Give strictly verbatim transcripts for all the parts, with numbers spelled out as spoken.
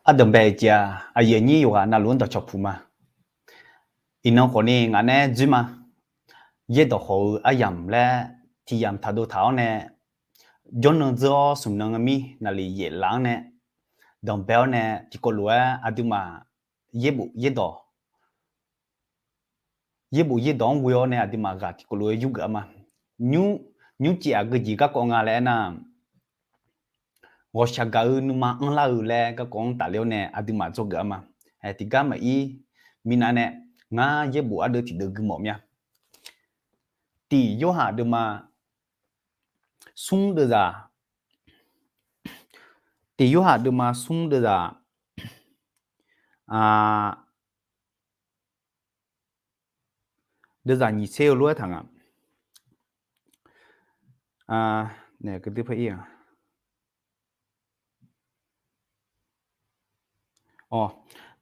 Ardanqbae-eu jeq-aq, aqyuif aqnyir yawqghaq navluf-anr dawqcawq puq ma. Iqnan khawfni ngaq nae dzoer ma. Yaerdawq khawf-eu aryamq laer tiq yamq taqdov taq-awr nae, jawrnan dzeur-awr smq nan-eu mir naqliq yaeflaf-anr nae, danqbae-awr nae tiqkawv lof-aer aqduimaf yaerbof yaerdawq yaerbof yaerdawq-anr ghoe-awr nae aqduimaf ghaq tiqkawv lof-aer yurgeuf-a ma. Nymr, nymrcif aqgeu jeq garkawv nga laer aernar, ghawqshaq gaq-eu nuima anrlar-eu laer garkawv-anr tafler-awr nae aqduimaf dzawgeuf-a ma. Tiqgar maqir, minav nae ngar yaerbof ardeuv tiqdeuv gui mawf mya. Tiq Yorhaq deuvma smr deuvzaq, tiq Yorhaq deuvma smr deuvzaq, deuvzaq nyiq tser-eu lof-aer taq nga.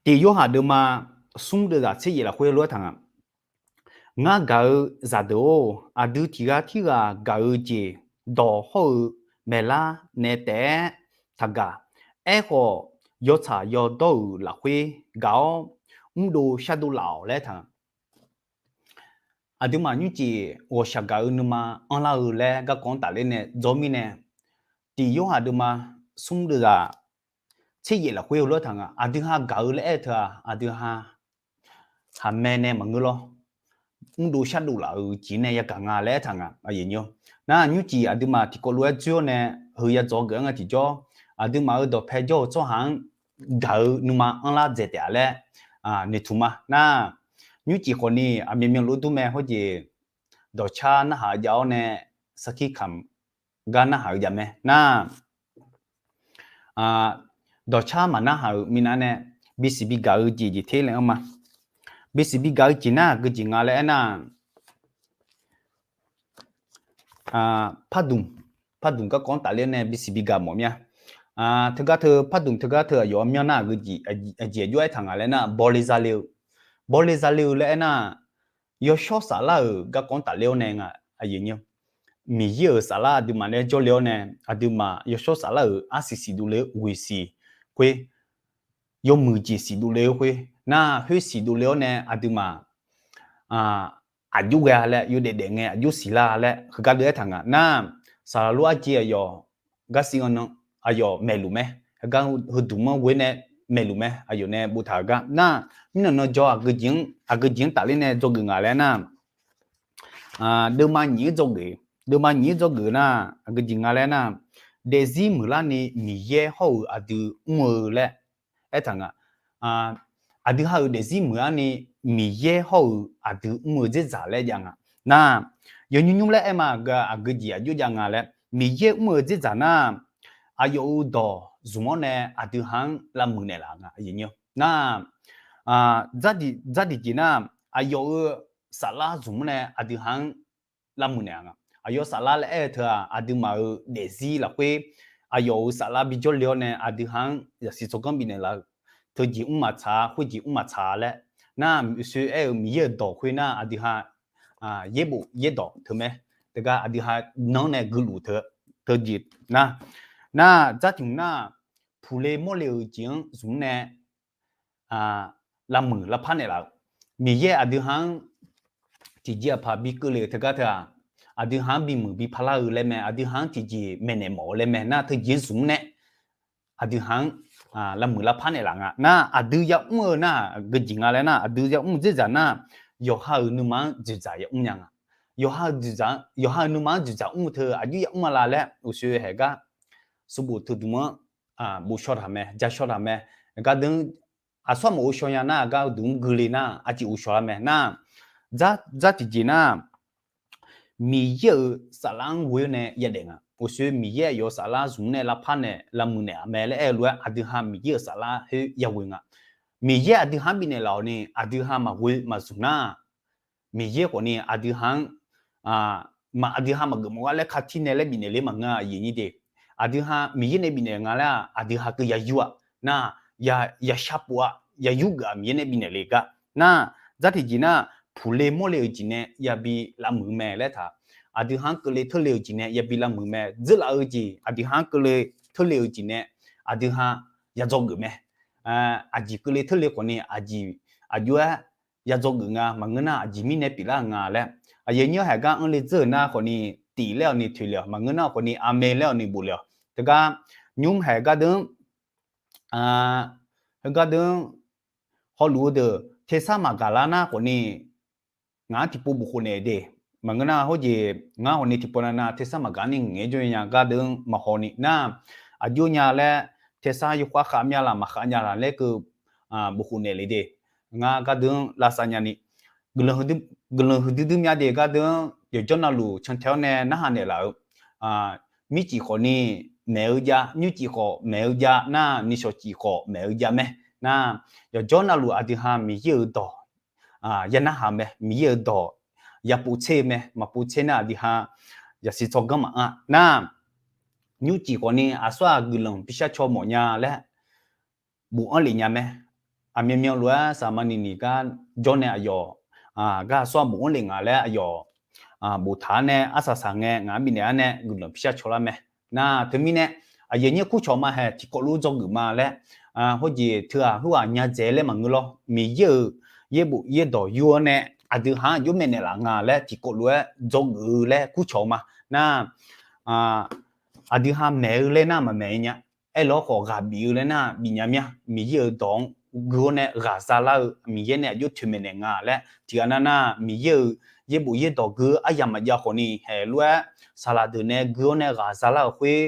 Tiq Yorhaq deuvma smr deuvzaq tser yaef lafkhoer lof-aer taq nga. Ngar gaq-eu zaqdeuq-or, aqdui tiq ghaq tirghaq gaq-eu jeq dawq hawr-eu maeqlar naeq taef-aer taqgaq. Aerkhawf, yawtsaq yawdawr-euq lafkhoer gaq-awr mrdov shardov laf-awq laer taq nga. Aqduimaf nymrcif ghawqshaq gaq-eu nuima anrlar-eu laer garkawv-anr tafler nae dzawr mirnae, tiq Yorhaq deuvma smr deuvzaq tser yaef lafkhoer lof-aer taq nga. Aqdui ha gaq-eu laer aer-eu teu-aq, aqdui ha haqmae nae maqngeur lawr. Mrdov shardov laf-euq jeq nae yagaq nga laer aertaq nga. Nar nymrcif aqduimaf tiqkawv lof-aer dzoer-awr nae heu yadzawq geuf-anr nga tiqjawr, aqduimaf-euq dawqpae jawr-eu tsawrhaq-anr gaq-eu nuima anrlar dzaeq taef-a laer noeqtmq ma. Nar nymrcif khawfni aqmyanmyan lof dur mae hawr jeq, dawqcar narhaq-eu jav-awr nae sarkir kamq gar narhaq-eu jav mae. Nar dawqcar maqnarhaq-euq minav nae bisiq bigaq-eu jeq jeq ter laer anr ma. Bisiq bigaq-eu jeq nar aqgeu jeq nga laer aernar, pardmq, pardmq garkawv-anr tafler nae bisiq bigaq mawf mya. Teugar teu pardmq teugar teu aqyawf-anr myanr nar aqjeq aqjox aertaq nga laer nar, bawle zale-eu, bawle zale-eu laer aernar, yawshawr saflar-euq garkawv-anr tafler-awr nae nga, Miqyaer-euq saflar aqduimaf nae jawrle-awr nae, aqduimaf yawshawr saflar-euq arsiq siqdov le-eu ghoeq siq khoer, yawmuiq jeq siqdov le-eu khoer nar, khoer siqdov le-awr nae aqduimaf aqjox ghae-a laer, yawdaef daef ngae aqjox siqlar laer heugar deuv aertaq nga nar, saqlaq lof arjeq aqyawf garsiq anr nan aqyawf maeqluf mae. Heugar heuduq manr ghoe nae maeqluf mae, aqyawf nae boftaq-eu gar nar, mirnan nan jawr aqgeu jeq-anr tafler nae dzawgeuf nga laer nar, deuvma nyiq-anr dzawgeuf, deuvma nyiq-anr dzawgeuf nar, aqgeu jeq nga laer nar, daefzir muiqlarni Miqyaer hawr-euq aqdui mr-eu laer aertaq nga. Aqdui ha-euq daefzir muiqlarni Miqyaer hawr-euq aqdui mr-eu dzerdzaq laer jav nga. Nar, yawnymr nymr laer aer ma, aqgeu jeq aqjox jav nga laer, Miqyaer mr-eu dzerdzaq nar, aqyawf-euq dawq zmq-awr nae aqdui ha-anr lavmuiq naeqlaf nga. Nar, dzar tiqjeq nar, aqyawf-euq saflar zmq-awr nae aqdui ha-anr lavmuiq naeq-a nga. Aqyawf saflar laer aer-eu teu-aq, aqduimaf-euq daefzir lafkhoer aqyawf-euq saflar bijawr le-awr nae aqdui ha-anr zaqsiq tsawrganr bifnaeq laf-eu, teujeq mr maqtsaq, khoerjeq mr maqtsaq laer. Nar, uqshoe aer-euq Miqyaer-euq dawq khoer nar, aqdui ha yaerbof yaerdawq teu mae. Teugar aqdui ha nanr nae geuvluf teu, teujeq nar, nar, dzar tiq hmq nar, puqle mawrle-euq jeq-anr zmq-awr nae lavmuiq lavpar naeqlaf-eu, Miqyaer aqdui ha-anr tiqjeq aqpaq bikeuv le-euq teugar teu-aq, aqdui ha-anr bimuiq bipar lar-eu laer mae, aqdui ha-anr tiqjeq maeqnaeq mawf-eu laer mae. Nar, teujeq-anr zmq-awr nae aqdui ha-anr lavmuiq lavpar naeqlaf nga. Nar, aqdui yamr-eu nar, aqgeu jeq nga laer nar, aqdui yamr-eu dzerdzaq nar, yawqha-euq nuima-anr dzoeqdzaq yamr nya nga. Yawqha-euq nuima-anr dzoeqdzaq mr-eu teu aqjox yamr ma la laer uqshoe haeq gar, subof teudmq-anr bof shaw taq mae, ja shaw taq mae. Gardeuv aqsur maq ghovshaw nya nar, aqgar duq-anr gui le nar, aqjeq ghovshaw lar mae nar, dzar tiqjeq nar, Miqyaer-euq saflar-anr ghoe-awr nae yadaef nga. Uqshoe Miqyaer aqyawf-euq saflar zmq-awr nae lavpar naeq lavmuiq naeq-a mae laer aer-eu lof-aer, aqdui ha Miqyaer-euq saflar khoer yaghoe nga. Miqyaer aqdui ha-anr bifnaeq laf-awq ni, aqdui ha maqghoe maqzmq nar, Miqyaer khawfni aqdui ha-anr maq aqdui ha maqgeuf mawf gar laer katir nae laer bifnaeq le maqngeur-a, aqyuif aqnyir de. Aqdui ha Miqyaer nae bifnaeq nga laer-aq, aqdui ha keuv yayur-aq nar, yashar pov-a, yayur geuf-aq Miqyaer nae bifnaeq le gar nar, dzar tiqjeq nar, puqle mawrle-euq jeq nae yabi lavmuiq-eu mae laer taq. Aqdui ha-anr keuvle teurle-euq jeq nae yabi lavmuiq mae. Dzeurlaf-eu jeq aqdui ha-anr keuvle teurle-euq jeq nae aqdui ha yadzawgeuf mae. aqjeq keuvle teurle khawfni aqjeq aqjox-aer ya dzawgeuf nga, maqngeur nar aqjeq mirnae pyeuflar-euq nga laer, aqyuif aqnyir haeq gar anr le dzeur-euq nar khawfni, tif laer-awq ni toeq le-awq, maqngeur nar khawfni aqmeq laer-awq ni bof le-awq. Teugar nymr haeq gardeuq-anr, heugar deuq-anr hawluf-eu deuq tersar maqgaq lar nar khawfni, ngaq-anr tiqpov bof khof naeq de. Maqngeur nar hawjeq ngar khawfni tiqpov navnav tersar maqgaq ni ngaeq-aer jawr nya gardeuq-anr maqhaw ni nar, aqjox nya laer tersar yawkhav khav mya laq maqkhav nya laq laer keuv bof khof naeq le de. Ngar gardeuq-anr lavsav nyani, guiqlanq huiqdui dui mya de gardeuq-anr yawqjawr navluf cantae-awr nae narhaq naeqlaf-euq mircif khawfni maeq-eu jav, nymrcif khawf maeq-eu jav nar, nishawq cif khawf maeq-eu jav mae. Nar, yawqjawr navluf aqdui ha Miqyaer-euq dawq ya narhaq-eu mae, Miqyaer-euq dawq ya povtser-eu mae. Maqpov tser nar aqdui ha yasiq tsawrganr maqanr-a nar, nymrcif khawfni aqsur-aq guiqlanq bishar caw mawf nya laer bofanr lef nya mae. Aqmyanmyan lof-aer saqmaqniq niq gar jawr nae aqyawf gar aqsur-aq bofanr lef nga laer aqyawf boftaq-anr nae arsaq saq ngae ngaq-anr bifnaeq-anr nae guiqlanq bishar caw lar mae. Nar teumirnae aqyuif aqnyir kurcawq ma haeq tiqkawv lof dzawgeuf ma laer, hawjeq teughaq heughaq nya dzaeq laer maqngeur lawr. Miqyaer-euq yaerbof yaerdawq yur-awr nae aqdui ha-anr aqjox maeqnaeq laf nga laer tiqkawv lof-aer dzawgeuf-eu laer kurcawq ma. Nar, aqdui ha maeq-eu laer nar maqmaeq nya. Aerlawr khawf ghaq bif-eu laer nar bif nya mya. Miqyaer-euq dawq-anr gui-awr nae ghaq zalar-eu Miqyaer nae aqjox toeqmaeq naeq nga laer tiqghaq nar nar Miqyaer-euq yaerbof yaerdawq gui-eu aryamq maqjav khawfni haeq lof-aer saqlaq deuq nae gui-awr nae ghaq zalar-euq khoer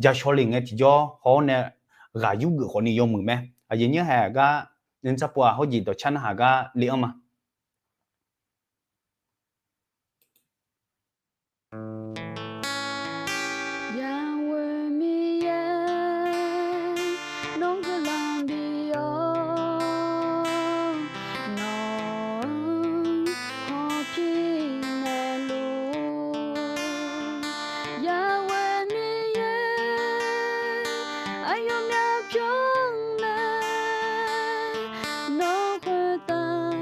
jashawr le ngae tiqjawr haw-awr nae ghaq yurgeuf khawfni yawmuiq mae. Aqyuif aqnyir haeq gar nymr tsar pov-aq hawjeq dawqcar narhaq gar le-anr ma. Yaweh Miqyaer, nawr guiqlanq bif-awr, nawq-anr hawpir naeqluf. Yaweh Miqyaer, aqyawf myavpyawr mae, nawr khoertav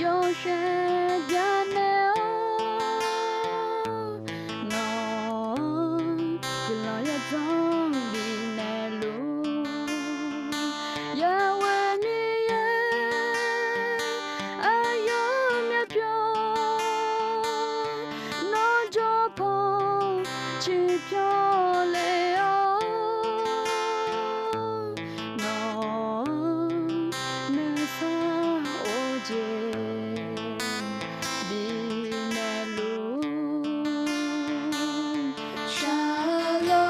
yawshaef byanaeq-awr, nawq-anr guiqlanq yawdzanr bifnaeqluf. Yaweh Miqyaer, aqyawf myavpyawr, nawr jawr paw ciqpyawr le-awr, nawq-anr nuisar of jeq bifnaeqluf. Shalom,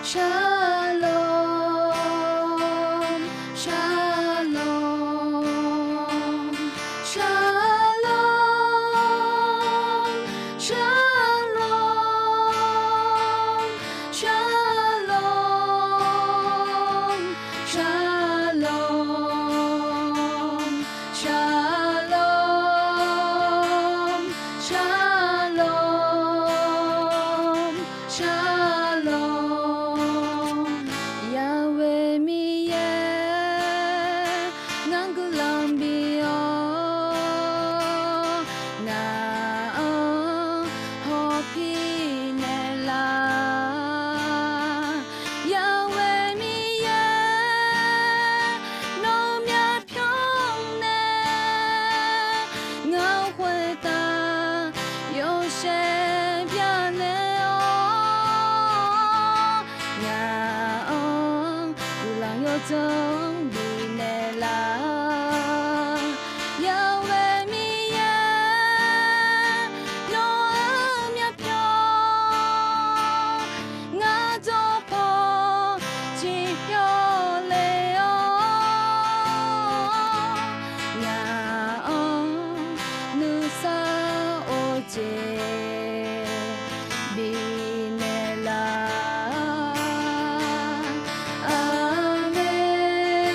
shalom, shalom, shalom, shalom, shalom, shalom, shalom, shalom, shalom. Yaweh Miqyaer, ngar guiqlanq bif-awr, ngaq-anr hawpir naeqlaf. Yaweh Miqyaer, nawr-eu myavpyawr nae ngaq-anr khoertav yawshaef byanaeq-awr, ngaq-anr guiqlanq yawdzanr bifnaeq laf. Yaweh Miqyaer, nawr-eu myavpyawr, ngaq jawr paw ciqpyawr le-awr, ngaq-anr nuisar of jeq bifnaeq laf. Aqmeq.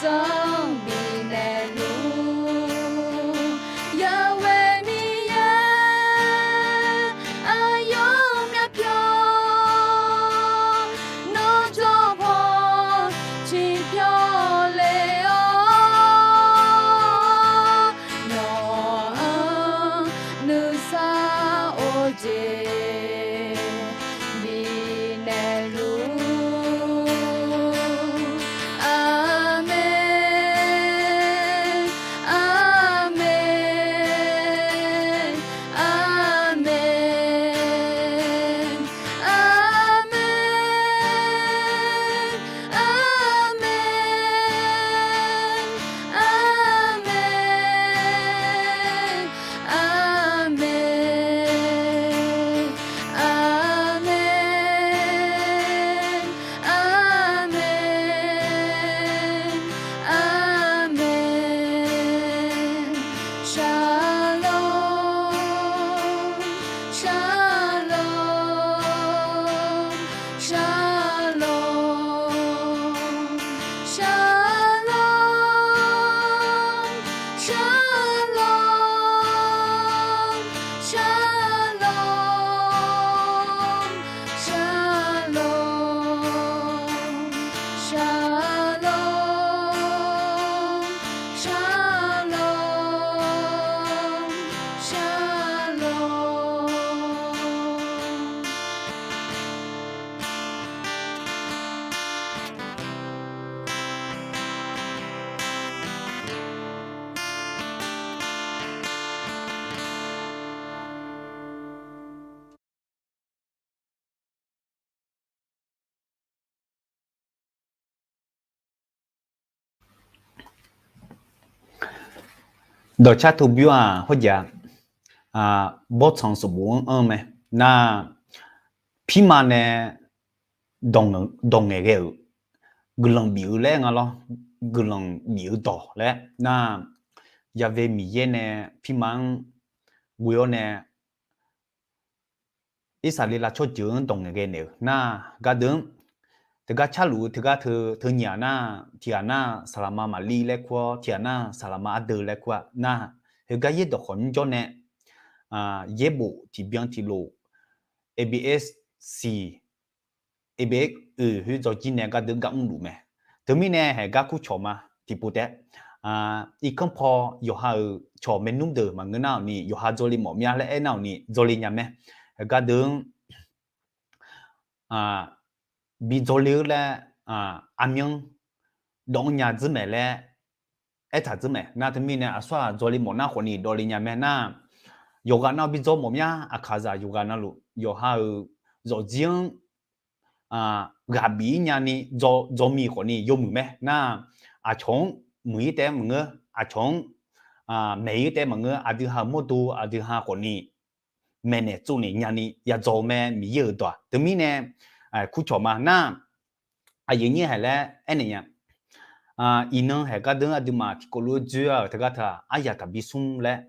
zanr bifnaeq luf. Yawqghaq Miqyaer aqyawf myavpyawq nawr jawr paw ciqpyawq le-awr, nawq-anr nuisar or jeq bifnaeq luf. Aqmeq, aqmeq, aqmeq, aqmeq, aqmeq, aqmeq. Aqmeq. Aqmeq. Aqmeq. Aqmeq. Shalom. Shalom. Shalom. Shalom. Shalom. Shalom. Shalom. Shalom. Shalom. Shalom. Dawqcar teu bymr-aq, hawrjav, bawrtsanq sanqbof-anr anr-eu mae. Nar, pirma nae dawq ngaeq ghae-euq, guiqlanq bif-eu laer nga lawr, guiqlanq bif-eu dawq laer nar, Ya've Miqyaer nae pirma-anr ghoe-awr nae Irsaqleqlav tsawrjeuq-anr dawq ngaeq ghae naeq-euq nar, gardeuv-anr teugar carluf-eu teugar teu, teu nyiq-aq nar, tiqghaq nar saqlaqma maqlir laer kur-awr, tiqghaq nar saqlaqma ardeuv laer kur-a nar, heugar yaerdawq khawf nymrjawr nae, yaerbof tiqbyan tiqlof, A B S C, A B S oeq khoer dzawrjir nae gardeuv gar mrluf mae. Teumirnae haeq gar kurcawq ma. Tiqpov taef-aer irkanr paw yawqha-euq cawq maernmr deuq maqngeur nar-awq ni, yawqha dzawle mawf mya laer aernar-awq ni, dzawle nya mae. Gardeuv-anr bi dzawle-eu laer, armyanr dawv-anr nya dzeur maeq laer aertaq dzeur maeq. Nar teumirnae aqsur-aq dzawle mawf nar khawf ni dawvle nya mae nar, yawqghaq nav bi dzaw mawf mya. Aqkaqzaq yawqghaq navluf yawqha-euq zawqjir-anr ghaq bif-ir nyani dzaw, dzaw miq khawf ni yawmuiq mae nar, aqcawq-anr muiq-ir taef-aer maqngeur, aqcawq-anr maeq-ir taef-aer maqngeur, aqdui ha-euq mawrdo aqdui ha khawf ni maeqnaeq tsovnaeq nyani yadzaw-eu mae. Miqyaer-euq dawq-aq teumirnae kurcawq ma nar, aqyuif nyir haiq laer aernaeq nya. Iqnan haiq gardeuv aqduimaf tiqkawv lof-aer dzoer-a-euq teugar teu-aq, aryaq taqbi smr laer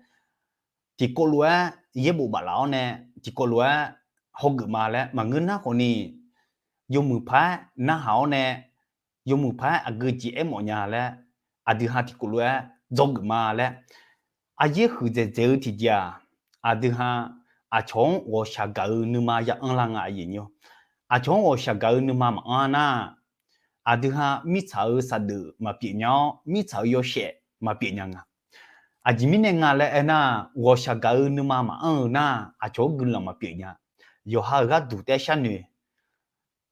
tiqkawv lof-aer yaerbof baflaf-awr nae, tiqkawv lof-aer hawgeuf ma laer maqngeur nar khawf ni, yawmuiq paq-aer narhaq-awr nae, yawmuiq paq-aer aqgeu jeq aermawf nya laer, aqdui ha tiqkawv lof-aer dzawgeuf ma laer, aqyaer huiqdzaeq dzaeq-eu tiqjeq-aq, aqdui ha aqcawq-anr ghawqshaq gaq-eu nuima ya anrlar nga. Aqcawq-anr ghawqshaq gaq-eu nuima maqanr nar, aqdui ha mirtsaq-euq saqdeuf maqpyeuf nya-awr, mirtsaq-euq yawshaef maqpyeuf nya nga. Aqjeq mirnae nga laer aernar, ghawqshaq gaq-eu nuima maqanr-eu nar, aqcawq-anr guiqlanq maqpyeuf nya. Yawqha-euq gharduq taef-aer sharnoeq,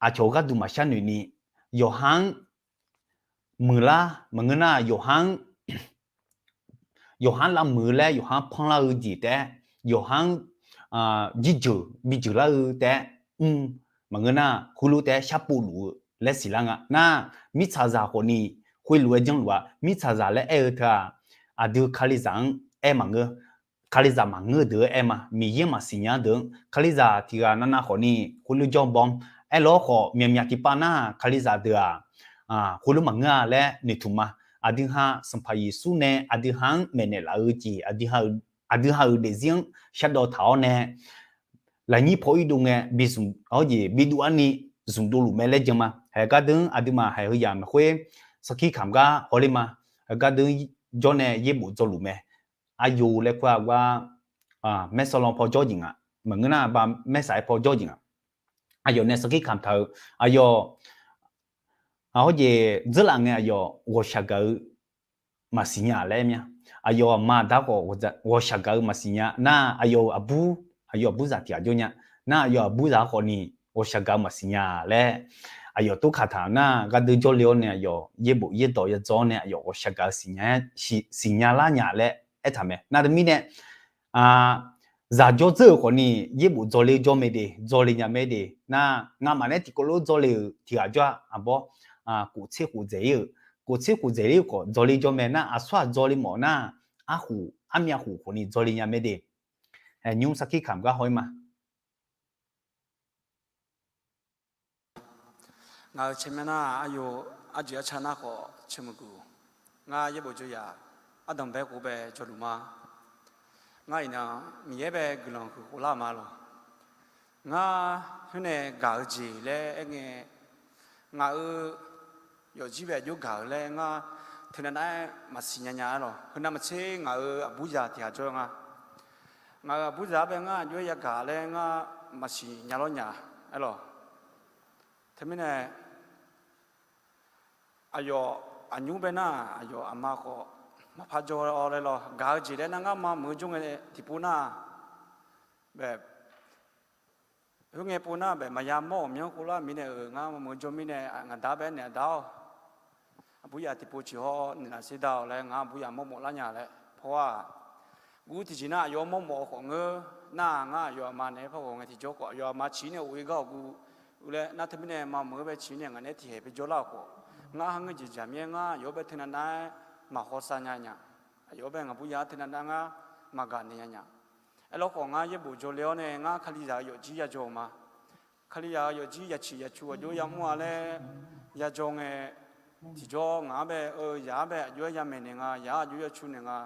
aqcawq-euq gharduq maqshar noeq ni, yawqha-anr muiqlar maqngeur nar, yawqha-anr, yawqha-anr lavmuiq-eu laer yawqha-anr panlar-eu jeq taef-aer, yawqha-anr jirjeuq bijeuq lar-eu taef-aer mr maqngeur nar, khoerlof taef-aer sharpov luf-eu laer siqlar nga nar, mirtsaqzaq khawf ni khoerlof-aer janrluf-a. Mirtsaqzaq laer aer-eu teu-aq, aqdui kalizaq-anr aer maqngeur. Kalizaq maqngeur-eu deuq-aer aer ma. Miqyaer maqsiq nya-eu deuq-anr kalizaq tiqghaq navnav khawf ni khoerlof jawr bawm. Aerlof-aer khawf myaqmyaq tiqpav nar kalizaq deuq-aq, khoerlof maqngeur-a laer noeqtmq ma. Aqdui ha Sanqpaq Yeqsur nae aqdui ha-anr maeqnaeq laf-eu jeq, aqdui ha-euq daefzir-anr shardawv taq-awr nae, lafnyir paw irdov ngae bi zmq-awr jeq bi dov-ar ni zmqdov luf mae laer jan ma. Haeq gardeuv-anr aqduimaf haeq heu yamq khoer sarkir kamq gar hawler ma. Gardeur jawr nae yaerbof dzawluf mae. Aqyawf laer kur-aq gar, maersawrlan paw jawr jeq nga. Maqngeur nar ba maersaq-aer paw jawr jeq nga. Aqyawf nae sarkir kamq taq-eu, aqyawf hawjeq dzeurlaf ngae aqyawf ghawqshaq gaq-eu maqsiq nya laer mya. Aqyawf aqma aqda khawf ghawqshaq gaq-eu maqsiq nya nar, aqyawf-euq aqbur, aqyawf aqburzaq tiq ghaq jawr nya nar, aqyawf aqburzaq khawf ni ghawqshaq gaq-eu maqsiq nya laer aqyawf tov kaq taq nar, gardeur jawrle-awr nae aqyawf yaerbof yaerdawq yadzaw-awr nae aqyawf ghawqshaq gaq-eu siqnya lar nya laer aertaq mae. Nar teumirnae zaqjawr dzeur-euq khawf ni yaerbof dzawle jawr mae de, dzawle nya mae de. Nar ngamaf nae tiqkawv lof dzawle-euq tiq ghaq jawr-a, aqbawr, kof tser khof dzaeq-ir-euq, kof tser khof dzaeq-ir-eu khawf dzawle jawr mae nar, aqsur-aq dzawle mawf nar, arkhof armyav khof khawf ni dzawle nya mae de. Nymr sarkir kamq gar haw-ir ma. Ngaq-euq caermyanr nar, aqyawf arjeq arca nar khawf caermeuq guq. Ngar yaerbof jawr yaf, ardanq bae khof bae jawrluf ma. Ngar iqnan Miqyaer bae guiqlanq huiq khoflar ma lawq. Ngar khoer nae gaq-eu jeq laer aerngae, ngaq-euq yawfjir bae aqjox gaq-eu laer ngar teunav nav-aer maqsiq nya nya-aer lawq. Heunav maqtser ngaq-euq aqburzaq tiq ghaq jawr nga. Ngaq-euq aqburzaq-anr bae ngar aqjox-aer yagaq laer ngar maqsiq nya lawr nya-aer lawq. Teumirnae aqyawf aqnymr bae nar, aqyawf aqma khawf maqpar jawr-awr laer lawr, gaq-eu jeq laer nar ngar mameuq-eu jawr ngae tiqpov nar, bae khoerngae pov nar bae maqya mawr-euq myanr khov lar mirnae-euq ngar mameuq-eu jawr mirnae ngaq da bae aernaeq, Aqda-awr, aqburyaf tiqpov ciqhawr naeqlaf serdar-awq laer ngar aqburyaf mawrmawf lar nya laer paw-aq. Guv tiqjeq nar aqyawf mawrmawf-eu khawf ngeur nar, ngar aqyawf aqma naeq-aer par ghawq ngae tiqjawr khawf aqyawf aqma ciq nae of-ir gar-awq guv-eu laer nar teumirnae mameuq-eu bae ciq nae ngaq nae tiqhaeq bae jawrlar-euq khawf, ngar harngeur jeq jaq mir-aer ngar aqyawf-anr bae teunav nav-aer maqhawsav nya nya. Aqyawf-anr bae ngaq buryaf-anr teunav nav ngar maqgaq naeq nya nya. Aerlawkhawf ngar yaerbof jawrle-awr nae ngar Kalizaq-euq yawfjir yajawr-euq ma. Kalizaq-euq yawfjir yaciq yacu aqjox-aer yamr-a laer yajawr ngae, tiqjawr ngaq-anr bae-eu yaq-anr bae aqjox-aer yamaeq naeq nga, yaq-anr aqjox-aer yacu naeq nga,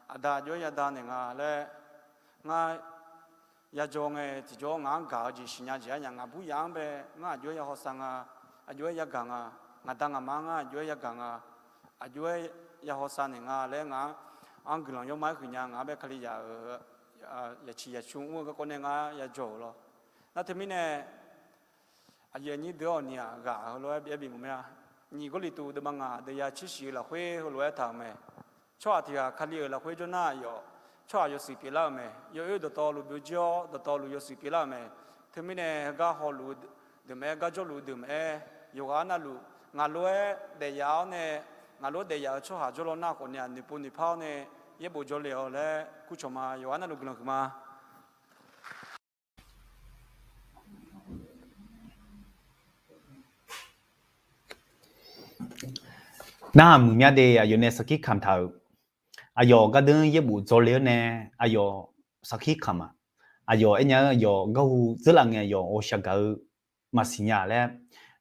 aqda aqjox-aer yada naeq nga laer ngar yajawr ngae, tiqjawr ngaq-anr gaq-eu jeq siqnya jeq-aer nya ngaq buryaf-anr bae ngar aqjox-aer yahawsav nga, aqjox-aer yagaq nga, ngaq da ngaq ma-anr ngar aqjox-aer yagaq nga, aqjox-aer yahawsav naeq nga laer ngaq-anr guiqlanq yawma-aer huiqnya ngaq-anr bae Kalizaq-euq yaciq yacu mr-eu garkawv nae ngar yajawr-euq lawr. Nar teumirnae aqyuif aqnyir deuq-awr ni-aq ghaq heulof-aer byaer bimawf mae-a. Nyiq Gawrliqtu deuvma ngaq deuq ya tser shif-eu lafkhoer heulof-aer taq-euq mae. Tsawrhaq tiq ghaq Kali-euq lafkhoer jawr nar aqyawf tsawrhaq yawshuif pyeuflar-euq mae. Yawoer dawqtawvluf byovjir-awr dawqtawvluf yawshuif pyeuflar-euq mae. Teumirnae heugar hawluf deuq maqaer, gar jawrluf deuq maqaer, yawqghaq arnavluf ngaq lof-aer daefyaf-awr nae, ngaq lof-aer daefyaf-euq tsawrhaq jawrlawr nar khawf ni-aq noeqpov noeqpar-awr nae yaerbof jawrle-awq laer kurcawq ma. Yawqghaq arnavluf guiqlanq huiq ma. Nar muiqmya de aqyawf nae sarkir kamq taq-euq, aqyawf gardeur yaerbof dzawle-awr nae aqyawf sarkir kamq-aq, aqyawf aernya-eu aqyawf garhu dzeurlaf ngae aqyawf ghawqshaq gaq-eu maqsiq nya laer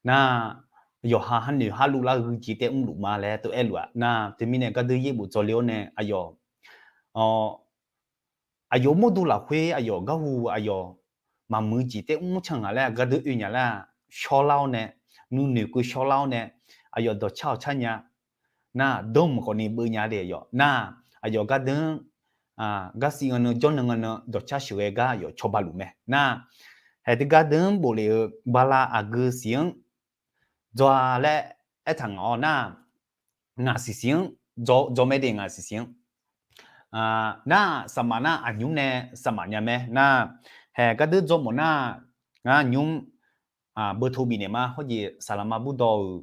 nar, yawqha harnoeq harluf lar-eu jeq taef mrluf ma laer tov aerluf-aq nar, teumirnae gardeur yaerbof dzawle-awr nae aqyawf aqyawf mawrdo lafkhoer aqyawf garhu aqyawf maqmuiq jeq taef mr canr ngaq laer gardeur oe nya laer shawrlar-awr nae, nuinoeq keuv shawrlar-awr nae, aqyawf dawqcar-awq car nya nar, dawrmuiq khawf ni beuv nya de aqyawf nar, aqyawf gardeur garsiv nga nan jawrnan nga nan dawqcar sheuqghae gar aqyawf cawba luf mae nar, haeq teugar deuq-anr bof lef-eu bala aqgeu siq-anr dzaw-a laer aertaq ngaq-awr nar, ngaq siqsiq-anr dzaw mae de ngaq siqsiq-anr. Nar saqmaf nar aqnymr nae saqmaf nya mae nar, haeq gardeur dzaw mawf nar, ngar nymr beuto bifnaeq ma. Hawjeq saqlaqma burdawv-euq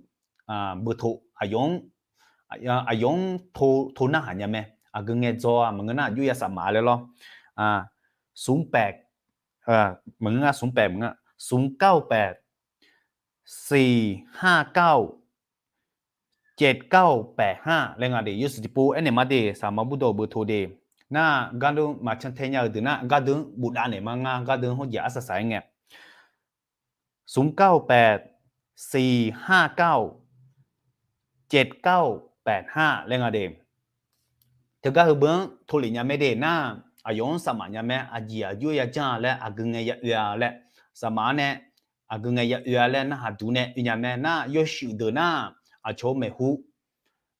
beuto aqyawf-anr, aqyawf-anr to narhaq nya mae. Aqgeu ngae dzaw-a maqngeur nar aqjox ya saqmaf laer lawr. Smq paeq, maqngeur nar smq paeq maqngeur, smq kar-eu paeq, siq har kar-eu, caev kar-eu paeq har laer nga de. Yawshuif tiqpov aernaeq ma de, saqlaqma burdawv-euq beuto de. Nar gardeur maqcan tae nya-euq deuq nar gardeur-anr bofdav naeq ma. Ngar gardeur hawjeq arsaq saq-aer ngae, smq kar-eu paeq, siq har kar-eu, caev kar-eu paeq har laer nga de. Teugar heubeu-anr to lef nya mae de nar, aqyawf-anr saqmaf nya mae. Aqjeq aqjox ya janr-a laer aqgeu ngae ya oe-a laer, saqmaf-anr nae aqgeu ngae ya oe-a laer narhaq duq nae oe nya mae nar, yawshuif deuq nar aqcawq-eu maeqhu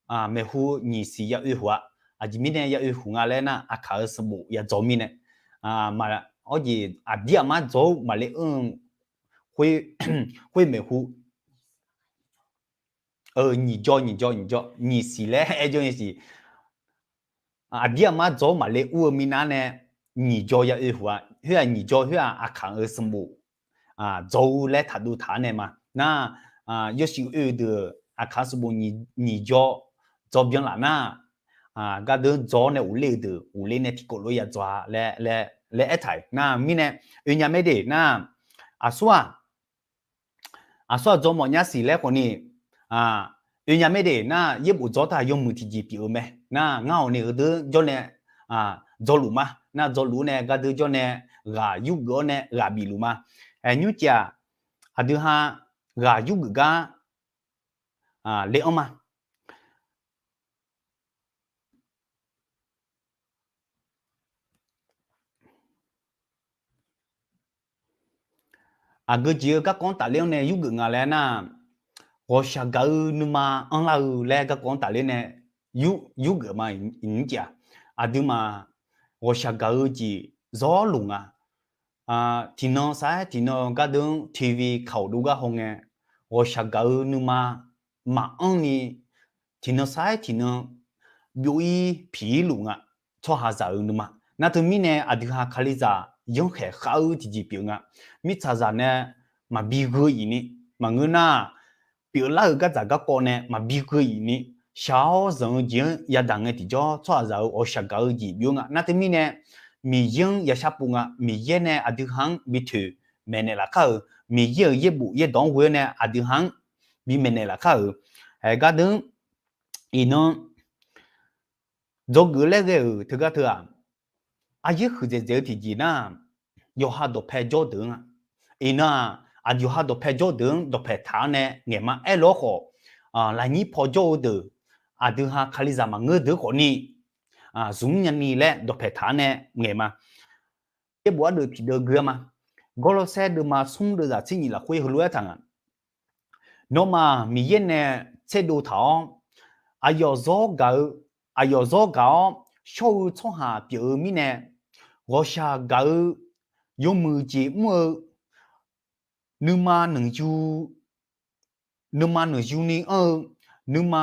maeqhu nyiq siq ya oe huq-a. Aqjeq mirnae ya oe huq nga laer nar, aqkaq-euq sanqbof ya dzaw mirnae, awr jeq aqdir aqmar dzaw-awr maqle anr-eu khoer, khoer maeqhu, nyiq jaw, nyiq jaw, nyiq jaw, nyiq siq laer aer jawr nyiq siq. Aqdir aqmar dzaw-awr maqle ur-eu minav nae, nyiq jaw ya oe huq-a. Khoer-aq nyiq jaw khoer-aq aqkaq-euq sanqbof dzaw-eu laer taqdov taq-awr nae ma. Nar, yawshuif oe-eu deuq aqkaq sanqbof nyiq jaw dzaw byanlaf nar, gardeuv dzaw-awr nae ghofler-eu deuq ghofler nae tiqkawv lof-aer ya dzaw-a laer aertaq-euq nar mirnae, oe nya mae de nar, aqsur-aq, aqsur-aq dzaw mawf nya siq laer khawfni, oe nya mae de nar, yaerbof dzaw-awr taq yawmuiq tiqjeq pyeuf-eu mae. Nar ngar hawq ni heudeuq jawr nae dzawluf ma. Nar dzawluf-awr nae gardeuv jawr nae ghaq yurgeuf-awr nae ghaq bifluf ma. Nymrcif-aq, aqdui ha ghaq yurgeuf gar le anr ma. Aqgeu jeq-eu garkawv-anr tafler-anr nae yurgeuf nga laer nar, ghawqshaq gaq-eu nuima anrlar-eu laer garkawv-anr tafler nae yurgeuf ma. Nymrcif-aq, aqduimaf ghawqshaq gaq-eu jeq zawrluf nga. Tiqnan sar-aer tiqnan gardeuv-anr TV kaq-awq dov gar hawngae, ghawqshaq gaq-eu nuima maqanr ni, tiqnan sar-aer tiqnan byov-ir piq-ir luf nga. Tsawrhaqzaq-euq nuima nar teumirnae aqdui ha Kalizaq yanrkhaeq khav-eu tiqjeq pyeuf nga. Mirtsaqzaq nae maqbi gheu-iq ni, maqngeur nar pyeuflar-euq gardzaq garkawv nae maqbi gheu-iq ni, shaq-awr zanq-eu jeq-anr yadaq ngae tiqjawr tsawrhaqzaq-euq ghawqshaq gaq-eu jeq byov nga. Nar teumirnae Miqyaer-anr yashar pov nga. Miqyaer nae aqdui ha-anr bi toeq maeqnaeq laf kar-euq, Miqyaer-euq yaerbof yaerdawq-anr ghoe-awr nae aqdui ha-anr bi maeqnaeq laf kar-euq. Ae gardeuv-anr iqnan dzawgeuf laer ghae-euq teugar teu-aq, aryaer huiqdzaeq dzaeq-eu tiqjeq nar, yawqha dawqpae jawr deuq-anr-a. Iqnan-aq, aqyawqha dawqpae jawr deuq-anr dawqpae taq-awr nae ngaeq ma. Aerlof-aer khawf, lafnyir paw jawr-eu deuq, aqdui ha Kalizaq maqngeur deuq khawfni zmq nya ni laer dawqpae taq-awr nae ngaeq ma. Yaerbof ardeuv tiqdeuv gui-a ma. Gawrlawrsaer deuvma smr deuvzaq tser nyiq lafkhoer heulof-aer taq nga. Nawmaf Miqyaer nae tserdov taq-awr, aqyawf zawr gaq-eu, aqyawf zawr gaq-awr shawr-eu tsawrhaq pyeuf-eu mirnae, ghawqshaq gaq-eu yawmuiq jeq mr-eu, nuima nanqyu, nuima nanqyu ni anr-eu, nuima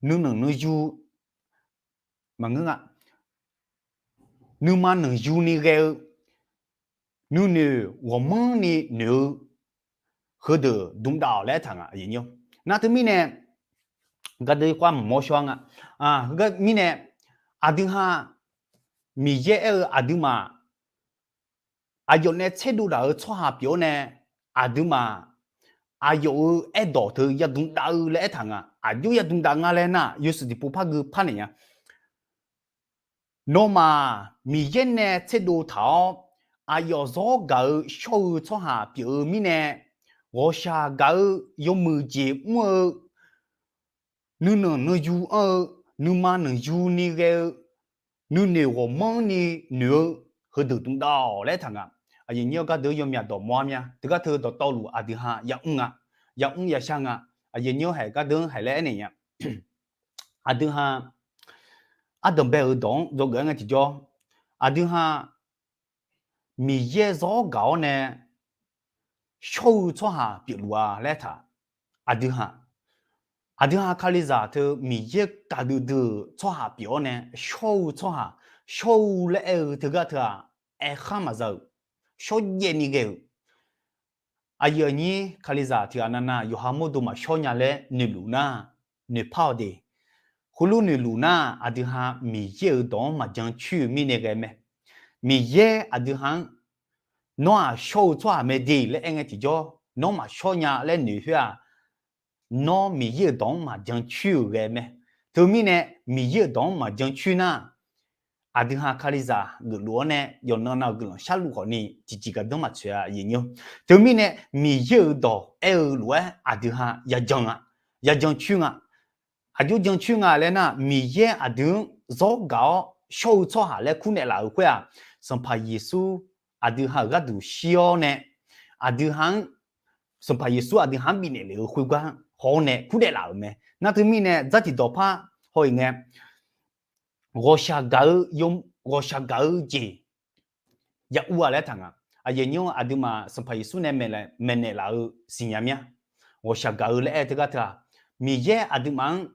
nuinanq nuiyu, maqngeur nga, nuima nanqyu ni ghae-eu, nuinoeq ghawqmanrni noeq-eu, heudeuq dmqdav-awq laer aertaq nga. Nar teumirnae, gardeuv khoer maqmawr shawr-a nga. Mirnae, aqdui ha Miqyaer aer-eu aqduimaf aqyawf nae tserdov taq-euq tsawrhaq pyeuf-awr nae, aqduimaf aqyawf-euq aerdawq teu yadmq dav-eu laer aertaq nga. Aqjox yadmq dav nga laer nar, yawshuif tiqpov par gui par naeq nya. Nawmaf Miqyaer nae tserdov taq-awr, aqyawf zawr gaq-eu shawr-eu tsawrhaq pyeuf-eu mirnae, ghawqshaq gaq-eu yawmuiq jeq mr-eu, nuinanq nuiyu anr-eu, nuima nanqyu ni ghae-eu, nuinoeq ghawqmanrni noeq-eu, heudeuq dmqdav-awq laer aertaq nga. Aqyuif nyir-awr gardeuv yawmyaq dawqmawr-a mya. Teugar teu dawqtawvluf aqdui ha yamr nga, yamr yashar nga. Aqyuif nyir-awr haeq gardeuv-anr haeq laer aernaeq nya. Aqdui ha ardanq bae-euq dawq-anr dzawgeuf-aer ngae tiqjawr, aqdui ha Miqyaer zawr gaq-awr nae shawr-eu tsawrhaq pyeufluf-a laer aertaq. Aqdui ha, aqdui ha Kalizaq teu Miqyaer gaqdui dui-euq tsawrhaq pyeuf-awr nae shawr-eu tsawrhaq, shawr-eu laer aer-eu teugar teu-aq, aerkhar maqza-euq, shawrjaev ni ghae-euq. Aqyuif aqnyir Kalizaq tiqghaq navnav yawqha mawrdo maqshawr nya laer noeqluf nar, noeqpar-awq de. Khoerlof noeqluf nar, aqdui ha Miqyaer-euq dawq-anr maqjan coer-eu mirnae ghae mae. Miqyaer aqdui ha-anr, nawr-aq shawr-eu tsawrhaq mae de laer aer ngae tiqjawr, nawr maqshawr nya laer noeq khoer-aq, nawr Miqyaer-euq dawq-anr maqjan coer-euq ghae mae. Teumirnae, Miqyaer-euq dawq-anr maqjan coer nar, aqdui ha Kalizaq geufluf-awr nae yawqnan nav-euq guiqlanq sharluf khawfni tiqjeq gardanr maqtsoeq-a. Teumirnae Miqyaer-euq dawq aer-eu lof-aer aqdui ha yajan nga, yajan coer nga. Aqjox jan coer nga laer nar, Miqyaer aqdui-anr zawr gaq-awr shawr-eu tsawrhaq laer kurnaeq laf-euq khoer-aq, Sanqpaq Yeqsur aqdui ha-euq gharduq shir-awr nae, aqdui ha-anr, Sanqpaq Yeqsur aqdui ha-anr bifnaeq lef-eu khoergar hawr nae kurdaef laf-euq mae. Nar teumirnae dzartiq dawqpar haw-iq ngae, ghawqshaq gaq-eu, ghawqshaq gaq-eu jeq ya ur-a laer taq nga. Aqyuif aqnyir-anr aqduimaf Sanqpaq Yeqsur nae maeqnaeq laf-eu siqnya mir-a. Ghawqshaq gaq-eu laer aer-eu teugar teu-aq, Miqyaer aqduimaf-anr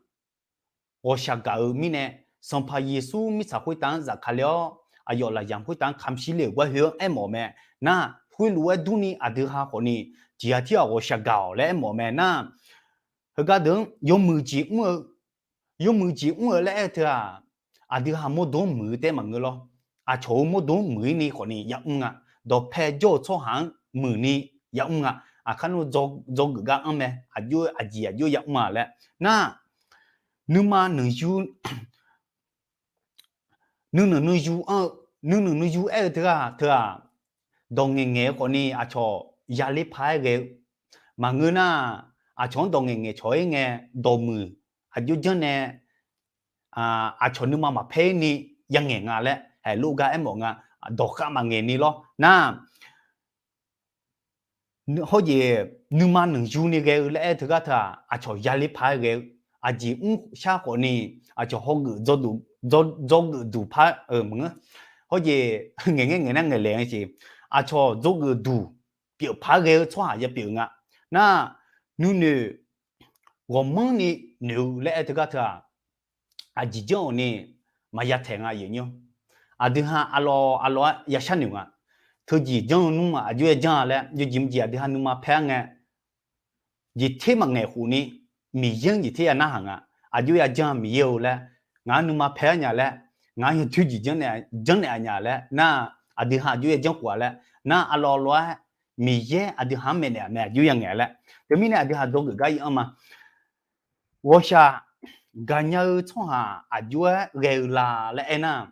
ghawqshaq gaq-eu mirnae, Sanqpaq Yeqsur mirtsaq khoertav-anr zafkale-awr, aqyawf lafyamq khoertav-anr kamq shir le-euq gar khoer-anr aermawf-eu mae. Nar, khoerlof-aer durni aqdui ha khawfni tiqghaq tirghaq ghawqshaq gaq-awq laer aermawf-eu mae. Nar, heugar deuq-anr yawmuiq jeq mr-eu, yawmuiq jeq mr-eu laer aer-eu teu-aq, aqdui ha mawrdo-anr muiq-eu taef maqngeur lawr. Aqcawq-euq mawrdo-anr muiq-ir ni khawfni ya mr nga. Dawqpae jawr-eu tsawrhaq-anr muiq ni ya mr nga. Aqkar nmr dzawgeuf gar anr mae, aqjox aqjeq aqjox ya mr-a laer. Nar, nuima nuiyu nuinanq nuiyu anr-eu, nuinanq nuiyu aer-eu teugar teu-aq, dawq ngaeqngaeq-eu khawfni aqcawq yaler par-aer ghae-eu maqngeur nar, aqcawq-anr dawq ngaeqngaeq cawq-ir ngae, dawqmuiq aqjox janrnae aqcawq nuima maqpaer-ir ni ya ngaeq nga laer haeq lof gar aermawf nga. Dawqkhav maqngaeq ni lawr nar, hawjeq nuima nuiyu ni ghae-eu laer aer-eu teugar teu-aq, aqcawq yaler par-aer ghae-eu, aqjeq mrshar khawfni aqcawq hawgeuf dzawgeuf duq par-eu maqngeur. Hawjeq ngaeqngaeq ngaeq nar ngaeqlaeq-a siq, aqcawq dzawgeuf duq pyeuf par-aer ghae-eu tsawrhaq ya pyeuf nga. Nar, nuinoeq ghawqmanrni noeq-eu laer aer-eu teugar teu-aq, aqjeq janr-awq ni maqya taeq nga, aqyuif aqnyir-anr. Aqdui ha aqlawq aqlawq-aer ya sharnoeq nga. Teujeq janr-eu nmr-aq aqjox ya janr-a laer, yawjeq maqjeq aqdui ha nuima paer-aer ngae, jeq ter maqngaeq khof ni, Miqyaer-anr jeq ter ya narhaq nga. Aqjox ya janr-a Miqyaer-eu laer, ngaq-anr nuima paer-aer nya laer, ngaq-anr yawdoer jeq janrnaeq-a nya laer nar, aqdui ha aqjox ya janr khof-a laer nar, aqlawq aqlawq-aer Miqyaer aqdui ha-anr maeqnaeq-a mae, aqjox ya ngaeq-a laer. Teumirnae aqdui ha dzawgeuf gar ir anr ma. Ghawqshaq gaqnya-eu tsawrhaq aqjox-aer ghae-eu la laer aernar,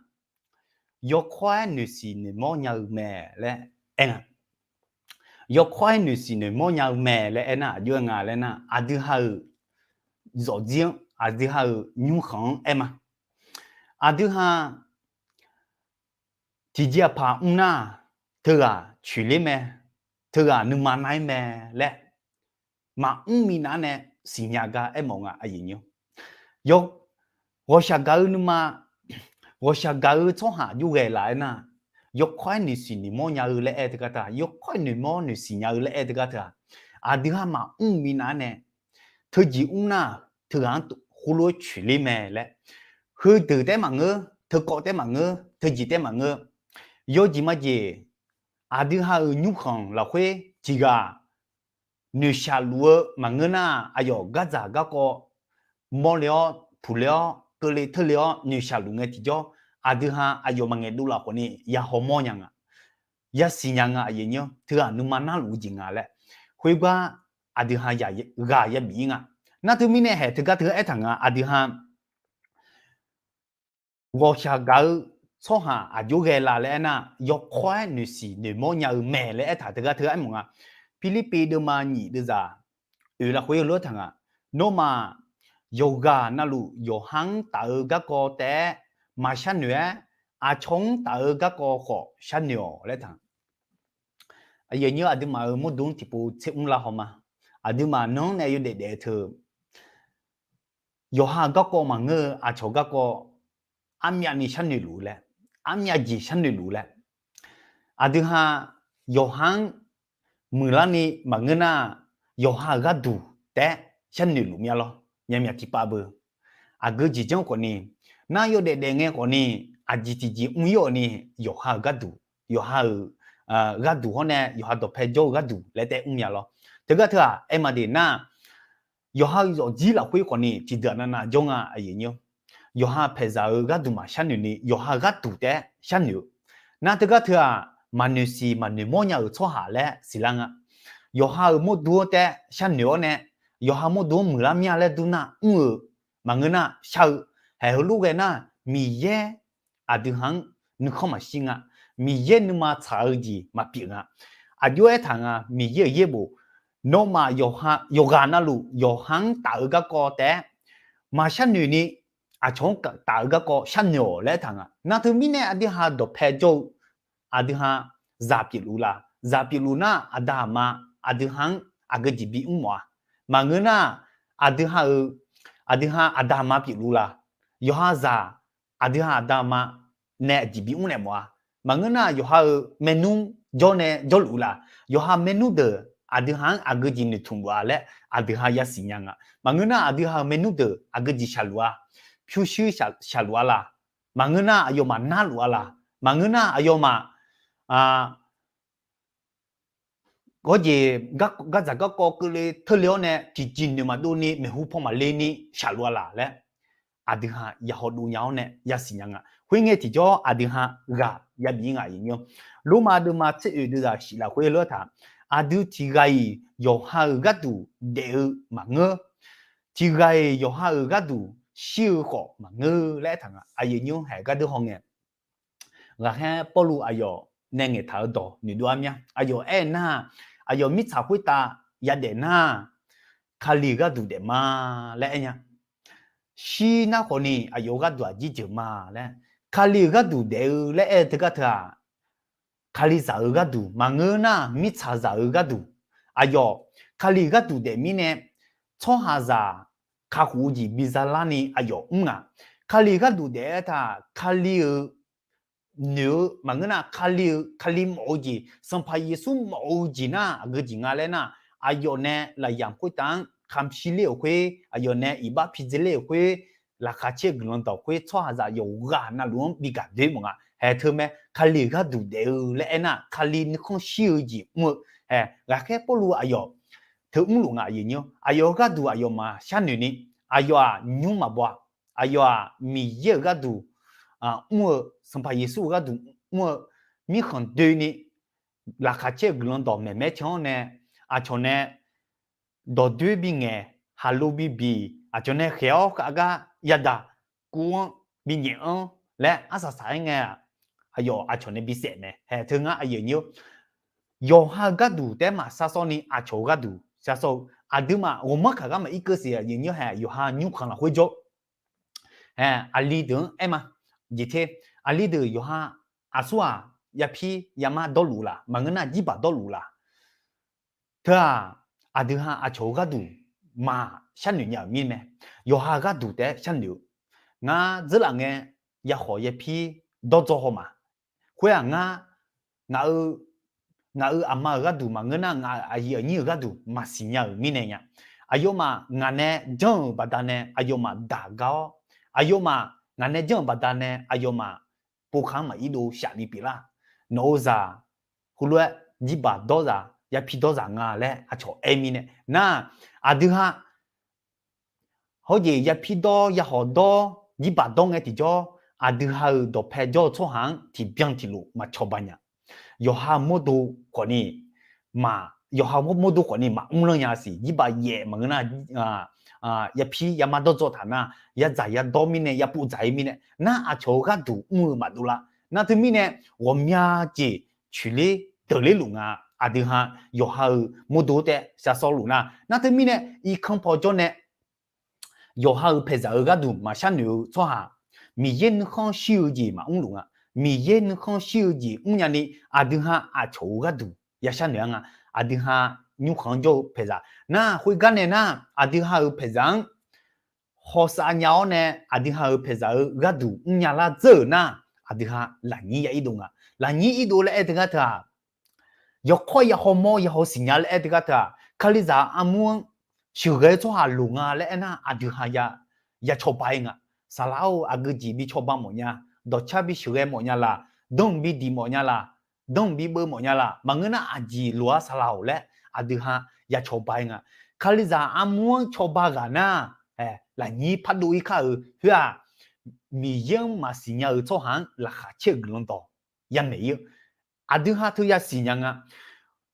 yawkawr-aer noeqsiq noeqmawr nya-eu mae laer aer nga. Yawkawr-aer noeqsiq noeqmawr nya-eu mae laer aernar, aqjox-aer nga laer nar, aqdui ha-euq zawqjir-anr, aqdui ha-euq nymrkhanq-anr aer ma. Aqdui ha tiqjeq aqpaq mr nar, teughaq coeqler mae, teughaq nuima nar-ir mae laer maqmr minav-aer nae siqnya gar aermawf nga, aqyuif aqnyir-anr. Ghawqshaq gaq-eu nuima, ghawqshaq gaq-eu tsawrhaq aqjox ghae laf-aer nar, yawkawr-aer noeqsiq noeqmawr nya-eu laer aer-eu teugar teu-aq, yawkawr-aer noeqmawr noeqsiq nya-eu laer aer-eu teugar teu-aq, aqdui ha maqmr minav-aer nae, teujeq mr nar, teughaq-anr khoerlof-aer coeqler mae laer, heudeuq taef-aer maqngeur, teukawv taef-aer maqngeur, teujeq taef-aer maqngeur, yawjeq majeq aqdui ha-euq nymrkhanq lafkhoer tiqghaq noeqshaq luf-eu maqngeur nar, aqyawf gardzaq garkawv mawrle-awr, puqle-awr, keuvle teurle-awr noeqshaq luf ngae tiqjawr, aqdui ha aqyawf maqngaeq dovlaf khawfni ya hawmawr nya nga, yasiq nya nga, aqyuif aqnyir-anr. Teughaq nuima narluf-eu jeq nga laer, khoergar aqdui ha ghaq ya bif-ir nga. Nar teumirnae haeq teugar teu aertaq nga, aqdui ha ghawqshaq gaq-eu tsawrhaq aqjox ghae la laer aernar, yawkawr-aer noeqsiq noeqmawr nya-eu mae laer aertaq teugar teu aermawf nga. Pirlirpiv deuvma nyiq deuvzaq oeq lafkhoer heulof-aer taq nga. Nawmaf yawqghaq navluf yawqha-anr taf-eu garkawv taef-aer maqsharnoeq-aer, aqcawq-anr taf-eu garkawv khawf sharnoeq-awq laer taq. Aqyuif aqnyir, aqduimaf-euq mawrdo-anr tiqpov tser mr lar haw ma. Aqduimaf nan-anr nae yawdaef daef-eu teu, yawqha garkawv maqngeur-eu aqcawq garkawv armyavni sharnoeq luf laer, armyav jeq sharnoeq luf laer, aqdui ha yawqha-anr muiqlar ni maqngeur nar, yawqha-euq gharduq taef-aer sharnoeq luf mya lawr. Myavmyaq tiqpav beu. Aqgeu jeq janr khawfni, nar yawdaef daef ngae khawfni, aqjeq tiqjeq mr-ir-awq ni, yawqha-euq gharduq, yawqha-euq gharduq hawr nae yawqha dawqpae jawr-eu gharduq laer taef mr mya lawr. Teugar teu-aq, aer ma de nar, yawqha-euq zawqjir lafkhoer khawfni tiqdeuq navnav jawr nga, aqyuif aqnyir. Yawqha paeqzaq-euq gharduq maqsharnoeq ni, yawqha-euq gharduq taef-aer sharnoeq-eu. Nar teugar teu-aq, maqnoeq siq maqnoeq mawr nya-euq tsawrhaq laer siqlar nga. Yawqha-euq mawrdo-anr taef-aer sharnoeq-awr nae, yawqha mawrdo-anr muiqlar mya laer dur nar mr-eu, maqngeur nar shar-eu, haeq heulof ghae nar, Miqyaer aqdui ha-anr nuikhanr maqshir nga. Miqyaer nuima tsaq-eu jeq maqpyeuf nga. Aqjox aertaq nga, Miqyaer-euq yaerbof, nawmaf yawqghaq navluf yawqha-anr taf-eu garkawv taef-aer maqsharnoeq ni, aqcawq-anr taf-eu garkawv sharnoeq-awq laer aertaq nga. Nar teumirnae aqdui ha dawqpae jawr-eu, aqdui ha zaq pyeufluf la? Zaq pyeufluf nar, aqda aqma aqdui ha-anr aqgeu jeq bimr mawf-a. Maqngeur nar, aqdui ha-euq, aqdui ha aqda aqma pyeufluf la? Yawqha zaq aqdui ha aqda aqma nae aqjeq bimr naeq mawf-a. Maqngeur nar, yawqha-euq maernmr jawr nae jawrluf la? Yawqha maernmr deuq aqdui ha-anr aqgeu jeq noeqtmq luf-a laer aqdui ha yasiq nya nga. Maqngeur nar, aqdui ha-euq maernmr deuq aqgeu jeq shaqluf-a? Pyurshuir shaqluf-a la? Maqngeur nar, aqyawfmaf narluf-a la? Maqngeur nar, aqyawfmaf hawjeq gardzaq garkawv keuvle teule-awr nae tiqjeq noeq maqdov ni maeqhu paw maqle ni shaqluf-a laq laer, aqdui ha ya hawdov nya-awr nae yasiq nya nga. Khoerngae tiqjawr aqdui ha ghaq yabif-ir nga, aqyuif nyir-awr. Lormav deuvma tser oeq deuvzaq shif lafkhoer lof-aer taq, aqdui tiq ghaq-iq yawqha-euq gharduq daef-eu maqngeur. Tiq ghaq-iq yawqha-euq gharduq shir-eu khawf maqngeur laer aertaq nga. Aqyuif nyir-awr, haeq gardeur hawngae, ghaqkhaer Pawrluv aqyawf nae ngaeqtaq-eu dawq noeqdov-ar mya. Aqyawf aer nar, aqyawf mirtsaq khoertav yadaef nar, Kali-euq gharduq daef ma laer aer nya. Shir nar khawf ni aqyawf-euq gharduq aqjir jeuq ma laer, Kali-euq gharduq daef-eu laer aer-eu teugar teu-aq, Kalizaq-euq gharduq maqngeur nar, mirtsaqzaq-euq gharduq, aqyawf Kali-euq gharduq daef mirnae, tsawrhaqzaq kakhof-eu jeq bizalar ni aqyawf mr nga. Kali-euq gharduq daef-aer taq, Kali-euq noeq-eu maqngeur nar, Kali-euq, Kali mawf-eu jeq, Sanqpaq Yeqsur mawf-eu jeq nar aqgeu jeq nga laer nar, aqyawf nae lafyamq khoertav-anr kamqshi ler-euq khoer, aqyawf nae iqbax pidzae ler-euq khoer, laqkhaq caer-eu guiqlanq dawq khoer tsawrhaqzaq yawqghaq navluf-anr bi gaq doer mawf nga. Haeq teu mae, Kali-euq gharduq daef-eu laer aer nar, Kali nuikhanr shir-eu jeq mr-eu, haeq ghaqkhaer Pawrluv aqyawf teu mrluf nga, aqyuif nyir-awr. Aqyawf-euq gharduq aqyawfmaf sharnoeq ni, aqyawf-aq nymr maqbaw-a. Aqyawf-aq Miqyaer-euq gharduq mr-eu, Sanqpaq Yeqsur-euq gharduq mr-eu, mirkhanq doeni, laqkhaq caer-eu guiqlanq dawq maeqmaer can-awr nae, aqcawq nae dawqdoer bingaeq, haqlo bibiq, aqcawq nae khaeq-awr khavgar yadaq, kuv-anr binyaef-anr laer arsaq saq-aer ngae-aq, aqyawf aqcawq nae bisaef mae. Haeq teu ngar aqyuif nyir-awr, yawqha-euq gharduq taef-aer maqshar sawr ni aqcawq-euq gharduq shar sawr-eu, aqduimaf ghawqmanr kaq gar maqir keuv siq, aqyuif nyir-awr. Haeq yawqha nymrkhanq lafkhoer jawr, haeq aqli deuq-anr aer ma, jeq ter, aqli deuq yawqha aqsur-aq yapir yamar dawrluf laq, maqngeur nar jirbaq dawrluf laq. Teu-aq, aqdui ha aqcawq-euq gharduq maqshar noeq nya-euq mirnae, yawqha gharduq taef-aer sharnoeq-eu. Ngar dzeurlaf ngae yakhawf yapir dawrdzaw haw ma. Khoer-aq ngar, ngaq-eu, ngaq-euq aqma-euq gharduq maqngeur nar, ngaq-euq aqyuif aqnyir-euq gharduq maqsiq nya-euq mirnae nya. Aqyawfmaf ngaq nae janr-euq baqdanae aqyawfmaf daq gar-awr, aqyawfmaf ngaq nae janr-euq baqdanae aqyawfmaf povkaq-anr maqir dov shafni pyeuflar. Nawq-euq zaq heulof-aer jirbaq dawrzaq, yapir dawrzaq nga laer aqcawq aer mirnae nar, aqdui ha hawjeq yapir dawr, yahawq dawr, jirbaq dawr ngae tiqjawr, aqdui ha-euq dawqpae jawr-eu tsawrhaq-anr tiqbyan tiqlof maqcawba nya. Yawqha mawrdo khawfni, maq, yawqha mawrdo khawfni maqmr lanr nya siq. Jirbaq yaef maqngeur nar, yapir yamar dawrdzaw taq nar, yadzaq yadawr mirnae, yapov dzaq-ir mirnae nar, aqcawq-euq gharduq mr-eu maqdov lar. Nar teumirnae, ghawqmya jeq coeqler deuqler luf nga. Aqdui ha yawqha-euq mawrdo taef-aer shar sawr luf nar, nar teumirnae irkanr paw jawr nae yawqha-euq paeqzaq-euq gharduq maqshar noeq-eu tsawrhaq, Miqyaer nuikhanr shir-eu jeq maqmr luf nga. Miqyaer nuikhanr shir-eu jeq mrnya ni, aqdui ha aqcawq-euq gharduq yashar noeq-a nga. Aqdui ha nymrkhanq-anr jawr-eu paeqzaq nar, khoergar nae nar, aqdui ha-euq paeqzaq-anr hawsav nya-awr nae, aqdui ha-euq paeqzaq-euq gharduq mrnya lar dzeur-euq nar, aqdui ha lafnyir ya irdov nga. Lafnyir irdov laer aer teugar teu-aq, yawkawr ya hawmawr ya haw siqnya laer aer teugar teu-aq, Kalizaq armur-anr sheuqghae-eu tsawrhaq loq nga laer aernar, aqdui ha ya cawba-ir nga. Saqlaq-or, aqgeu jeq bi cawba mawf nya, dawqcar bi sheuqghae mawf nya laq, danr bi diq mawf nya laq, danr bi beuv mawf nya laq, maqngeur nar aqjeq loq-ar saqlaq-or laer aqdui ha ya cawba-ir nga. Kalizaq armur-anr cawba ghaq nar, lafnyir pardov-ir kar-euq khoer-aq, Miqyaer-anr maqsiq nya-euq tsawrhaq-anr laqkhaq caer-eu guiqlanq dawq yamaeq-ir-eu, aqdui ha teu yasiq nya nga.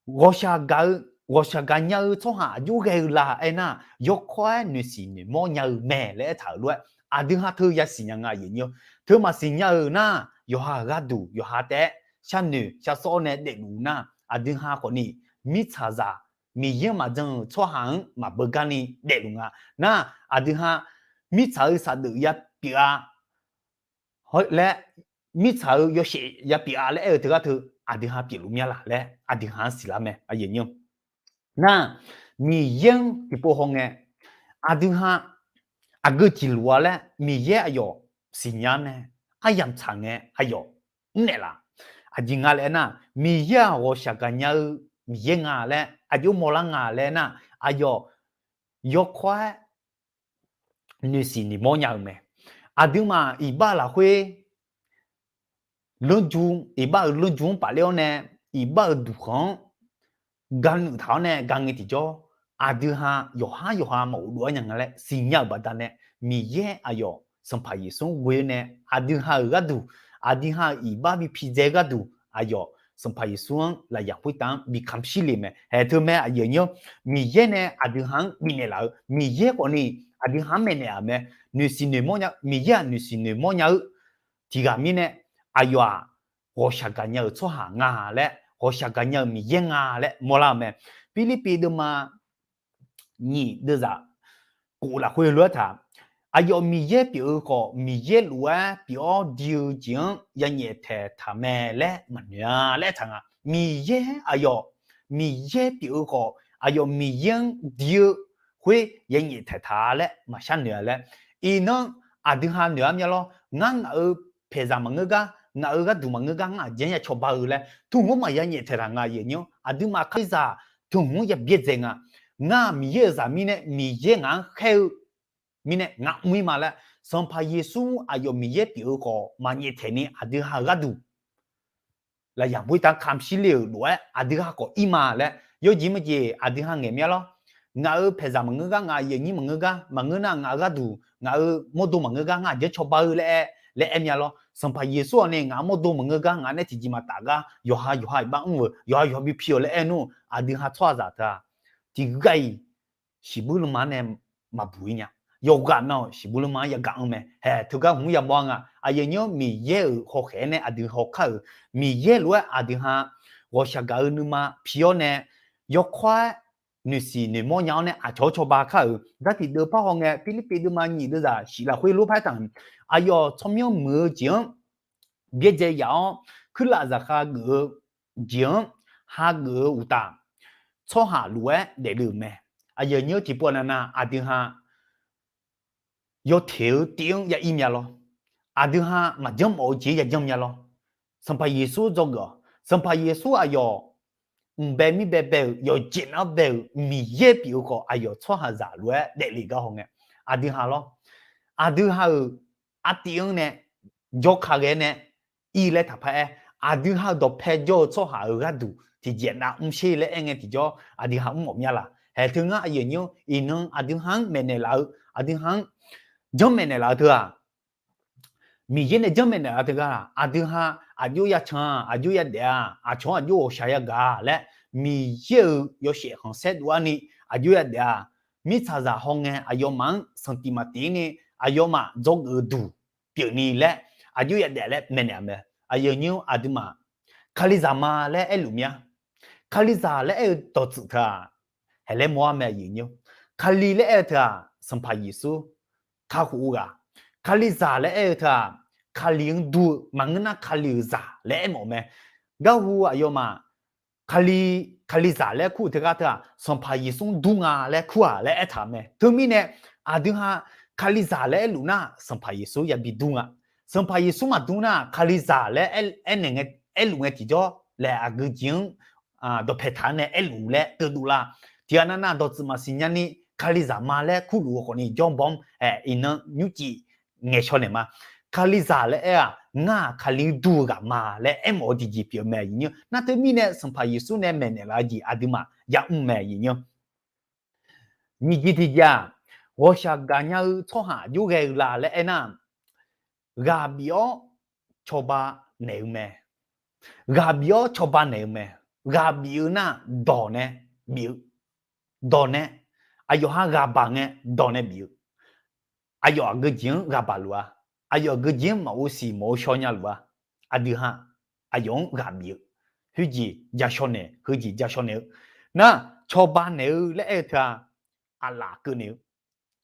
Ghawqshaq gaq-eu, ghawqshaq gaqnya-eu tsawrhaq aqjox ghae-eu la aernar, yawkawr-aer noeqsiq noeqmawr nya-eu mae laer aertaq-euq lof-aer, aqdui ha teu yasiq nya nga, aqyuif nyir-awr. Teu maqsiq nya-euq nar, yawqha-euq gharduq yawqha taef-aer sharnoeq shar sawr-awr nae daefluf nar, aqdui ha khawfni mirtsaqzaq, Miqyaer-anr maqjan-euq tsawrhaq-anr maqbeugar ni daefluf nga. Nar, aqdui ha mirtsaq-euq saqdeuf ya pyeuf-a laer, mirtsaq-euq yawshaef ya pyeuf-a laer aer-eu teugar teu, aqdui ha pyeufluf mya laq laer aqdui ha-anr siqlar mae, aqyuif nyir-awr. Nar, Miqyaer-anr tiqpov hawngae, Aqdui ha aqgeu jeq luf-a laer Miqyaer aqyawf siqnya nae aryamq tsaq ngae aqyawf mrnaeq laf. Aqjeq nga laer aernar, Miqyaer-aq ghawqshaq gaqnya-eu Miqyaer nga laer aqjox mawrlar nga laer aernar, aqyawf yawkawr-aer noeqsiq noeqmawr nya-eu mae. Aqduimaf iqbax-eu lafkhoer lanrju, iqbax-euq lanrju-anr pafler-awr nae, iqbax-euq duqkhanq-anr ganoeq taq-awr nae ga ngae tiqjawr, aqdui ha yawqhar yawqha maqghofdov-aer nya nga laer siqnya-euq baqdanae, Miqyaer aqyawf Sanqpaq Yeqsur-anr ghoe-eu nae aqdui ha-euq gharduq, aqdui ha-euq iqbax bi pidzae-eu gharduq, aqyawf Sanqpaq Yeqsur-anr lafyaq khoertav-anr bi kamq shir le mae. Haeq teu mae aqyuif aqnyir-awr, Miqyaer nae aqdui ha-anr bifnaeq laf-eu, Miqyaer khawfni aqdui ha-anr maeqnaeq-aq mae. Noeqsiq noeqmawr nya, Miqyaer-aq noeqsiq noeqmawr nya-eu tiqghaq mirnae, aqyawf-aq ghawqshaq gaqnya-euq tsawrhaq nga laer, ghawqshaq gaqnya-euq Miqyaer nga laer mawrlar-eu mae. Pirlirpiv deuvma nyiq deuvzaq kof lafkhoer lof-aer taq, aqyawf Miqyaer pyeuf-eu khawf, Miqyaer lof-aer pyeuf-awr di-eu jeq-anr yanyaef taeqtaq mae laer maqnoeq-a laer aertaq nga. Miqyaer aqyawf, Miqyaer pyeuf-eu khawf, aqyawf Miqyaer-anr di-eu khoer yanyaef taeqtaq-a laer maqshar noeq-a laer. Iqnan aqdui ha noeq-ar mya lawr. Ngar ngaq-euq paeqzaq maqngeur gar, ngaq-euq gharduq maqngeur gar, ngar aqjeq-anr ya cawba-eu laer teuhmq-anr maqya nyaef taeq taq nga. Aqyuif aqnyir-awr, aqduimaf Kalizaq teuhmq-anr ya byaerdzae nga. Ngar Miqyaer-euq zaq mirnae, Miqyaer ngaq-anr khaer-eu mirnae ngaq mr-ir ma laer, Sanqpaq Yeqsur aqyawf Miqyaer pyeuf-eu khawf maqnyaef taeq ni aqdui ha-euq gharduq lafyaq khoertav kamq shir le-euq lof-aer aqdui ha khawf ir ma laer yawjeq maqjeq aqdui ha ngaeq mya lawr. Ngaq-euq paeqzaq maqngeur gar, ngaq-euq aqyuif aqnyir maqngeur gar, maqngeur nar ngaq-euq gharduq ngaq-euq mawrdo maqngeur gar, ngar aqjeq-anr cawba-eu laer aer, laer aer mya lawr. Sanqpaq Yeqsur-aq nae ngaq-euq mawrdo maqngeur gar, ngaq nae tiqjeq maqtaf gar, yawqha yawqha iqbax mr-euq, yawqha yawqha bi pi-awq laer aer nmr. Aqdui ha tsawrhaqzaq teu-aq tiqghaq-iq shiqbuir lmma nae maqbuq-ir nya. Yawqghaq nav-awq shiqbuir lmma-anr yagaq-anr mae. Haeq teugar hmq-anr yamawr-a nga. Aqyuif aqnyir-awr, Miqyaer-euq hawkhaeq-aer nae aqdui hawkar-euq, Miqyaer lof-aer aqdui ha ghawqshaq gaq-eu nuima pi-awr nae, yawkawr-aer noeqsiq noeqmawr nya-awr nae aqcawq-anr cawba kar-euq. Dar tiqdeuv par hawngae, Pirlirpiv deuvma nyiq deuvzaq shif lafkhoer lof par-aer taq-euq, aqyawf tsawrmyanr muiq-eu jeq-anr byaerdzae yaf-awr, kuirlaf zaqkhav geuf-eu jeq-anr hageuf-eu uqtaf, tsawrhaq lof-aer daefle-euq mae. Aqyuif aqnyir-awr, tiqpov navnav aqdui ha yawteq-eu tiv-anr ya ir mya lawr. Aqdui ha maqjanr mawf-eu jeq-anr ya janr mya lawr. Sanqpaq Yeqsur dzawgeuf-awq. Sanqpaq Yeqsur aqyawf mqbae mirbae bae-euq, yawqjeq nar bae-euq Miqyaer pyeuf-eu khawf, aqyawf tsawrhaqzaq lof-aer daefle gar hawngae, aqdui ha lawr, aqdui ha-euq artiv-anr nae jawrka ghae nae ir laer taqpar aer, aqdui ha-euq dawqpae jawr-eu tsawrhaq-euq gharduq tiqjeq nav mr sher laer aer ngae tiqjawr, aqdui ha mr mawf mya laq. Haeq teu ngar aqyuif aqnyir-awr, iqnan aqdui ha-anr maeqnaeq laf-eu, aqdui ha-anr janrmaeq naeqlaf-eu teu-aq, Miqyaer nae janrmaeq naeqlaf-eu teu gar-aq, aqdui ha aqjox ya can-a, aqjox ya daef-a, aqcawq-anr aqjox ghawqshaq yagaq-a laer, Miqyaer-euq yawshaef khanqsaer dov-ar ni aqjox ya daef-a, mirtsaqzaq hawngae aqyawfmaf-anr sanqtif maqtif ni, aqyawfmaf dzawgeuf-eu duq pyeufni laer aqjox ya daef laer maeqnaeq-a mae. Aqyuif aqnyir-awr, aqduimaf Kalizaq ma laer aerluf mya. Kalizaq laer aer-eu dawqtsuif teu-aq, haeq laer mawr-ar mae, aqyuif aqnyir-awr. Kali laer aer-eu teu-aq, Sanqpaq Yeqsur kakhof-eu ghaq. Kalizaq laer aer-eu teu-aq, Kali-anr dur-eu, maqngeur nar Kali-euq zaq laer aermawf mae. Garhu aqyawfmaf Kali, Kalizaq laer kur-eu teu gar teu-aq, Sanqpaq Yeqsur-anr dur nga laer kur-aq laer aertaq mae. Teumirnae aqdui ha Kalizaq laer aerluf nar, Sanqpaq Yeqsur yabi dur nga. Sanqpaq Yeqsur maqdur nar, Kalizaq laer aer, aernaeq ngae, aerluf ngae tiqjawr laer aqgeu jeq-anr dawqpae taq-anr nae aerluf laer keuvdov lar. Tiqghaq nav nav dawqtsuif maqsiq nyani, Kalizaq ma laer kurluf-eu khawfni jawrbawr-anr iqnan nymrcif ngaeqshaw naeq ma. Kalizaq laer aer-aq, ngar-aq Kali-anr dur-eu ghaq ma laer aermawf-eu tiqjeq pyeuf-eu mae, aqyuif aqnyir-awr. Nar teumirnae Sanqpaq Yeqsur nae maeqnaeq laf-eu jeq aqduimaf yamr mae, aqyuif aqnyir-awr. Nyiq jeq tiqjeq-aq, ghawqshaq gaqnya-eu tsawrhaq aqjox ghae-eu la laer aernar, ghaq bif-awr cawba naeq-eu mae. Ghaq bif-awr cawba naeq-eu mae. Ghaq bif-eu nar, dawq nae bif-eu, dawq nae, aqyawf ha ghaq baq ngae dawq nae bif-eu, aqyawf aqgeu jeq-anr ghaq baq luf-a. Aqyawf aqgeu jeq-anr maqghov siq maqghov shaw nya luf-a. Aqdui ha aqyawf-anr ghaq bif-eu, khoerjeq ja shaw naeq, heujeq ja shaw naeq-eu. Nar, cawba naeq-eu laer aer-eu teu-aq, aqlaf keuv naeq-eu,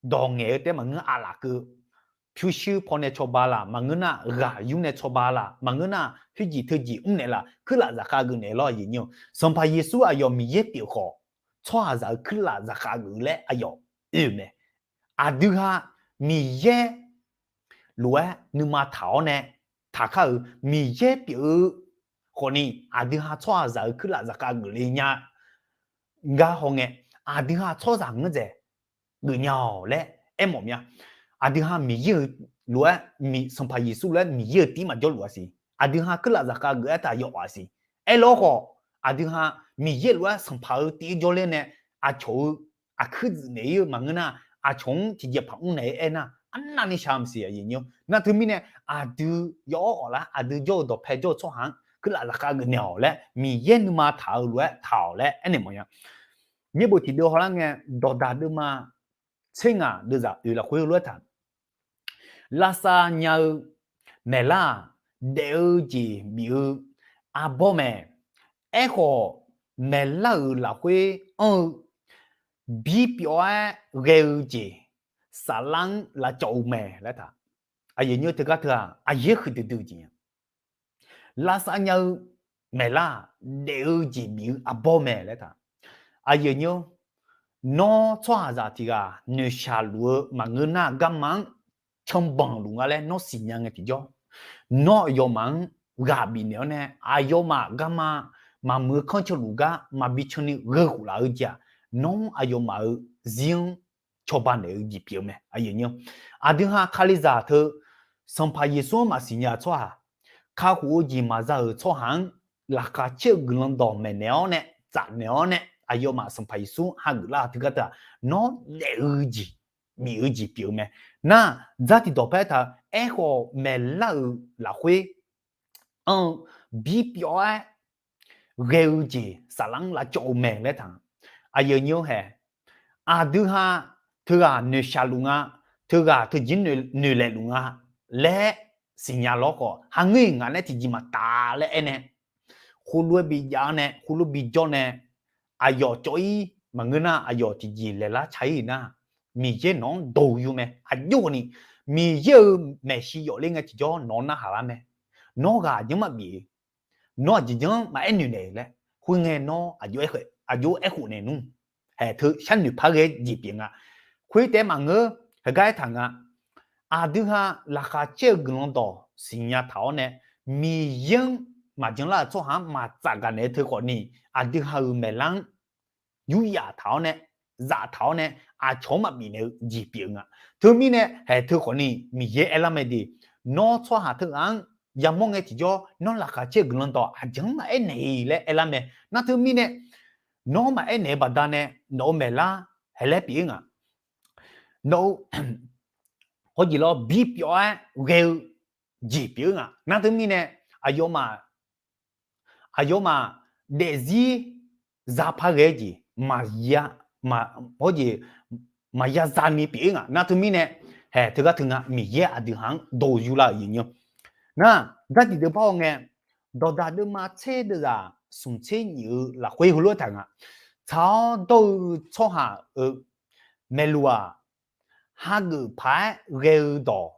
dawq ngaeq-eu taef maqngeur, aqlaf keuv-eu, pyurshuir pawnae cawba laq, maqngeur nar ghaq yur nae cawba laq, maqngeur nar khoerjeq teujeq mr naeq laf, kuirlaf zaqkhav geuf naeq lawr, aqyuif aqnyir-awr. Sanqpaq Yeqsur aqyawf Miqyaer pyeuf khawf, tsawrhaqzaq-euq kuirlaf zaqkhav geuf laer aqyawf oe-eu mae. Aqdui ha Miqyaer lof-aer nuima taq-awr nae taqkar-euq Miqyaer pyeuf-eu khawfni, aqdui ha tsawrhaqzaq-euq kuirlaf zaqkhav geufle nya gar hawngae, aqdui ha tsawrhaqzaq ngeur dzaeq geufnya-awq laer aermawf mya. Aqdui ha Miqyaer-euq lof-aer, Sanqpaq Yeqsur lof-aer Miqyaer-euq tiv maqjawr luf-a siq. Aqdui ha kuirlaf zaqkhav geuf-aer taq yawf-a siq. Aerlar khawf, aqdui ha Miqyaer lof-aer Sanqpaq-eu tiv-ir jawrler nae aqcawq-eu aqkuir dzuif naeq-ir-eu maqngeur nar, aqcawq-anr tiqjeqpaq mr naeq-aer aernar, arnavni shaq-eu maqsiq aqyuif nymr. Nar teumirnae, aqdui yaw-awr khawf lar, aqdui jawr-eu dawqpae jawr-eu tsawrhaq-anr kuirlaf zaqkhav geufnaeq-awq laer Miqyaer nuima taq-eu lof-aer taq-awq laer aernaeq mawfnya. Nyiq bof tiqdeuv hawlar ngae, dawqdaq deuvma tser ngaq deuvzaq oeq lafkhoer lof-aer taq. Lavsav nya-eu maeqlar-aq, daef-eu jeq bif-eu arbawr mae. Aerkhawf, maeqlar-euq lafkhoer anr-eu birpyawv-aer ghae-eu jeq saflar-anr lavcawv-eu mae laer taq. Aqyuif nymr, teugar teu-aq, aqyaer huiqdui dui-eu jeq nya. Lavsav nya-eu maeqlar-aq, daef-eu jeq bif-eu arbawr mae laer taq. Aqyuif nymr, nawr tsawrhaqzaq tiq ghaq noeqshaq luf-eu maqngeur nar, garma-anr canbanq luf nga laer nawr siqnya ngae tiqjawr, nawr aqyawfmaf-anr ghaq bifnaeq-awr nae, aqyawfmaf garma maqmuiq-eu kanr can luf gar maqbi can ni gheu khof laf-eu jeq-aq, nawr aqyawfmaf-euq zir-anr cawba naeq-eu jeq pyeuf-eu mae. Aqdui ha Kalizaq teu Sanqpaq Yeqsur-anr maqsiqnya-eu tsawrhaq, kakhof-eu jeq maqza-euq tsawrhaq-anr laqkhaq caer-eu guiqlanq dawq maeqnaeq-awr nae, tsafnaeq-awr nae, aqyawfmaf Sanqpaq Yeqsur hageuf lar-eu teugar teu-aq, nawr daef-eu jeq bif-eu jeq pyeuf-eu mae. Nar, dzar tiqdawq paer taq-eu, aerkhawf maeqlar-euq lafkhoer anr-eu birpyawv-aer ghae-eu jeq saflar-anr lavcawv-eu mae laer taq. Aqyuif nymr hae, aqdui ha teughaq noeqshaq luf nga, teughaq teujir noeqlaeq luf nga laer siqnya lawr khawf, hangeur-iq ngaq nae tiqjeq maqtaf laer aernae, khoerlof-aer bijav-awr nae, khoerlof bijawr nae, aqyawf cawv-ir maqngeur nar, aqyawf tiqjeq laeqlar ca-ir nar, Miqyaer nawq-anr dawq-eu yur mae. Aqjox ni, Miqyaer-euq maeqshi yawf ler ngae tiqjawr nawq-anr narhaq lar mae. Nawr ghaq janr maqbif, nawr aqjeq janr maqaer noeq naeq laer, khoerngae nawr aqjox aerkhof naeq nmr. Haeq teu sharnoeq par ghae jeq pyeuf nga. Khoer taef-aer maqngeur, heugar aertaq nga. Aqdui ha laqkhaq caer-eu guiqlanq dawq siqnya taq-awr nae, Miqyaer-anr maqjanlar-euq tsawrhaq-anr maqtsaf gaq naeq-eu teu khawfni, aqdui ha-euq maeqlar-anr yuryaf taq-awr nae, zaftaq-awr nae, aqcawq-anr maqbif naeq-eu jeq pyeuf-eu nga. Teumirnae haeq teu khawfni Miqyaer aerlar mae de, nawr tsawrhaq teughaq-anr yamawr ngae tiqjawr, nawr laqkhaq caer-eu guiqlanq dawq aqjeq-anr maqaer naeq-iq laer aerlar mae. Nar teumirnae, nawr maqaer naeq-eu baqdanae nawq-euq maeqlar haeq laer pyeuf-ir nga. Nawq-eu hawjeq lawr birpyawv-aer ghae-eu jeq pyeuf-ir nga. Nar teumirnae, aqyawfmaf aqyawfmaf daefzir zapar ghae-eu jeq maqya, hawjeq maqya zani pyeuf-ir nga. Nar teumirnae, haeq teugar teu nga, Miqyaer aqdui ha-anr dawq yur lar-euq jeq nymr. Nar, dzar tiqdeuv par haw ngae, dawqdaq deuvma tser deuvzaq smq tser nyif-eu lafkhoer heulof-aer taq nga. Tsaq-awr dawr-eu tsawrhaq-euq maeqluq-aq, hageuf paq-aer ghae-eu dawq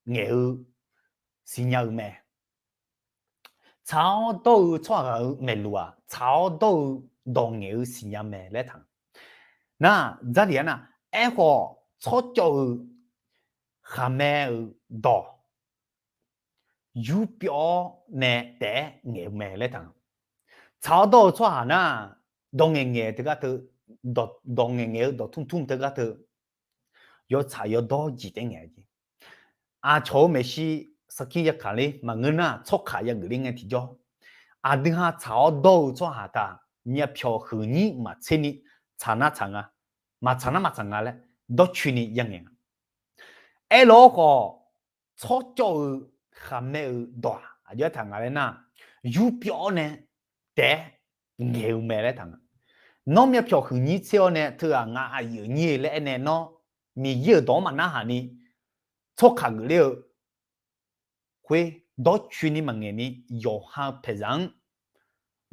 ngaeq-eu siqnya-eu mae. Tsaq-awr dawr-eu tsawrhaq-euq maeqluq-aq, tsaq-awr dawr-eu dawq ngaeq-eu siqnya mae laer taq. Nar, dzar tiq-aer nar, aerkhawf tsawrcawv-euq khaqmae-euq dawq yurpyawv-awr nae taef-aer ngaeq-eu mae laer taq. Tsaq-awr dawr-eu tsawrhaq nar, dawq ngaeq ngaeq teugar teu, dawq ngaeq ngaeq-eu dawq tmr tmr teugar teu, yawtsaq yawdawr jeq taef-aer ngaeq-eu jeq. Aqcawq-euq maeqshi sarkir yakaq ler maqngeur nar, tsawrkaq yageuf ler ngae tiqjawr, aqdui ha tsaq-awr dawr-eu tsawrhaq taq, myavpyawq huiqnyir maqtser ni tsaq nar tsaq nga, maqtsaq nar maqtsaq nga laer dawrcoeni yangaeq nga. Aerlawr khawf, tsawrcawv-eu khaqmae-euq dawq-aq aqjox-aer taq nga laer nar, yurpyawv-awr nae taef-aer ngaeq-eu mae laer taq nga. Nawr myavpyawq huiqnyir tser-awr nae teughaq ngaq aqyuif nyir-eu laer aernae nawr Miqyaer-euq dawq-anr maqnarhaq ni, tsawrkaq geuf ler-eu khoer dawrcoeni maqngaeq ni, yawqha-eu paeqzaq-anr,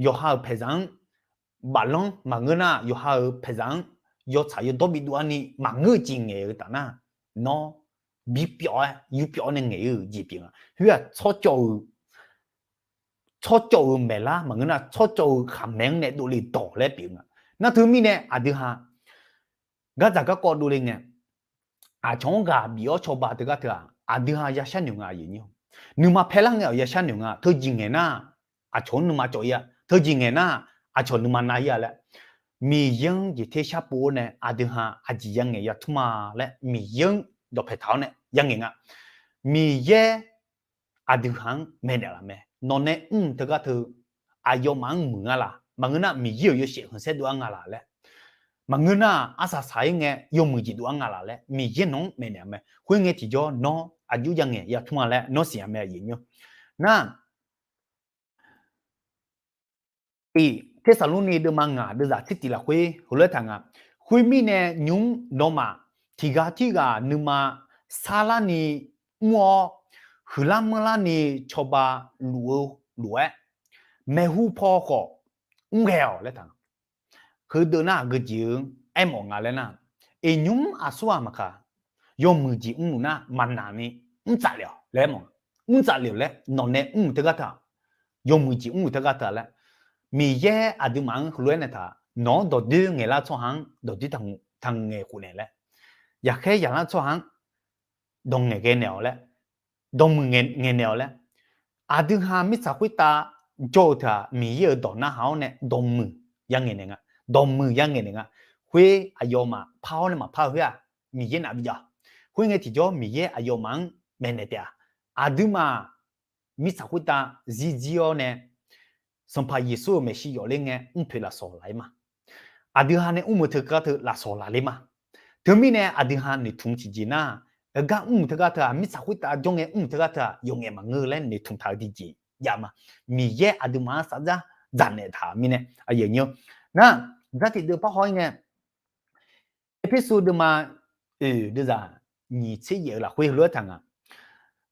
yawqha-euq paeqzaq-anr baflanr maqngeur nar, yawqha-euq paeqzaq-anr yawtsaq yawdawr bidov-ar ni maqngeur-eu jeq ngaeq-eu taf nar, nawr birpyawv-aer yurpyawv-awr nae ngaeq-eu jeq pyeuf nga. Khoer-aq tsawrcawv-eu, tsawrcawv-euq maeqlar maqngeur nar, tsawrcawv-eu khaqmae-anr nae dovle dawq laer pyeuf nga. Nar teumirnae aqdui ha gardzaq garkawv dovle ngae, aqcawq-anr ghaq bif-awr cawba teugar teu-aq, aqdui ha yashar noeq nga aqyuif nymr. Nuima paerlar ngae-awq yashar noeq nga, teujeq ngaeq nar, aqcawq-anr nuima cawv-ir-a, teujeq ngaeq nar, aqcawq nuima nav-ir-a laer, Miqyaer-anr jeq ter sharpov-awr nae aqdui ha aqjeq yangaeq yatmr-a laer Miqyaer-anr dawqpae taq-awr nae yangaeq nga. Miqyaer aqdui ha-anr maeqnaeq laf mae. Nawq nae mr teugar teu aqyawfmaf-anr muiq nga laq, maqngeur nar Miqyaer-euq yawshaef khanqsaer dov-ar nga laq laer, maqngeur nar arsaq saq-ir ngae yawmuiq jeq dov-ar nga laq laer, Miqyaer nawq-anr maeqnaeq-a mae. Khoerngae tiqjawr nawr aqjox yangaeq yatmr-a laer nawr siqnya mae aqyuif nymr. Nar, iq Tersaqlorni deuvma ngaq deuvzaq tsertif lafkhoer heulof-aer taq nga. Khoermirnae nymq-mr nawmaf tiqghaq tirghaq nuima sarlarni mr-awr, huiqlar manrlarni cawba luf-eu lof-aer, maeqhu paw khawf mr ghae-awq laer taq nga. Heudeuv nar aqgeu jeq-eu aermawf nga laer nar, iqnymr aqsur-aq maqkaq, yawmuiq jeq mrluf nar maqnaq ni mr tsaf lef-awq laer aermawf nga. Mr tsaf lef-awq laer nawq nae mr-euq teugar teu-aq, yawmuiq jeq mr-euq teugar teu-aq laer, Miqyaer aqduimaf-anr heulof-aer nae taq, nawq-anr dawqdoer ngaeqlar tsawrhaq-anr dawqdoer taq ngaeq khof naeq laer, yaqkhaer yaqlar tsawrhaq-anr dawq ngaeq ghae naeq-awq laer, dawqmuiq ngaeq naeq-awq laer, aqdui ha mirtsaq khoertav jawr-eu teu-aq, Miqyaer-euq dawq narhaq-awr nae dawqmuiq yangaeq naeq nga. Dawqmuiq yangaeq naeq nga. Khoer aqyawfmaf par-awr nae maqpar-eu khoer-aq, Miqyaer naf bijav-awq. Khoerngae tiqjawr Miqyaer aqyawfmaf-anr maeqnaeq taef-a. Aqduimaf mirtsaq khoertav zir zir-awr nae, Sanqpaq Yeqsur-euq maeqshi yawf ler ngae mr poeq lafsawq laf-ir ma. Aqdui ha nae mr-eu teugar teu lafsawq laf ler ma. Teumirnae aqdui ha noeqtmq tiqjeq nar, heugar mr-euq teugar teu-aq, mirtsaq khoertav jawr ngae mr-euq teugar teu-aq, yawf ngaef maqngeur-eu laer noeqtmq taq-eu tiqjeq jav ma. Miqyaer aqduimaf-anr safdzar dzaqnaeq taq-euq mirnae aqyuif nymr. Nar, dzartiq deuv parhaw-ir ngae, Erpersu deuvma oeq deuvzaq nyiq tser yaef-eu lafkhoer heulof-aer taq nga.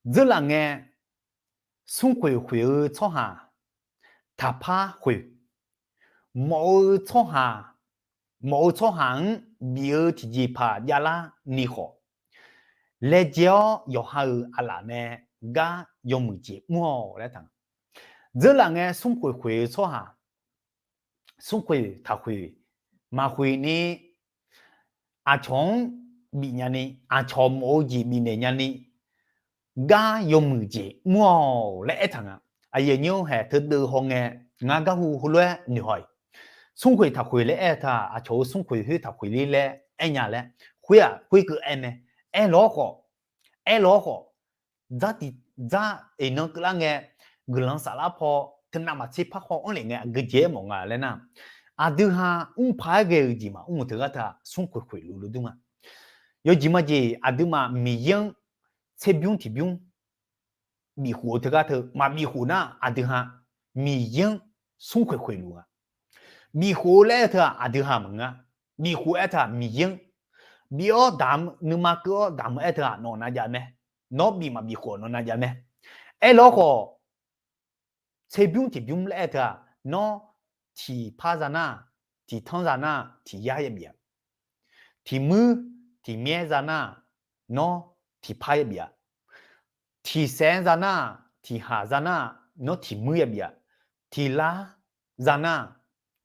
Dzeurlaf ngae, smrkhoeq khoeq-eu tsawrhaq taqpar khoeq. Mawf-eu tsawrhaq, mawf-eu tsawrhaq-anr bif-eu tiqjeqpaq javlar ni khawf, laejae-awr yawqha-euq aqlaf nae gar yawmuiq jeq mr-awq laer taq nga. Dzeurlaf ngae smrkhoeq khoeq-eu tsawrhaq, smrkhoeq taqkhoeq maqkhoeq ni, aqcawq-anr bifnya ni, aqcawq mawf-eu jeq bifnaeq nya ni, gar yawmuiq jeq mr-awq laer aertaq nga. Aqyuif aqnyir-anr haeq teudeuv hawngae, ngar garhu heulof-aer noeqhaw-iq, smrkhoeq taqkhoeq laer aer-eu teu-aq, aqcawq-euq smrkhoeq khoer taqkhoeq ler laer aernya laer, khoer-aq khoer keuv aer mae. Aerlawr khawf, aerlawr khawf, dzar tiq dzar iqnan keuvlar ngae, guiqlanq saflar paw teunav maqtser parhaw anr lef ngae aqgeu jeq aermawf nga laer nar, aqdui ha mrpaq-aer ghae-eu jeq maqmr-eu teugar teu-aq, smrkhoeq khoeq luf luf dur nga. Yawjeq majeq aqduimaf Miqyaer-anr tserbymr tiqbymr bifkhof-eu teugar teu maqbif khof nar, aqdui ha Miqyaer-anr smrkhoeq khoeq luf nga. Bifkhof-eu laer aer-eu teu-aq aqdui ha maqngeur-a. Bifkhof aer teu-aq Miqyaer-anr bif-awr damq-eu, nuima keuv-awr damq-eu aer-eu teu-aq nawq nav jav mae. Nawr bif maqbif khof nawq nav jav mae. Aerlawr khawf, tserbymr tiqbymr laer aer-eu teu-aq, nawr tiqpar za nar, tiqtanr za nar, tiqyar yabif-a. Tiqmuir tiqmyaer za nar, nawr tiqpar yabif-a. Tiqsaef za nar, tiqhaq za nar, nawr tiqmuir yabif-a. Tiqlar za nar,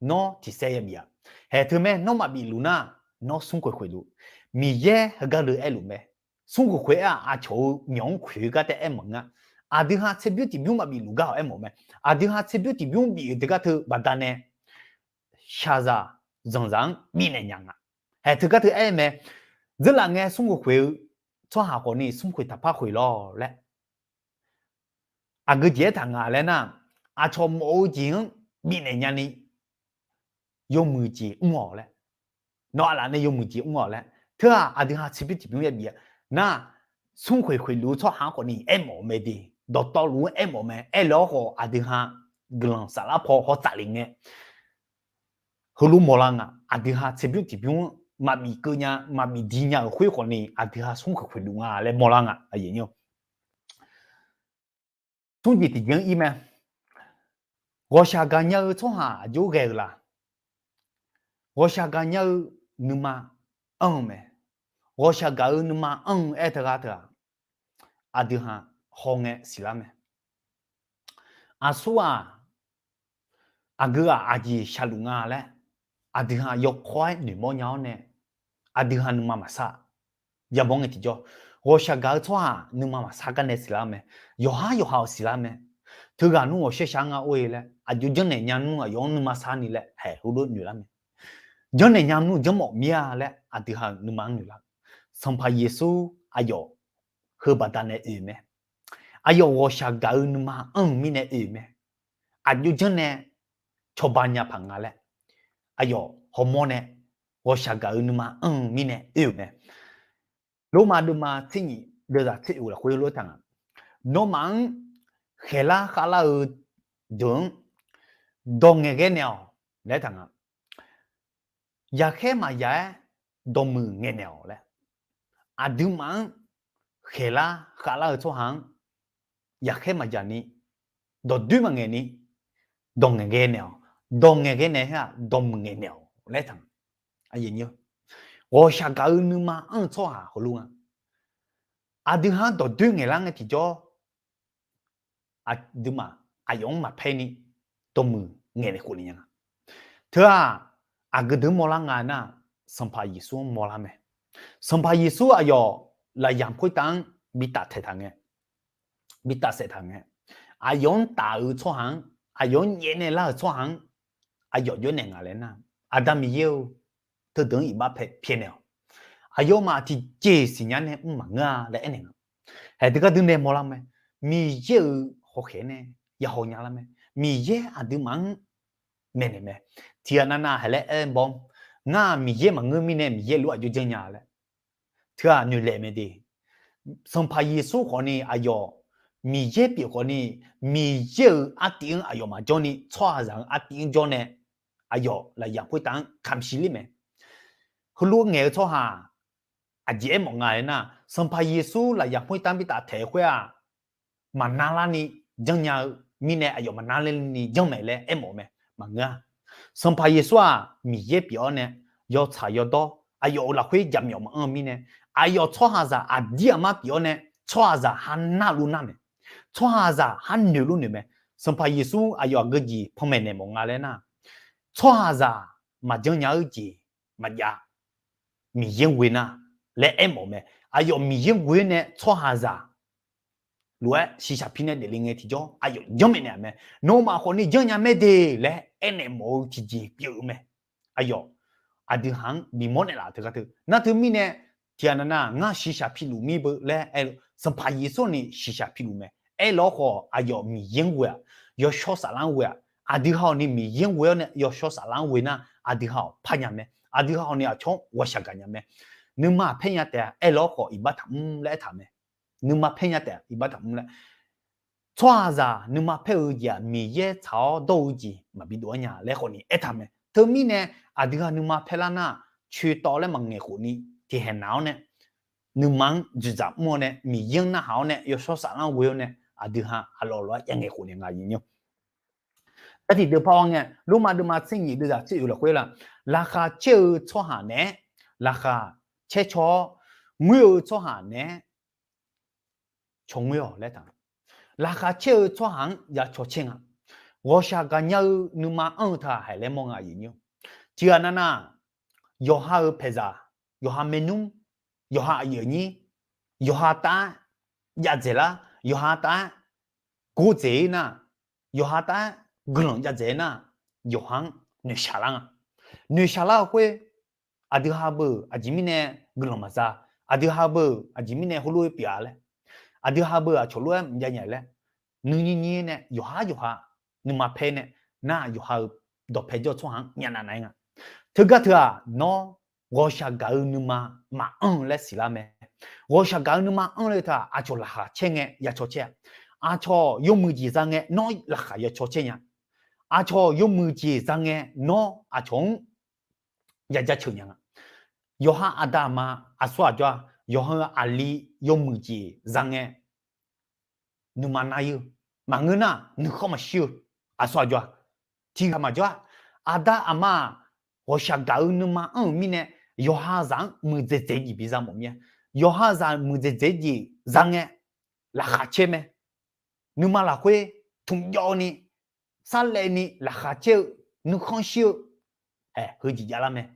nawr tiqsaef yabif-a. Haeq teu mae, nawr maqbif luf nar, nawr smrkhoeq khoeq luf. Miqyaer heugar leu aerluf mae. Smrkhoeq khoeq aer-aq, aqcawq-eu myawq-anr khoeq-eu gar taef aermawf nga. Aqdui ha tserbymr tiqbymr maqbif luf gar-awq aermawf mae. Aqdui ha tserbymr tiqbymr bif-euq teugar teu baqdanae shaqzaq zanqzaq-anr bifnaeq nya nga. Haeq teugar teu aer mae. Dzeurlaf ngae smrkhoeq khoeq-eu tsawrhaq khawfni smrkhoeq taqpar khoeq lawr laer aqgeu jeq aertaq nga laer nar, aqcawq mawf-eu jeq-anr bifnaeq nyani yawmuiq jeq mr-awq laer, nawq aqlaf nae yawmuiq jeq mr-awq laer, teu-aq aqdui ha tserbymr tiqbymr yabif-a. Nar, smrkhoeq khoeq luf-eu tsawrhaq-anr khawfni aermawf mae de, dawqtawvluf-anr aermawf mae. Aerlawr khawf aqdui ha guiqlanq saflar paw hawtsaf lef ngae, heulof mawrlar nga. Aqdui ha tserbymr tiqbymr-anr maqbif keuv nya, maqbif di nya-euq khoer khawfni aqdui ha smrkhoeq khoeq luf nga laer mawrlar nga. Smr jeq tiqjeq-anr ir mae. Ghawqshaq gaqnya-eu tsawrhaq aqjox ghae-eu la? Ghawqshaq gaqnya-eu nuima anr-eu mae. Ghawqshaq gaq-eu nuima anr-eu aer teugar teu-aq, aqdui ha hawngae siqlar mae. Aqsur-aq, aqgeu-aq aqjeq shaqluf nga laer aqdui ha yawkawr-aer noeqmawr nya-awr nae, aqdui ha nuima maqsar. yamawr ngae tiqjawr, ghawqshaq gaq-eu tsawrhaq nuima maqsar gar nae siqlar mae. Yawqhar yawqha-awq siqlar mae. Teughaq nmr ghawqshaq shaq nga or-e laer, aqjox janrnaeq nya nmr aqyawf-anr nuima sar ni laer haeq heulof noeqlar mae. Janrnaeq nya nmr janrmawf mir-a laer aqdui ha-euq nuima-anr noeqlar. Sanqpaq Yeqsur aqyawf heubaqda nae oe mae. Aqyawf ghawqshaq gaq-eu nuima anr-euq mirnae oe mae. Aqjox janrnae cawba nya paq nga laer, aqyawf hawmawr nae ghawqshaq gaq-eu nuima anr-eu mirnae oe-euq mae. Lormav deuvma tser nyif deuvzaq tser oeq lafkhoer lof-aer taq nga, nawmaf-anr khaeqlar khavlar-eu deuq-anr dawq ngaeqghae naeq-awq laer aertaq nga. Yaqkhaer maqya-aer dawqmuiq ngaeqnaeq-awq laer, aqduimaf-anr khaeqlar khavlar-eu tsawrhaq-anr yaqkhaer maqya ni, dawqdoer maqngaeq ni, dawq ngaeqghae naeq-awq. Dawq ngaeqghae naeq-aer-aq dawqmuiq ngaeqnaeq-awq laer aertaq nga. Ghawqshaq gaq-eu nuima anr-eu tsawrhaq heulof nga. Aqdui ha-anr dawqdoer ngaeqlar ngae tiqjawr, aqduimaf aqyawf-anr maqpaer ni dawqmuiq ngaeqnaeq khofnaeq nya nga. Teu-aq, aqgeu deuq-anr mawrlar nga nar, Sanqpaq Yeqsur-anr mawrlar mae. Sanqpaq Yeqsur aqyawf lafyaq khoertav-anr bi taftaeq taq ngae, bi tafsaef taq ngae, aqyawf-anr taf-eu tsawrhaq-anr, aqyawf-anr nyaev nae lar-euq tsawrhaq-anr aqyawf jawr naeq nga laer nar, Aqda Miqyaer-eu, teudeuq-anr iqbax pyaeqnaeq-awq. Aqyawfmaf tiqjeq siqnya nae mr maqngeur-a laer aernaeq nga. Haeq teugar dui nae mawrlar mae. Miqyaer-euq hawkhaeq nae yahaw nya lar mae. Miqyaer aqduimaf-anr maeqnaeq mae. Tiqghaq navnav haeq laer aer baw, ngar-aq Miqyaer maqngeur mirnae Miqyaer lof-aer aqjox janrnya laer. Teu-aq noeqlaeq mae de. Sanqpaq Yeqsur khawfni aqyawf Miqyaer pyeuf khawfni, Miqyaer-euq artiv-anr aqyawf maqjawr ni tsawrhaqzaq-euq artiv-anr jawr nae aqyawf lafyaq khoertav-anr kamq shiq ler mae. Heulof ngaeq-eu tsawrhaq aqjeq aermawf nga aernar, Sanqpaq Yeqsur lafyaq khoertav-anr bi taftaeq-eu khoer-aq, maqnar larni janrnya-eu mirnae aqyawf maqnar larni janr mae laer aermawf mae. Maqngeur-a. Sanqpaq Yeqsur-aq Miqyaer pyeuf-awr nae yawtsaq yawdawr aqyawf-euq lafkhoer jaqmyawf maqanr-eu mirnae, aqyawf tsawrhaqzaq aqdir aqmar pyeuf-awr nae tsawrhaqzaq ha narluf nar mae. Tsawrhaqzaq ha noeqluf noeq mae. Sanqpaq Yeqsur aqyawf aqgeu jeq panmaeq naeq mawf nga laer nar, tsawrhaqzaq maqjanr nya-eu jeq maqjav, Miqyaer ghoe nar laer aermawf mae. Aqyawf Miqyaer ghoe nae tsawrhaqzaq lof-aer shiqshaq pi nae daefle ngae tiqjawr aqyawf janrmaeq naeq-a mae. Nawmaf khawfni janrnya mae de laer aernaeq mawf-eu tiqjeq pyeuf-eu mae. Aqyawf aqdui ha-anr bimawr naeqlaf teugar teu nar teumirnae, tiqghaq navnav ngar shiqshaq piluf mir beu laer aer-eu, Sanqpaq Yeqsur ni shiqshaq piluf mae. Aerlawr khawf aqyawf Miqyaer-anr ghoe-aq, yawshawr saflar-anr ghoe-aq, aqdui ha-awq ni Miqyaer-anr ghoe-awr nae yawshawr saflar-anr ghoe nar, aqdui ha-awq par nya mae. Aqdui ha-awq ni aqcawq-anr ghawqshaq gaq nya mae. Nuima aqpaer nya taef-a, aerlawr khawf iqbax taqmr laer aertaq mae. Nuima paer nya taef-a, iqbax taqmr laer. Tsawrhaqzaq nuima paer-eu jeq-aq, Miqyaer tsaq-awr dawr-eu jeq maqbi dov-ar nya laer khawfni aertaq mae. Teumirnae aqdui ha nuima paer lar nar, coeqtawv laer maqngaeq khofni tiqhaeq naq-awr nae, nuima-anr dzoeqdzaq mr-awr nae, Miqyaer-anr narhaq-awr nae, yawshawr saflar-anr ghoe-awr nae, aqdui ha aqlawq lof-aer jav ngaeq khofnaeq nga aqyuif nymr. Artiq deuq par-awr ngae, Lormav deuvma tser nyif deuvzaq tser oeq lafkhoer la, laqkhaq caer-eu tsawrhaq naeq-aer laqkhaq caer caw-awr, ngoer-eu tsawrhaq naeq-aer caw ngoer-awq laer taq. Laqkhaq caer-eu tsawrhaq-anr ya caw caer nga. Ghawqshaq gaqnya-eu nuima anr-eu taq haeq laer mawr nga aqyuif nymr. Tiqghaq navnav, yawqha-euq paeqzaq, yawqha maernmr, yawqha aqyuif aqnyir, yawqha tav-aer jav dzaeq lar, yawqha tav-aer gordzaeq-ir nar, yawqha tav-aer guiqlanq jav dzaeq-ir nar, yawqha-anr noeqshaq lar nga. Noeqshaq lar-eu khoer, aqdui ha beu aqjeq mirnae guiqlanq maqza, aqdui ha beu aqjeq mirnae heulof-aer pyeuf-a laer, aqdui ha beu aqcawq lof-aer mqjav nya laer, nuinyir nyir nae yawqha yawqha nuima paer nae, nar yawqha-euq dawqpae jawr-eu tsawrhaq-anr myavnav nav-ir nga. Teugar teu-aq, nawr ghawqshaq gaq-eu nuima maqanr-eu laer siqlar mae. Ghawqshaq gaq-eu nuima anr le teu-aq, aqcawq laqkhaq caer ngae ya caw caer-a. Aqcawq yawmuiq jeq za ngae nawr laqkhaq ya caw caer nya. Aqcawq yawmuiq jeq za ngae nawr aqcawq-anr ya jaceuq nya nga. Yawqha aqda aqma aqsur aqjawr-aq, yawqha-eu aqli yawmuiq jeq za ngae nuima nar-ir-eu, maqngeur nar nuikhanr maqshir-eu, aqsur aqjawr-aq, tiqghaq maqjawr-a. Aqda aqma-aq, ghawqshaq gaq-eu nuima anr-euq mirnae, yawqha zaq-anr muiqdzaeq dzaeq jeq bi za mawf mir-a. Yawqha zaq muiqdzaeq dzaeq jeq za ngae, laqkhaq caer mae. Nuima lafkhoer tmqjawv ni, sarlaev ni, laqkhaq caer-eu, nuikhanr shir-eu, ae, heujeq javlar mae.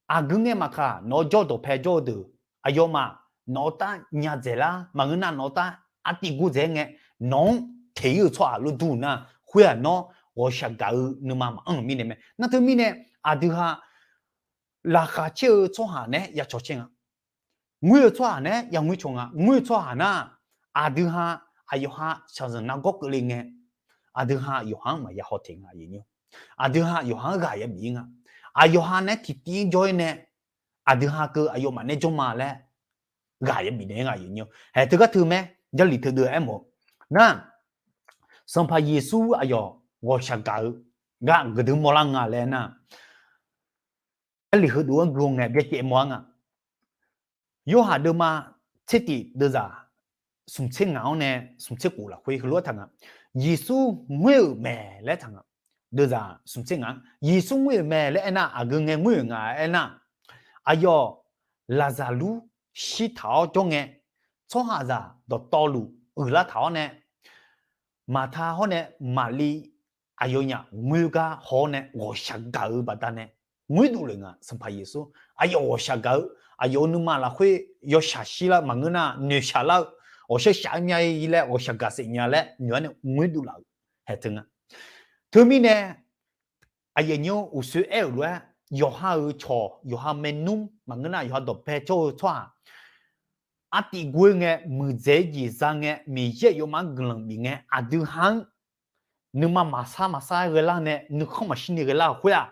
Aqgeu ngae maqkaq, nawq-eu jawr dawqpae jawr-eu deuq, aqyawfmaf nawq-eu tar nya dzaeqlar, maqngeur nar nawq-eu tar artiv gor dzaeq-aer ngae, nawq-anr teq ir-eu tsawrhaq lof dur nar, khoer-aq nawr ghawqshaq gaq-eu nuima maqanr-euq mirnae mae. Nar teumirnae, aqdui ha laqkhaq caer-eu tsawrhaq naeq-aer ya cawq caer nga. Ngoer-eu tsawrhaq naeq-aer ya ngoer cawq nga. Ngoer-eu tsawrhaq nar, aqdui ha aqyawf ha shaqzanq nargawr keuvle ngae, aqdui ha yawqha-anr maqya haw teq nga. Aqdui ha yawqha-anr ghaq ya bif-ir nga. Aqyawf ha naeq-aer tiqtiv-ir jawr-ir nae, aqdui ha keuv aqyawfmaf naeq-aer jawr ma laer ghaq ya bifnaeq-ir nga. Haeq teugar teu mae, Jarlif teudeuv aermawf-eu nar, Sanqpaq Yeqsur aqyawf ghawqshaq gaq-eu gar guiqdui mawrlar nga laer nar, Jarlif heudov-anr gui-eu ngae byacaev mawr-ar nga. Yorhaq deuvma tser tif deuvzaq smq tser ngaq-anr nae smq tser khof lafkhoer heulof-aer taq nga. Yeqsur ngoer-euq mae laer taq nga. Deuvzaq smq tser ngaq-anr Yeqsur ngoer-euq mae laer aernar, aqgeu ngae ngoer-euq nga aernar, aqyawf Laqzaqlur shirtaq-awr jawr ngae, tsawrhaqzaq dawqtawvluf uiqlar taq-awr nae, Maqta hawr nae Maqli aqyawfnyaf ngoer gar haw-awr nae ghawqshaq gaq-eu baqdanae ngoer duvlef nga. Sanqpaq Yeqsur aqyawf ghawqshaq gaq-eu, aqyawf-euq nuima lafkhoer yawshaq shirlar-eu maqngeur nar noeqshaq lar-eu, ghawqshaq shaq-eu myav-ir laer ghawqshaq gaq saef nya laer noeq-ar nae ngoer duvlaf-euq haeq teu nga. Teumirnae, aqyuif aqnyir-anr uqsoer aer-euq lof-aer, yawqha-euq cawq, yawqha maernmr maqngeur nar yawqha dawqpae jawr-eu tsawrhaq artiv gor-ir ngae, muiqdzaeq-eu jeq za ngae, Miqyaer aqyawfmaf-anr guiqlanq bif ngae, aqdui ha-anr nuima maqsar maqsar ghaelar nae nuikhanr maqshir ni ghaelar-euq khoer-aq,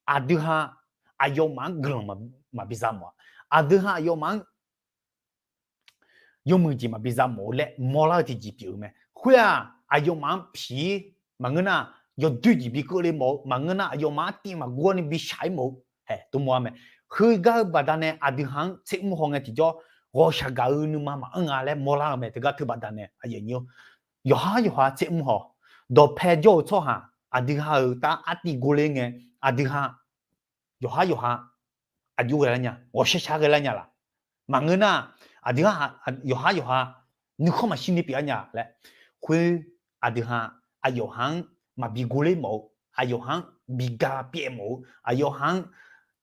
aqdui ha aqyawfmaf-anr guiqlanq maqbi za mawf-a. Aqdui ha aqyawfmaf-anr yawmuiq jeq maqbi za mawf-eu laer mawrlar-eu tiqjeq pyeuf-eu mae. Khoer-aq, aqyawfmaf-anr piq-ir maqngeur nar, yawdoer jeq bi keuvle mawf-eu maqngeur nar, aqyawfmaf-anr tiv maqgor ni bi shaq-ir mawf-eu haeq teu mawr-ar mae. Heugar-eu baqdanae aqdui ha-anr tser mr haw ngae tiqjawr, ghawqshaq gaq-eu nuima maqanr nga laer mawrlar-eu mae. Teugar teu baqdanae aqyuif aqnyir-or, yawqhar yawqha tser mr haw, dawqpae jawr-eu tsawrhaq aqdui ha-euq tar artiv gor ler ngae, aqdui ha yawqhar yawqha aqjox ghae lar nya, ghawqshaq shaq ghae lar nya laf. Maqngeur nar, aqdui ha yawqhar yawqha nuikhanr maqshir ni pyeuf-ar nya laer, khoer aqdui ha aqyawf ha-anr maqbi gor ler mawf-eu, aqyawf ha-anr bi ga pyaev mawf-eu, aqyawf ha-anr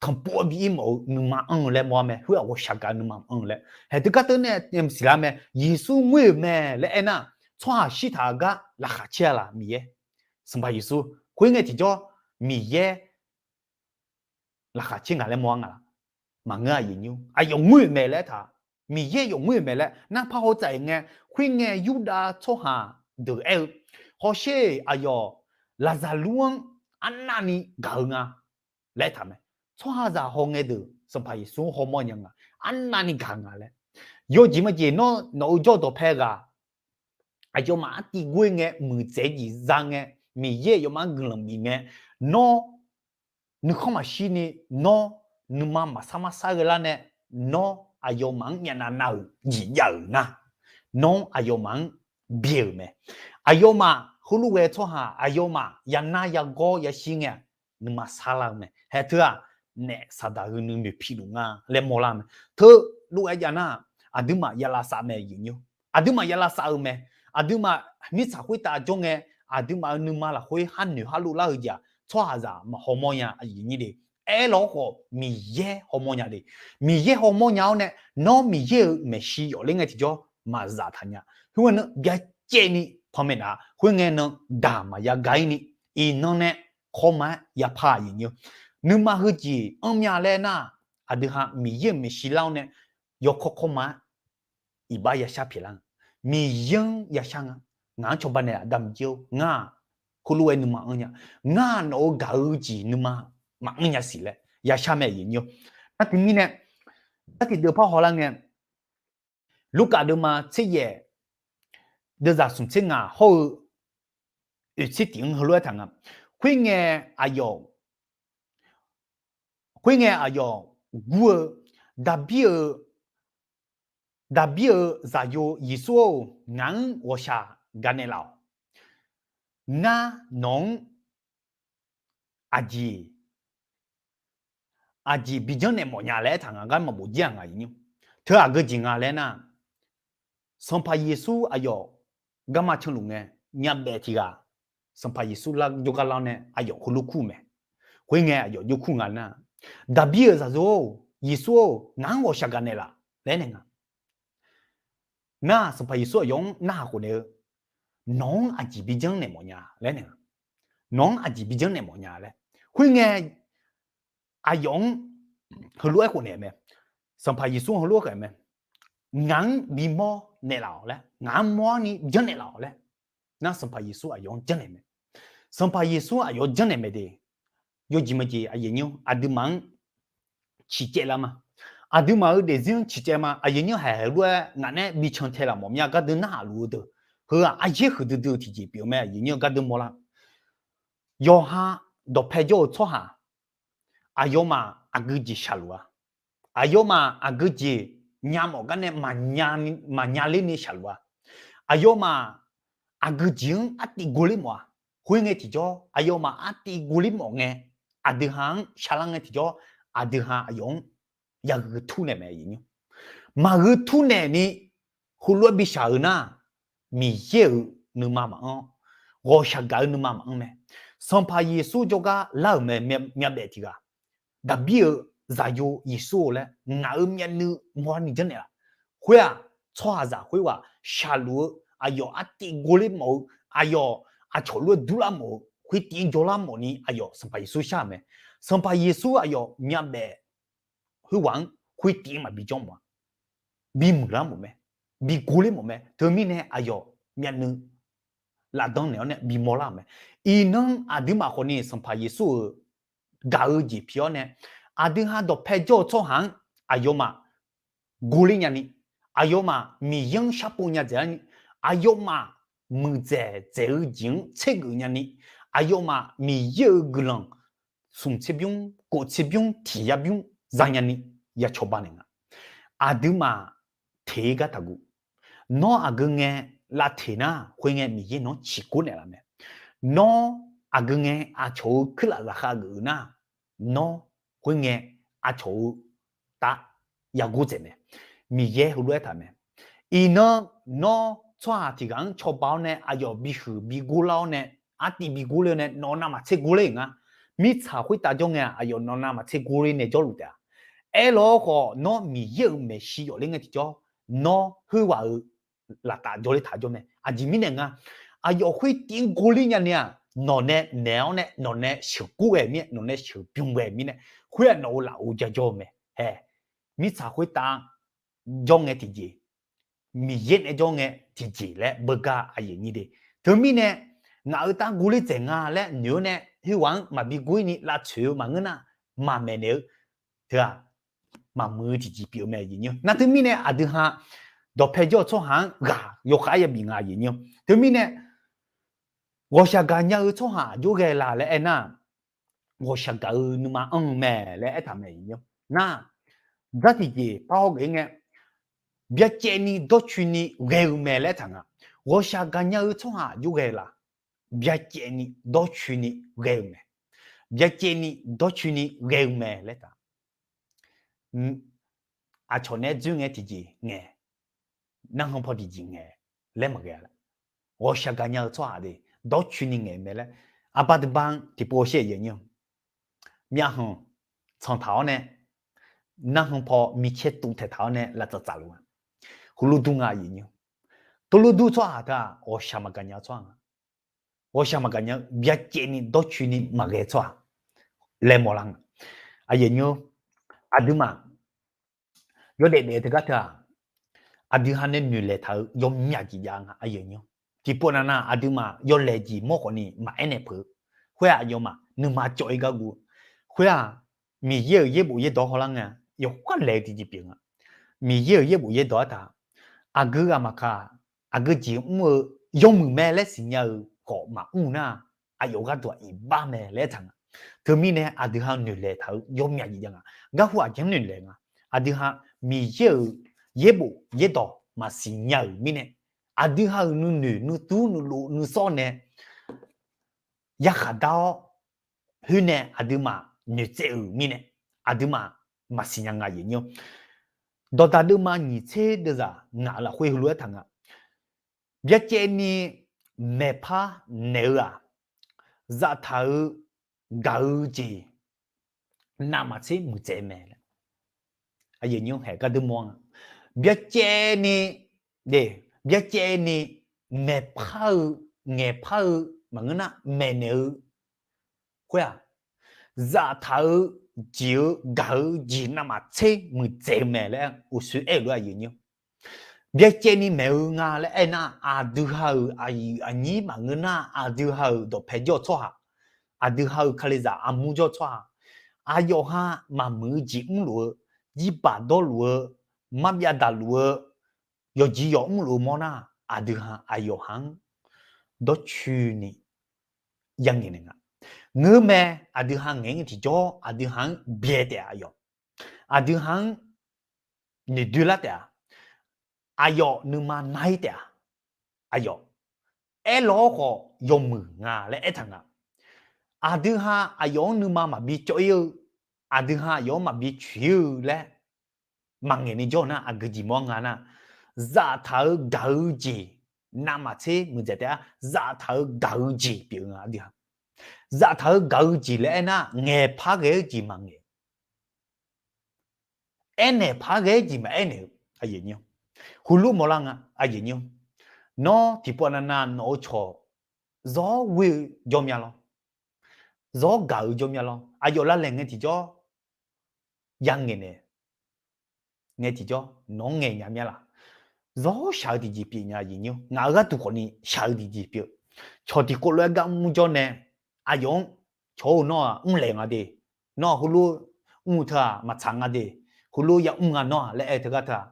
tanqpov-aer bi ir mawf-eu nuima anr-eu laer mawr-ar mae. Khoer-aq ghawqshaq gaq-eu nuima anr-eu laer haeq teugar teu nae siqlar mae. Yeqsur ngoer-euq mae laer aernar, tsawrhaq shirtaq-eu gar laqkhaq caer-a laf Miqyaer, Sanqpaq Yeqsur. Khoerngae tiqjawr Miqyaer laqkhaq caer nga laer mawr-ar nga laf. Maqngeur aqyuif aqnyir-or, aqyawf ngoer-euq mae laer taq, Miqyaer aqyawf ngoer-euq mae laer nar par haw tsaf-euq ngae, khoerngae Yurdav tsawrhaq deuq aer-eu, hawsher aqyawf Laqzaqlur-anr arnavni gaq-eu nga laer aertaq mae. Tsawrhaqzaq hawngae deuq Sanqpaq Yeqsur hawmawr nya nga, arnavni gaq nga laer. Yawjeq majeq nawr nawq-eu jawr dawqpae ghaq aqyawfmaf artiv gor-ir ngae, muiqdzaeq jeq za ngae, Miqyaer aqyawfmaf-anr guiqlanq bif ngae, nawr nuikhanr maqshir ni, nawr nuima maqsar marsar ghae lar nae, nawr aqyawfmaf-anr myavnav nav-euq jeq jav-euq nar, nawr aqyawfmaf-anr byae-euq mae. Aqyawfmaf heulof ghae tsawrhaq aqyawfmaf yanar yagawr yashir ngae-aq, nuima sarlar-eu mae. Haeq teu-aq, naef Saqdaq heu nuinoeq piluf nga laer mawrlar-eu mae. Teu lof-aer jav nar, aqduimaf ya lavsav mae. Aqduimaf ya lavsav-eu mae. Aqduimaf mirtsaq khoertav jawr ngae, aqduimaf-euq nuima lafkhoer har noeq har lov lar-eu jeq-aq, tsawrhaqzaq maqhaw mawr nya. Aerlawr khawf Miqyaer haw mawr nya le. Miqyaer haw mawr nya-awr nae, nawr Miqyaer-euq maeqshi yawf ler ngae tiqjawr maqzaf taq nya. Khoerngae nar byacaevni panmaeq naf-a. Khoerngae nan daq maqya ga-ir ni, iqnan nae kawrma-aer yapar-a. Nuima heujeq anrmya laer nar, aqdui ha Miqyaer-euq maeqshi lar-awr nae, yawkawr kawrma-aer iqbax yashar pyeuflar nga. Miqyaer-anr yashar nga. Ngaq-anr cawba naeq-a, Aqda Miqyaer-or, ngar-aq heulof-aer nuima anr nya. Ngar-aq nawq-euq gaq-eu jeq nuima maqanr nya siq laer yashar mae. Nar teumirnae, nar tiqdeuv par hawlar ngae, Lurkaf deuvma tser yaef deuvzaq smq tser ngaq hawr-eu oeq tser tif-anr heulof-aer taq nga. Khoerngae aqyawf, khoerngae aqyawf gur-eu, Daqbir-eu, Daqbir-euq zaqyo Yeqsur-or, ngaq-anr ghawqshaq gaq naeqlaf-awq. Ngar nawq-anr aqjeq, aqjeq bi janrnaeq mawf nya laer aertaq nga. Garma bof jir-aq nga. Teu aqgeu jeq nga laer nar, Sanqpaq Yeqsur aqyawf garma canluf ngae myavbaef tiq ghaq, Sanqpaq Yeqsur lar jawrgar lar-awr nae aqyawf heulof kur-eu mae. Khoerngae aqyawf jawr kur nga nar, Daqbir-euq zaqyo-or, Yeqsur-or, ngaq-anr ghawqshaq gaq naeqlaf laer aernaeq nga. Nar Sanqpaq Yeqsur aqyawf-anr narhaq khofnaeq-eu, nawq-anr aqjeq bi janrnaeq mawf nya laer naeq-a. Nawq-anr aqjeq bi janrnaeq mawf nya laer. Khoerngae, aqyawf-anr heulof-aer khofnaeq mae. Sanqpaq Yeqsur heulof-aer khofnaeq mae. Ngaq-anr bimawr naeqlaf-awq laer, ngaq-anr mawrni janrnaeq laf-awq laer. Nar Sanqpaq Yeqsur aqyawf-anr janrnaeq mae. Sanqpaq Yeqsur aqyawf janrnaeq mae de. Yawjeq maqjeq aqyuif aqnyir aqduimaf-anr ciqcaev lar ma. Aqduimaf-euq daefzir-anr ciqcaev ma. Aqyuif aqnyir haiq heulof-aer ngaq nae bi cantae laf mawf mya gardeuv narhaq luf-eu deuq, heu-aq aryaer huiqdui dui-eu tiqjeq pyeuf-eu mae. Aqyuif aqnyir gardeuv mawrlar. Yawqha dawqpae jawr-eu tsawrhaq, aqyawfmaf aqgeu jeq shaqluf-a. Aqyawfmaf aqgeu jeq nya mawf gar nae maqnya ler ni shaqluf-a. Aqyawfmaf aqgeu jeq-anr artiv gor ler mawf-a. Khoerngae tiqjawr aqyawfmaf artiv gor ler mawf ngae, aqdui ha-anr sharlar ngae tiqjawr, aqdui ha aqyawf-anr yagheu turnaeq mae. Maqgheu turnaeq ni heulof-aer bi shaq-eu nar, Miqyaer-euq nuima maqanr, ghawqshaq gaq-eu nuima maqanr mae. Sanqpaq Yeqsur jawrgar lar-euq mae, myavbaef tiq ghaq, Daqbir-euq zaqyo Yeqsur-or laer ngaq-euq myavnuiv mawrni janrnaeq-a. Khoer-aq, tsawrhaqzaq khoerghaq shaqluf-eu, aqyawf artiv gor ler mawf-eu, aqyawf aqcawq lof-aer durlar mawf-eu, khoertiv-anr jawrlar mawfni aqyawf Sanqpaq Yeqsur shar-euq mae. Sanqpaq Yeqsur aqyawf myavbaef khoerghaq-anr khoertiv-anr maqbi jawr mawf-a. Bimuiq lar mawf mae. Bi gor ler mawf mae. Teumirnae aqyawf myavnuiv lafdan naeq-awr nae bimawr lar-euq mae. Iqnan aqduimaf khawfni Sanqpaq Yeqsur-euq gaq-eu jeq pi-awr nae, aqdui ha dawqpae jawr-eu tsawrhaq-anr aqyawfmaf gor ler nyani, aqyawfmaf Miqyaer-anr sharpov nya dzaeqlar ni, aqyawfmaf muiqdzaeq dzaeq-eu jeq-anr tsergeuf nyani, aqyawfmaf Miqyaer-euq guiqlanq smq tserbymr, kof tserbymr, tiq yar bymr za nyani ya cawba naeq nga. Aqduimaf teq-ir gar taqguv. Nawr aqgeu ngae lavteq nar, khoerngae Miqyaer nawq-anr ciqgor naeqlaf mae. Nawr aqgeu ngae aqcawq-eu kuirlaf zaqkhav geuf-eu nar, nawr khoerngae aqcawq-eu tav yagor dzaeq mae. Miqyaer heulof-aer taq mae. Iqnan nawr tsawrhaq tiq ghaq-anr cawba-awr nae aqyawf bihuiq bi gor lar-awr nae, artiv bi gor ler-awr nae nawq navmaqtser gor ler-euq nga. Mirtsaq khoertav jawr ngae-aq, aqyawf nawq navmaqtser gor ler nae jawrluf taef-a. Aerlawr khawf nawr Miqyaer-euq maeqshi yawf ler ngae tiqjawr, nawr khoerghaq-euq laftav jawrler taq jawr mae. Aqjeq mirnae nga, aqyawf khoertiv-anr gor ler nyani-aq, nawq nae naeq-awr nae nawq nae sheuqgor ghae mir-aer, nawq nae sheuqbymr ghae mirnae, khoer-aq nawq-euq lafov ja jawr-eu mae. Hae, mirtsaq khoertav jawr ngae tiqjeq, Miqyaer nae jawr ngae tiqjeq laer beugar aqyuif aqnyir de. Teumirnae ngaq-euq tav gor ler dzaeq nga laer noeq-awr nae khoerghaq-anr maqbi gor-ir ni lavtsoeq-eu maqngeur nar, maqmaeq naeq-eu teu-aq, maqmuiq-eu tiqjeq pyeuf-eu mae. Nar teumirnae aqdui ha dawqpae jawr-eu tsawrhaq-anr ghaq yawkhav-aer yabif nga aqyuif aqnyir. Teumirnae ghawqshaq gaqnya-eu tsawrhaq jawr ghae la laer aernar, ghawqshaq gaq-eu nuima anr-eu mae laer aertaq mae. Nar, jar tiqjeq par hawgeuf-ir ngae, byacaevni dawrcoeni ghae-eu mae laer aertaq nga. Ghawqshaq gaqnya-eu tsawrhaq jawr ghae la, byacaevni dawrcoeni ghae-eu mae. Byacaevni dawrcoeni ghae-eu mae laer aertaq. Aqcawq nae-aer dzoer ngae tiqjeq ngae, narhan paw tiqjeq ngae laer maqghae-a. Ghawqshaq gaqnya-eu tsawrhaq de, dawrcoeni ngaeq mae laer, aqbar deuq bar-anr tiqpov shar-eu aqyuif aqnyir, myavkhanq tsanq taq-awr nae, narhan paw micaer tuv taeq taq-awr nae lavtsaf tsafluf nga. Heulof dur nga aqyuif aqnyir. Teulof dur tsawrhaq teu-aq ghawqshaq maqgaqnya-eu tsawrhaq nga. Ghawqshaq maqgaqnya-eu byacaevni dawrcoeni maqghae tsawrhaq laer mawrlar nga. Aqyuif aqnyir, aqduimaf yawdaef daef-eu teugar teu-aq, aqdui ha nae noeqlaeq taq-eu yawmyaq jeq jav nga aqyuif aqnyir. Tiqpov nav nav aqduimaf yawlaeq jeq mawr khawfni maqaer naeq peuq-eu, khoer-aq aqyawfmaf nuima cawv-ir gar guv-eu, khoer-aq Miqyaer-euq yaerbof yaerdawq hawlar ngae yawkhav laeq-eu tiqjeq pyeuf nga. Miqyaer-euq yaerbof yaerdawq-aer taq, aqgeu ghaq maqkaq, aqgeu jeq mr-eu yawmuiq mae laer siqnya-euq khawf maqmr nar, aqyawf gharduq-aq iqbax mae laer aertaq nga. Teumirnae aqdui ha noeqlaeq taq-eu yawmyaq jeq jav nga. Garhu aqjeq-anr noeqlaeq nga. Aqdui ha Miqyaer-euq yaerbof yaerdawq maqsiq nya-euq mirnae, aqdui ha-euq nuinoeq nuitur nuilov nuisawr nae yarkhaq dar-awr, khoer nae aqduimaf noeqtsaev-euq mirnae, aqduimaf maqsiq nya nga aqyuif aqnyir. Dawqdaq deuvma nyiq tser deuvzaq ngaq-euq lafkhoer heulof-aer taq nga. Byacaevni maeqpar naeq-eu-aq, zaftaq-eu gaq-eu jeq navmaqtser muiqdzaeq mae. Aqyuif aqnyir haeq gardeur mawr nga. Byacaevni Byacaevni maeqpar-eu, ngaeqpar-eu maqngeur nar maeqnaeq-eu khoer-aq, zaftaq-eu jeq-eu gaq-eu jeq navmaqtser muiqdzaeq-eu mae laer uqshoe aer-euq lof-aer aqyuif aqnyir-or. Byacaevni maeq-eu nga laer aernar, aqdui ha-euq aqyuif aqnyir maqngeur nar, aqdui ha-euq dawqpae jawr-eu tsawrhaq, aqdui ha-euq kalizaq armur jawr-eu tsawrhaq, aqyawf ha maqmuiq-eu jeq mrluf-eu, jirbaq dawrluf-eu, marbyav daqluf-eu, yawqjeq yawq mrluf-eu mawr nar, aqdui ha aqyawf ha-anr dawrcoeni yangaeq naeq nga. Ngeur mae, aqdui ha ngaeq-anr tiqjawr aqdui ha-anr byae taef-a aqyawf. Aqdui ha-anr noeqdoe lar taef-a. Aqyawf nuima nar-ir taef-a. Aqyawf aerlaw-awr khawf yawmuiq nga laer aertaq nga. Aqdui ha aqyawf-anr nuima maqbi cawv-ir-eu, aqdui ha aqyawf-anr maqbi coeq-ir-eu laer maqngaeq ni jawr-eu nar, aqgeu jeq mawr nga nar, zaftaq-eu gaq-eu jeq navmaqtser muiqdzaeq taef-a. Zaftaq-eu gaq-eu jeq pyeuf-eu nga aqdui ha. Zaftaq-eu gaq-eu jeq laer aernar, ngaeqpar ghae-eu jeq maqngaeq. Aernaeq par ghae-eu jeq maqaer naeq-eu, heulof mawrlar nga. Nawr tiqpov navnav nawq-eu cawq zawr ghoe-eu jawr mya lawr, zawr gaq-eu jawr mya lawr, aqyawf lavlaeq ngae tiqjawr yangaeq naeq ngae tiqjawr nawq-anr ngaeq nya mya laq? Zawr shaq-eu tiqjeq pyeuf nya aqyuif aqnyir-or. Ngaq-euq gharduq khawfni shaq-eu tiqjeq pyeuf-eu. Cawq tiqkawv lof-aer gar mr jawr nae, aqyawf-anr cawq-or nawr-aq mrlaeq nga de, nawr-aq heulof mr-eu teu-aq maqtsaq nga de, heulof ya mr nga nawr-aq laer aer-eu teugar teu-aq,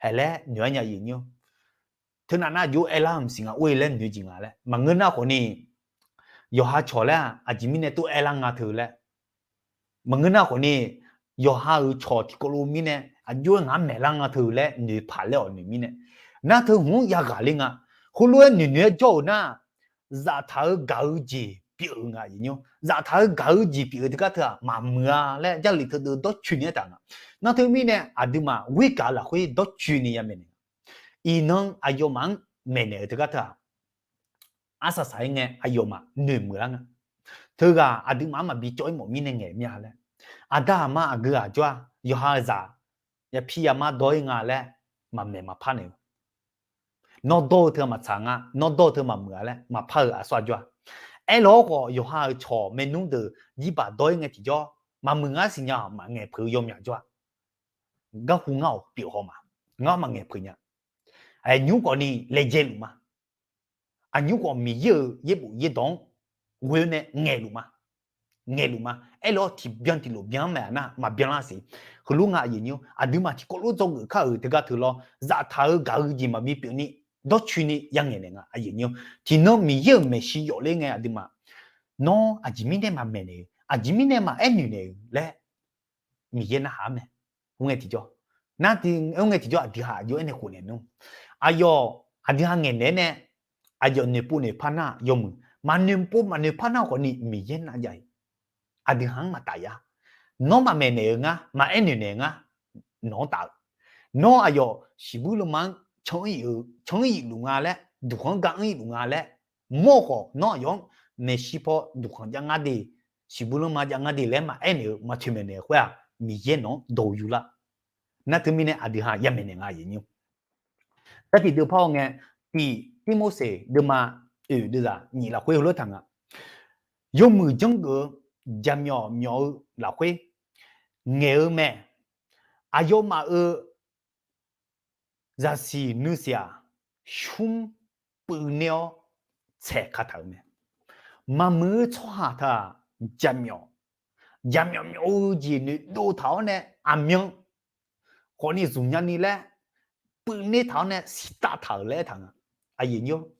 haeq laer noeq-aer nya aqyuif aqnyir-or. Teunav nar jov-aer aerlar-eu maqsiq nga or-e laer noeq jeq nga laer maqngeur nar khawfni, yawqha cawq laer-aq aqjeq mirnae tov aerlar nga teu laer maqngeur nar khawfni, yawqha-euq cawq tiqkawv lof mirnae aqjox-aer ngaq-anr maeqlar nga teu laer noeqpaq laer-awq noeq mirnae, nar teu hmq-anr yaghaq le nga. Heulof-aer noeqnoeq-aer jawr-euq nar, zaftaq-eu gaq-eu jeq pyeuf-eu nga aqyuif aqnyir-or. Zaftaq-eu gaq-eu jeq pyeuf-eu teugar teu-aq maqmuiq-a laer Jarlif teudeuv dawrcoeni aertaq nga. Nar teu mirnae aqduimaf ghoer gaq-eu lafkhoer dawrcoeni yamaeq naeq nga. Iqnan aqyawfmaf-anr maeqnaeq-eu teugar teu-aq, arsaq saq-aer ngae aqyawfmaf noeqmuiq lar nga. Teughaq aqduimaf-anr maqbi cawv-ir mawf mirnae ngaeq mya laer, aqda aqma aqgeu ghaq jawr-a, yawqha-euq zaq yapir yamar dawr-ir nga laer maqmaeq maqpar naeq-eu, nawr dawr-eu teu maqtsaq nga, nawr dawr-eu teu maqmuiq-a laer maqpar-euq aqsur aq jawr-a. Aerlaw-awr khawf yawqha-euq cawq maernmr deuq jirbaq dawr-ir ngae tiqjawr maqmuiq ngar siqnya-awq maqngaeq peuq-eu yawmyaq jawr-a. Garhu ngar-awq pyeuf haw ma. Ngar maqngaeq peuq nya. Aqnymr khawfni laejae luf ma. Aqnymr khawf Miqyaer-euq yaerbof yaerdawq-anr ghoe-awr nae ngaeqluf ma. Ngaeqluf ma. Aerlof-awr tiqbyan tiqlof byan-anr maeq-a nar maqbyan lar siq. Heulof nga aqyuif aqnyir-or, aqduimaf tiqkawv lof dzawgeuf kar-euq teugar teu lawr, zaftaq-eu gaq-eu jeq maqbi pyeufni dawrcoeni yangaeq naeq nga aqyuif aqnyir-or. Tiqnan Miqyaer-euq maeqshi yawf ler ngae aqduimaf, nawr aqjeq mirnae maqmaeq naeq-eu, aqjeq mirnae maqaer noeq naeq-eu laer Miqyaer narhaq-ar mae. Khoerngae tiqjawr, nar-aq khoerngae tiqjawr aqdui ha aqjox-aer nae khofnaeq nmr. Aqyawf aqdui ha ngaeqnaeq-aer nae aqyawf noeqpov noeqpar nar yawmuiq, maqnoeqpov maqnoeqpar nar khawfni Miqyaer nar jav-iq. Aqdui ha-anr maqtaf yar. Nawr maqmaeq naeq-eu ngar, maqaer noeq naeq-eu ngar, nawq-anr taf-eu. Nawr aqyawf siqbuir lanma-anr can-anr yif-eu, can-anr yif luf nga laer, duqkhanq-anr ga-anr yif luf nga laer, mawr khawf nawr aqyawf-anr maeqshi paw duqkhanq jav ngar de, siqbuir lanma jav ngar de laer maqaer naeq-eu maqtoeq maeqnaeq-eu khoer-aq, Miqyaer nawq-anr dawq yur lar. Nar teumirnae aqdui ha yamaeq naeq nga aqyuif aqnyir-or. Sarpiq deuv par-awr ngae, tiq Tirmorseq deuvma oeq deuvzaq nyiq lafkhoer heulof taq nga. Yawmuiq janrgeuf-eu jaqmyawf myawf-eu lafkhoer ngaeq-eu mae. Aqyawfmaf-euq zaqsiq nuisiq-aq, shmr puivner-awr tsaeq kataq-euq mae. Maqmuiq-eu tsawrhaq teu-aq, jaqmyawf, jaqmyawf myawf-eu jeq noeqdov taq-awr nae aqmyan khawfni zmqnya ni laer puivner taq-awr nae siqtav taq-euq laer aertaq nga.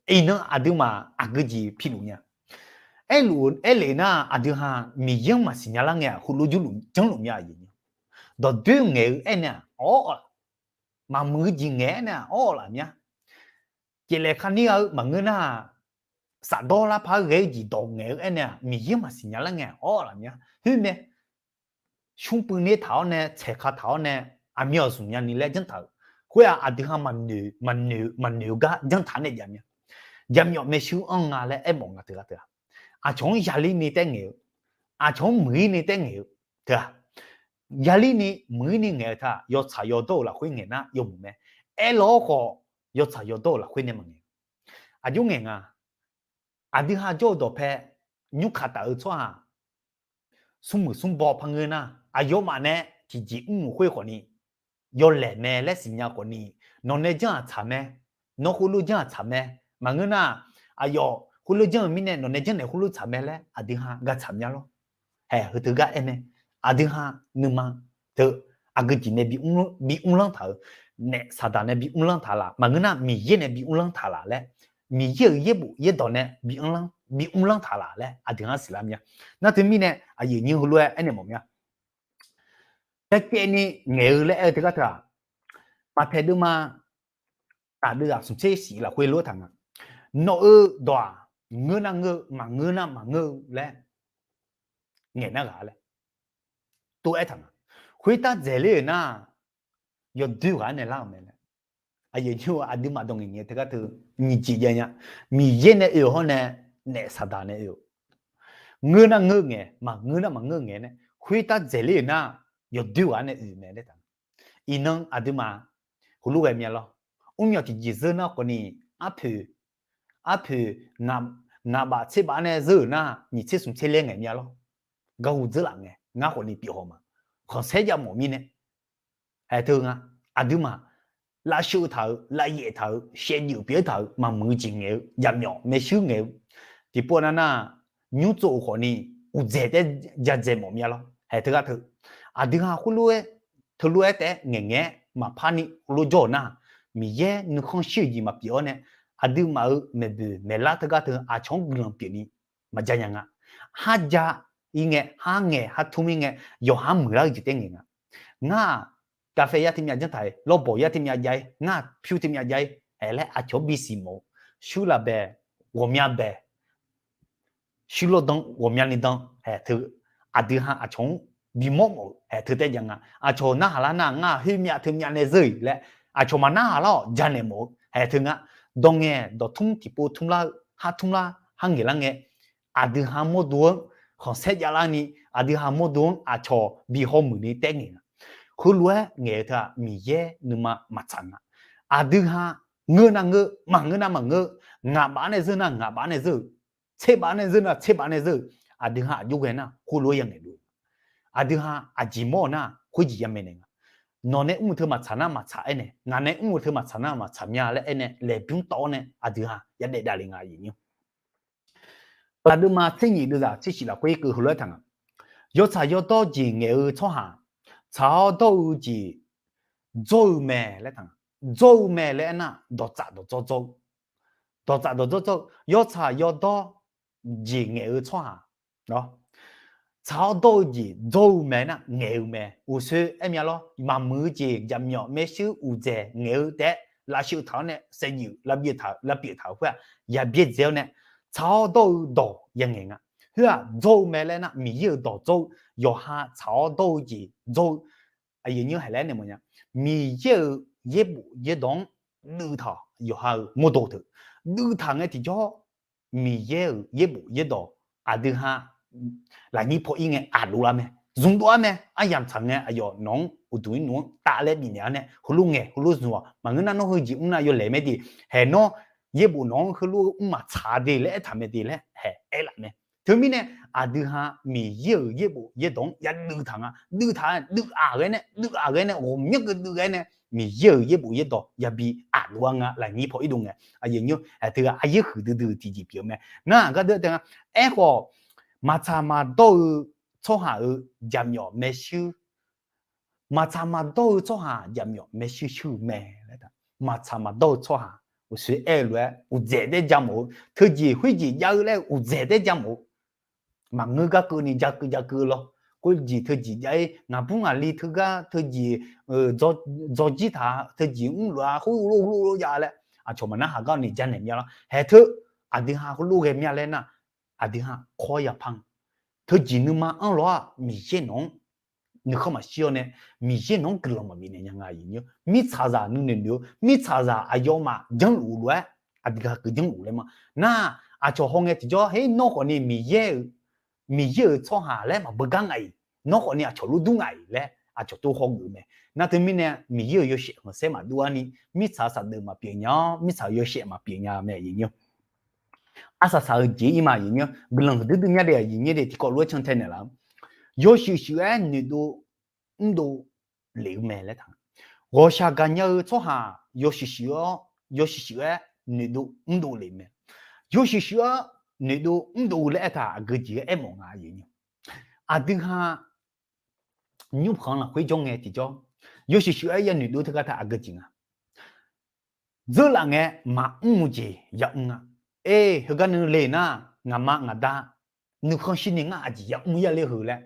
Iqnan aqduimaf aqgeu jeq piluf nya. Aerluf aerlef nar aqdui ha Miqyaer-anr maqsiq nya lar ngae-aq heulof jurluf janrluf mya aqyuif aqnyir. Dawqdoer ngaeq-eu aernaeq-aq awr-awq, maqmuiq-eu jeq ngaeq-aer nae-aq awr-awq laf mya. Jeqlaeq kharnir gha-eu maqngeur nar-aq, safdawr lar par-aer ghae-eu jeq dawq ngaeq-eu aernaeq-aq Miqyaer-anr maqsiq nya lar ngae-aq awr-awq laf mya. Khoermae, shmr puivner taq-awr nae tsaeq kataq-awr nae aqmyan zmqnya ni laer janrtaq-euq khoer-aq aqdui ha maqnoeq maqnoeq gar janrtaq nae jav mya. Jaqmyawf maershuir anr nga laer aermawf nga teughaq teu-aq, aqcawq-anr yalir ni taer ngaeq-eu, aqcawq-anr muiq-ir ni taer ngaeq-eu teu-aq, yalir ni muiq-ir ni ngaeq-eu teu-aq yawtsaq yawdawr-euq lafkhoer ngaeq nar yawmuiq mae. Aerlaw-awr khawf yawtsaq yawdawr-euq lafkhoer nae maqngaeq. Aqjox ngaeq nga. Aqdui ha jawr-eu dawqpae nymrkaq taf-eu tsawrhaq smrmuiq smrbaw par ngeur nar, aqyawfmaf nae tiqjeq mrmuiq khoer khawfni yawlaeq mae laer siqnya khawfni, nawq nae janr-aq tsaq mae, nawr khoerlof janr-aq tsaq mae. Maqngeur nar, aqyawf khoerlof janr-euq mirnae nawq nae janrnaeq khoerlof tsaq mae laer aqdui ha gaq tsaq mya lor. Haeq heu teugar aer mae. Aqdui ha nuima teu aqgeu jeq nae bi mrlanr taq-euq, naef saqdaq nae bi mrlanr taq laf, maqngeur nar Miqyaer nae bi mrlanr taq laf laer, Miqyaer-euq yaerbof yaerdawq nae bi mrlanr taq laf laer aqdui ha siqlar mya. Nar teumirnae aqyuif aqnyir heulof-aer aernaeq mawf mya. Taevcaevni ngaeq-eu laer aer-eu teugar teu-aq, Maqtaeq deuvma taf deuvzaq smq tser shif lafkhoer lof-aer taq nga. Nawq-eu dawq-aq, ngeur nar ngeur-eu, maqngeur nar maqngeur-eu laer ngaeq nar ghaq laer tov-aer taq nga. Khoertav dzaeqler-euq nar, yawdoer ghaq-anr nae lar-euq mae laer. Aqyuif aqnyir-eu aqduimaf dawq ngaeq ngaeq teugar teu nyiq jeq jav nya. Miqyaer nae oe-euq hawr nae, naef saqdaq nae oe-euq. Ngeur nar ngeur ngae, maqngeur nar maqngeur ngae nae khoertav dzaeqler-euq nar, yawdoer ghaq-anr nae oe-euq mae laer taq. Iqnan aqduimaf heulof ghae mya lor. Mrmyawq tiqjeq zeur nar khawfni, arpoeq, arpoeq, ngaq baf tser baf-anr nae zeur-euq nar nyiq tser smq tser laer ngaeq mya lor. Garhu dzeur laf ngae ngar khawfni pyeuf haw ma. Khanqsaer jav mawf mirnae Haeq teu nga, aqduimaf lavsheu taq-euq, lavyaef taq-euq, shaevdzeuf pyeuf taq-euq, maqmuiq-eu jeq ngaeq-eu, jaqmyawf maershuir ngaeq-eu, tiqpov nav nar, nymr tsov-euq khawfni uqdzaeq taef jadzaeq mawf mya lor. Haeq teugar teu, aqdui ha khoerlof-aer, teulof-aer taef-aer ngaeqngaeq-aer maqpar ni khoerlof jawr-euq nar, Miqyaer nuikhanr shir-euq jeq maqpyeuf-awr nae, aqduimaf-euq maeqboeq maeqlar teugar teu aqcawq-anr guiqlanq pyeuf ni maqja nya nga. Har ja ir ngae, har ngaeq har tmr ir ngae, yawqha muiqlar-eu jeq taef ngaeq nga. Ngar-aq, gaqfae yar teu myav janr taq-ir, lawrbawq yar teu myav jav-ir, ngar-aq pyur teu myav jav-ir, haeq laer aqcawq-anr bisiq mawf-eu, shuir lavbae, ghawqmya bae, shuir lawrdan ghawqmyani dan, haeq teu, aqdui ha aqcawq-anr bimawr mawf-eu haeq teu taef jav nga. Aqcawq narhaq lar nar, ngar-aq khoermyav teu myav nae zeur-iq laer, aqcawq maqnarhaq lar-awq janaeq mawf-eu haeq teu nga. Dawq ngaeq dawq tmr tiqpov tmr lar-eu, har tmr lar, har ngaeq lar ngae, aqdui ha mawrdo-anr khanqsaer javlar ni, aqdui ha mawrdo-anr aqcawq bi hawmuiq ni taef ngaeq nga. Heulof-aer ngaeq-eu teu-aq, Miqyaer nuima maqtsaq nga. Aqdui ha ngeur nar ngeur, maqngeur nar maqngeur, ngaq baf-anr nae zeur nar ngaq baf-anr nae zeur-euq, tser baf-anr nae zeur nar tser baf-anr nae zeur-euq, aqdui ha aqjox ghae nar khoerlof-aer ya ngaeqdov. Aqdui ha aqjeq mawr-eu nar khoerjeq ya maeqnaeq nga. Nawq nae mr-eu teu maqtsaq nar maqtsaq aernaeq, ngaq nae mr-eu teu maqtsaq nar maqtsaq mya laer aernaeq, laeqbymr tawv-awr nae aqdui ha ya daef davle nga aqyuif aqnyir. Aqduimaf tser nyiq deuvzaq tser shif lafkhoer keuv heulof-aer taq nga. Yawtsaq yawdawr jeq ngaeq-eu tsawrhaq, tsaq-awr dawr-eu jeq dzawr-eu mae laer taq nga. Dzawr-eu mae laer aernar, dawqtsaf dawqdzawr dzawr-eu, dawqtsaf dawqdzawr dzawr-eu, yawtsaq yawdawr jeq ngaeq-eu tsawrhaq, tsaq-awr dawr-eu jeq dzawr-eu mae nar ngaeq-eu mae. Uqsoer aer mya lawr, maqmuiq-eu jeq jaqmyawf maershuir uqdzaeq ngaeq-eu taef-aer lavsheu taq-awr nae saevdzeuf lavbyaev taq-euq, lavpyeuf taq-euq khoer-aq, ya byaerdzae-awr nae tsaq-awr dawr-eu dawq ya ngaeq nga. Khoer-aq dzawr-eu mae laer nar, Miqyaer-euq dawq dzawr-eu, yawqha tsaq-awr dawr-eu jeq dzawr-eu, aqyuif aqnyir haeq laer nae mawfnya. Miqyaer-euq yaerbof yaerdawq-anr duiv taq-awq, yawqha-euq mawrdo teu duiv taq ngae tiqjawr, Miqyaer-euq yaerbof yaerdawq aqdui ha lafnyir paw ir ngae aqdov lar mae, zmqdov-ar mae, aryamq tsaq ngae aqyawf nawq-anr uqduq ir nmr-anr tavlaer bifnaeq-awr nae heulof ngaeq heulof zmq-awq. Maqngeur nar nawr heujeuq mr nar yawlaeq mae de, haeq nawr yaerbof nawq-anr heulof mr maqtsaq de laer aertaq mae de laer haeq aerlaf mae. Teumirnae aqdui ha Miqyaer-euq yaerbof yaerdawq-anr ya duiv taq nga. Duiv taq-aer duiv-aq ghae nae, duiv-aq ghae nae, ghawqmyanr keuv duiv ghae nae, Miqyaer-euq yaerbof yaerdawq yabi aqdov-ar nga lafnyir paw irdov ngae. Aqyuif aqnyir, teughaq aqyaer huiqdui dui-eu tiqjeq pyeuf-eu mae. Nar-aq gardeuv-aer taef nga. Aerkhawf, maqtsaq maqdawr-eu tsawrhaq-euq jaqmyawf maershuir, maqtsaq maqdawr-eu tsawrhaq jaqmyawf maershuir shuir-eu mae laer taq. Maqtsaq maqdawr-eu tsawrhaq, uqshoe aer-eu lof-aer uqdzaeq taef-aer ja mawf-eu, teujeq khoerjeq jav-eu laer uqdzaeq taef-aer ja mawf-eu, maqngeur gar keuvni ja keuv ja keuv lawr. Khoerjeq teujeq jav-ir, ngaqbur ngaqli teugar teujeq dzawjir taq, teujeq mrluf-a, khoerlof lof jav laer aqcawq maqnar haq gar ni janaeq mya lawr. Haeq teu aqdui ha heulof ghae mya laer nar, aqdui ha kawr yapar-a. Teujeq nuima anr lawr-aq, Miqyaer nawq-anr nuikhanr maqshir-awr nae, Miqyaer nawq-anr guiqlanq maqbif naeq nya nga. Mirtsaqzaq nuinoeq noeq-eu, mirtsaqzaq aqyawfmaf janrluf lof-aer aqdui ha keuv janrluf laer ma. Nar, aqcawq hawngae tiqjawr, her nawr khawfni Miqyaer-euq, Miqyaer-euq tsawrhaq laer maqbeugar ngaq-iq, nawr khawfni aqcawq lof dur ngaq-iq laer aqcawq tov hawgeuf mae. Nar teumirnae Miqyaer-euq yawshaef khanqsaer maqdov-ar ni, mirtsaq saqdeuq maqpyeuf nya-awr, mirtsaq-euq yawshaef maqpyeuf nya mae, aqyuif nymr. Arsaq saq-eu jeq-ir ma, aqyuif nymr. Guiqlanq huiqdui dui mya de, aqyuif nymr de, tiqkawv lof-aer cantae naeqlaf-awr, yawshuif shuif-aer noeqdov mrdov lef-eu mae laer taq. Ghawqshaq gaqnya-eu tsawrhaq yawshuif shuif-awr, yawshuif shuif-aer noeqdov mrdov lef-eu mae. Yawshuif shuif-awr noeqdov mrdov laer aertaq aqgeu jeq-aer aermawf nga, aqyuif nymr. Aqdui ha nymrkhanq lafkhoer jawr ngae tiqjawr, yawshuif shuif-aer yanoeq dov teugar taq aqgeu jeq nga. Dzeurlaf ngae maqmr-eu jeq yamr nga. E, heugar nuile nar, ngaqma ngaqda nuikhanr shirni ngar aqjeq yamr ya ler heu laer.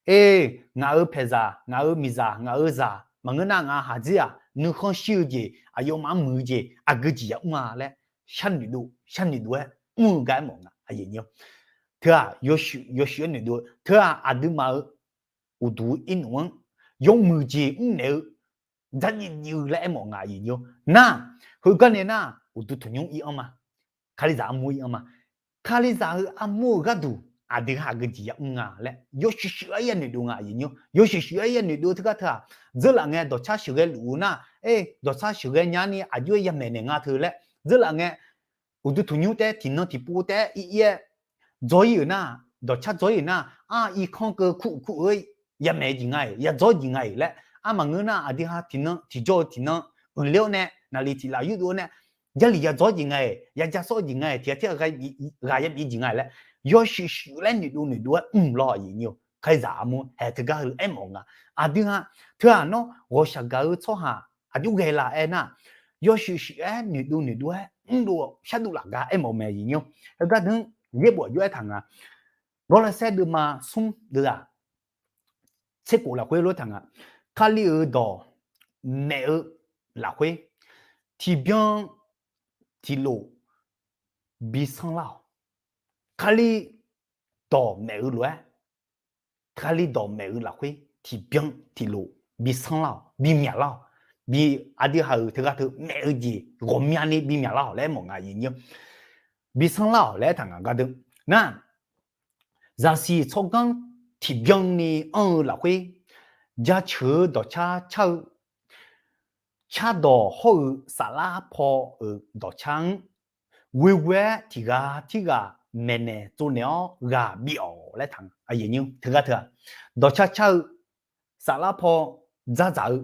E, ngaq-euq paeqzaq, ngaq-euq miqzaq, ngaq-euq zaq maqngeur nar, ngaq-euq haqdzir-aq nuikhanr shir-eu jeq, aqyawfmaf-anr muiq-eu jeq aqgeu jeq yamr-a laer sharnoeq dov sharnoeq dov-aer mr-eu gar aermawf nga, aqyuif nymr. Teu-aq yawshuif yawshuif-aer noeqdov-eu teu-aq aqduimaf-euq uqduq irnmf-anr yawmuiq jeq mrnaeq-eu dzardziv dziv-eu laer aermawf nga, aqyuif nymr. Nar, heugar nae nar, uqduq tanqnymr ir-anr ma. Kalizaq armur ir-anr ma. Kalizaq-eu armur-eu gharduq aqdui ha aqgeu jeq yamr nga laer yawshuif shuif-aer yanoeq dov nga, aqyuif nymr. Yawshuif shuif-aer yanoeq dov teugar teu-aq, dzeurlaf ngae dawqcar sheuqghae luf-eu nar, e, dawqcar sheuqghae nyani aqjox-aer yamaeq naeq nga teu laer, dzeurlaf ngae uqduq tanqnymr taef-aer tiqnan tiqpov taef-aer ir-ir-aer dzawr-ir-euq nar, dawqcar dzawr-ir-euq nar, ar irkanr keuv kur kur-eu yamaeq jeq nga-iq, yadzawr jeq nga-iq laer, armaqngeur nar aqdui ha tiqnan tiqjawr-eu tiqnan uiqler-awr nae, naqliq tiq laf yurdov-awr nae, jarlif yadzawr jeq nga-iq, yaja sawr-eu jeq nga-iq, tiq ghaq tiq ghaq ghaq yabif jeq nga-iq laer, yawshuif shuif laer noeqdov noeqdov-aer mr lawr, aqyuif nymr. Kalizaq armur haeq teugar heu aermawf nga. Aqdui ha teu-aq nawr ghawqshaq gaq-eu tsawrhaq aqjox ghae laf aernar, yawshuif shuif-aer noeqdov noeqdov-aer mrdov shardov laf gar aermawf mae, aqyuif nymr. Heugar deuq-anr yaerbof aqjox aertaq nga. Gawrlaesaer deuvma smr deuv-aq, tserkhof lafkhoer lof-aer taq nga. Kali-euq dawq maef-eu lafkhoer tiqbyan tiqlof bi sanrlar-awq. Kali dawq maef-eu lof-aer, Kali dawq maef-eu lafkhoer tiqbyan tiqlof bi sanrlar-awq, bi myaqlar-awq. Bi aqdui ha-euq teugar teu maef-eu jeq ghawqmyani bi myaqlar-awq laer mawf nga, aqyuif nymr. Bi sanrlar-awq laer aertaq nga gar deuq. Nar, zaqsiq tsawrganr tiqbyan ni anr-eu lafkhoer, jaceuq-eu dawqcar car-eu cardawq hawr-eu saflar paw-euq dawqcar-anr ghoeghoe-aer tiq ghaq tirghaq maeqnaeq tsovnaeq-awr ghaq bif-awq laer taq-a. Teugar teu-aq, dawqcar car-eu saflar paw dzardzaq-eu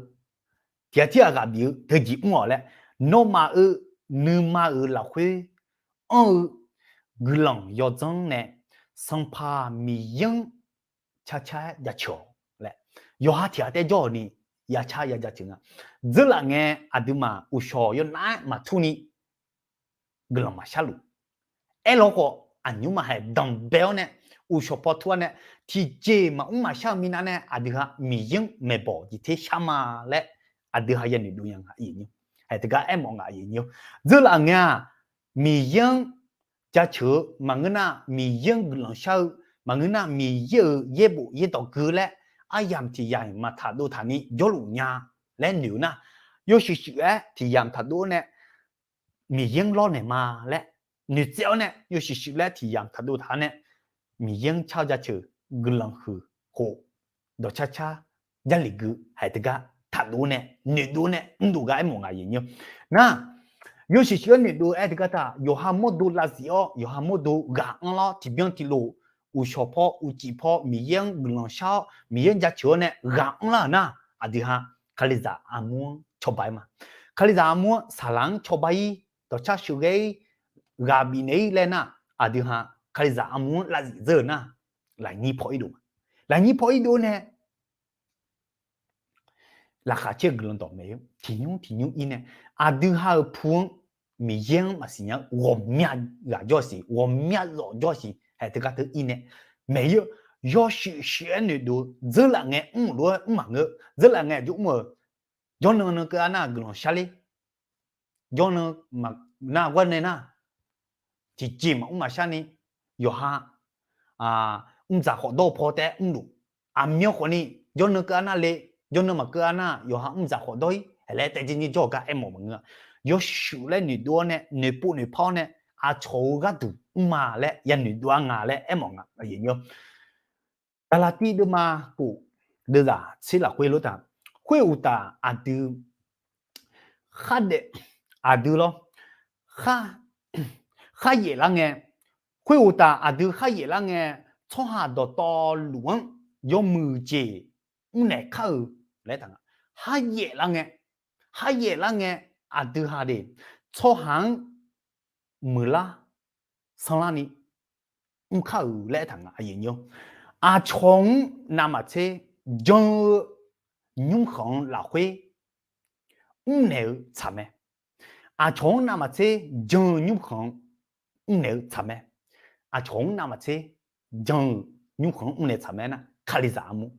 tiq ghaq tirghaq ghaq bif-eu teujeq mr-awq laer, nawmaf-euq nuima-euq lafkhoer anr-eu guiqlanq yawdzanr nae Sanqpaq Miqyaer-anr carcar-aer jaceuq-awq laer, yawqha tiq ghaq taef jawr-awq ni yacar ya jaceuq nga. Dzeurlaf ngae aqduimaf uqshawq yawnav-aer maqtur ni guiqlanq maqshar luf. Aerlawr khawf, aqnymr maqhaeq danqbae-awr nae, uqshawq paw tur-awr nae, tiqjeq maqmr maqshar-eu minav nae aqdui ha Miqyaer-anr maeqbawq jeq ter shar ma laer, aqdui ha yanoeq dov nya nga, aqyuif nymr. Haeq teugar aermawf nga, aqyuif nymr. Dzeurlaf ngae-aq, Miqyaer-anr jaceuq-eu maqngeur nar, Miqyaer-anr guiqlanq shar-eu maqngeur nar, Miqyaer-euq yaerbof yaerdawq gui laer aryamq tiq yamq maqtaq dov taq ni jawrluf nya laer noeq-eu nar, yawshuif shuif-aer tiq yamq taq dov-awr nae Miqyaer-anr lawrnaeq ma laer noeqtsaev-awr nae, yawshuif shuif laer tiq yamq taq dov taq-awr nae, Miqyaer-anr car jaceuq guiqlanq huiq khof, dawqcar car jarlif gui haeq teugar taq dov-awr nae, noeqdov-awr nae mrdov gar aermawf nga, aqyuif nymr. Nar, yawshuif shuif-aer noeqdov-aer teugar taq, yawqha mawrdo lavzif-awr, yawqha mawrdo ghaq anrlar-awr, tiqbyan tiqlof, uqshawq paw uqcif paw Miqyaer-anr guiqlanq shar-awr, Miqyaer-anr jaceuq-awr nae ghaq anrlar-euq nar, aqdui ha Kalizaq armur-anr cawba-ir ma. Kalizaq armur-anr saqlaq-anr cawba-ir, dawqcar sheuqghae-ir, ghaq bifnaeq-ir laer nar, aqdui ha Kalizaq armur-anr lavzif dzeur-euq nar, lafnyir paw irdov ma. Lafnyir paw irdov nae laqkhaq caer-eu guiqlanq dawqmaeq-eu tiqnymr tiqnymr ir nae, aqdui ha-euq pu-anr Miqyaer-anr maqsiq nya-eu ghawqmya ghaq jawr-a siq, ghawqmya zawf jawr-a siq, haeq teugar teu ir nae maeq-ir-eu, yawshuif shuif-aer noeqdov-eu dzeurlaf ngae mr-euq lof-aer mr maqngeur, dzeurlaf ngae aqjox mr-euq, jawrnan nan keuv-a nar guiqlanq shar ler, jawrnan nar gharnae nar tiqjeq maqmr maqshar ni, yawqha mrdzaq khawf dawr-eu paw taef-aer mrluf, aqmyan khawf ni jawrnan keuv-a nar le, jawrnan maqkeuv-a nar yawqha mrdzaq khawf dawr-ir haeq laer taev jir nyir jawr-eu gar aermawf maqngeur-a. Yawshuif laer noeqdov-awr nae, noeqpov noeqpar-awr nae, aqcawq-euq gharduq mr ma laer yanoeq dov-a nga laer aermawf nga, aqyuif nymr. Gaqlaqtiv deuvma khof deuvzaq tser lafkhoer lof taq, khoeruqtaf aqdui khardaef, aqdui lawr, khar, kharyaef lar ngae, khoeruqtaf aqdui kharyaef lar ngae, tsawrhaq dawqtawvluf-anr yawmuiq jeq mrnaeq kar-euq laer taq nga. Kharyaef lar ngae, kharyaef lar ngae, aqdui ha de, tsawrhaq-anr muiqlar sanrlarni mr kar-euq laer taq nga, aqyuif nymr. Aqcawq-anr navmaqtser jan-eu nymrkhanq-anr lafkhoer mrnaeq-eu tsaq mae. Aqcawq-anr navmaqtser jan-eu nymrkhanq-anr mrnaeq-eu tsaq mae. Aqcawq-anr navmaqtser jan-eu nymrkhanq-anr mrnaeq tsaq mae nar, Kalizaq armur.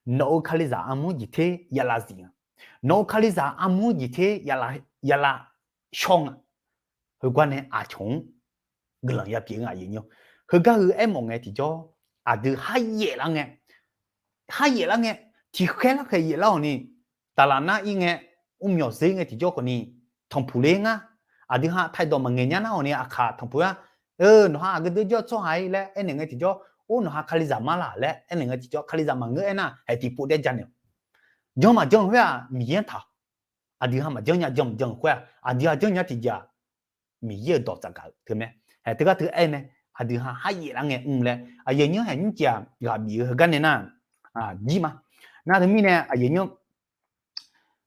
Nawq-euq Kalizaq armur jeq ter ya lav zif nga. Nawq-euq Kalizaq armur jeq ter ya lav shawr nga. Heugar nae aqcawq-anr guiqlanq ya pyeuf nga, aqyuif nymr. Heugar heu aermawf ngae tiqjawr, aqdui kharyaef lar ngae, kharyaef lar ngae, tiqkhaer larkhaeq yaef lar-awq ni, daqlaq nar ir ngae, mrmyawq zeur ngae tiqjawr khawf ni, tanqpuq ler ngar. Aqdui ha taedawq maqngaeq nya nar-awq ni, aqkaq tanqpuq-aer, nawq ha aqgeu deuq jawr tsawrhaq-ir laer aernaeq ngae tiqjawr, or nawq ha Kalizaq mar laq laer aernaeq ngae tiqjawr, Kalizaq maqngeur aernar, haeq tiqpov daer ja naeq-awq. Jan maqjan-eu khoer-aq Miqyaer-anr taq-awq. Aqdui ha maqjan nya jan maqjan-eu khoer-aq, aqdui ha janrnya tiqjeq-aq, Miqyaer-euq dawq tsafgaq-eu teu mae. Haeq teugar teu aer mae, aqdui ha kharyaef lar ngae mr laer, aqyuif nymr haeq nymrcif-aq ghaq bif-eu heugar nae nar, jir ma. Nar teumirnae aqyuif nymr,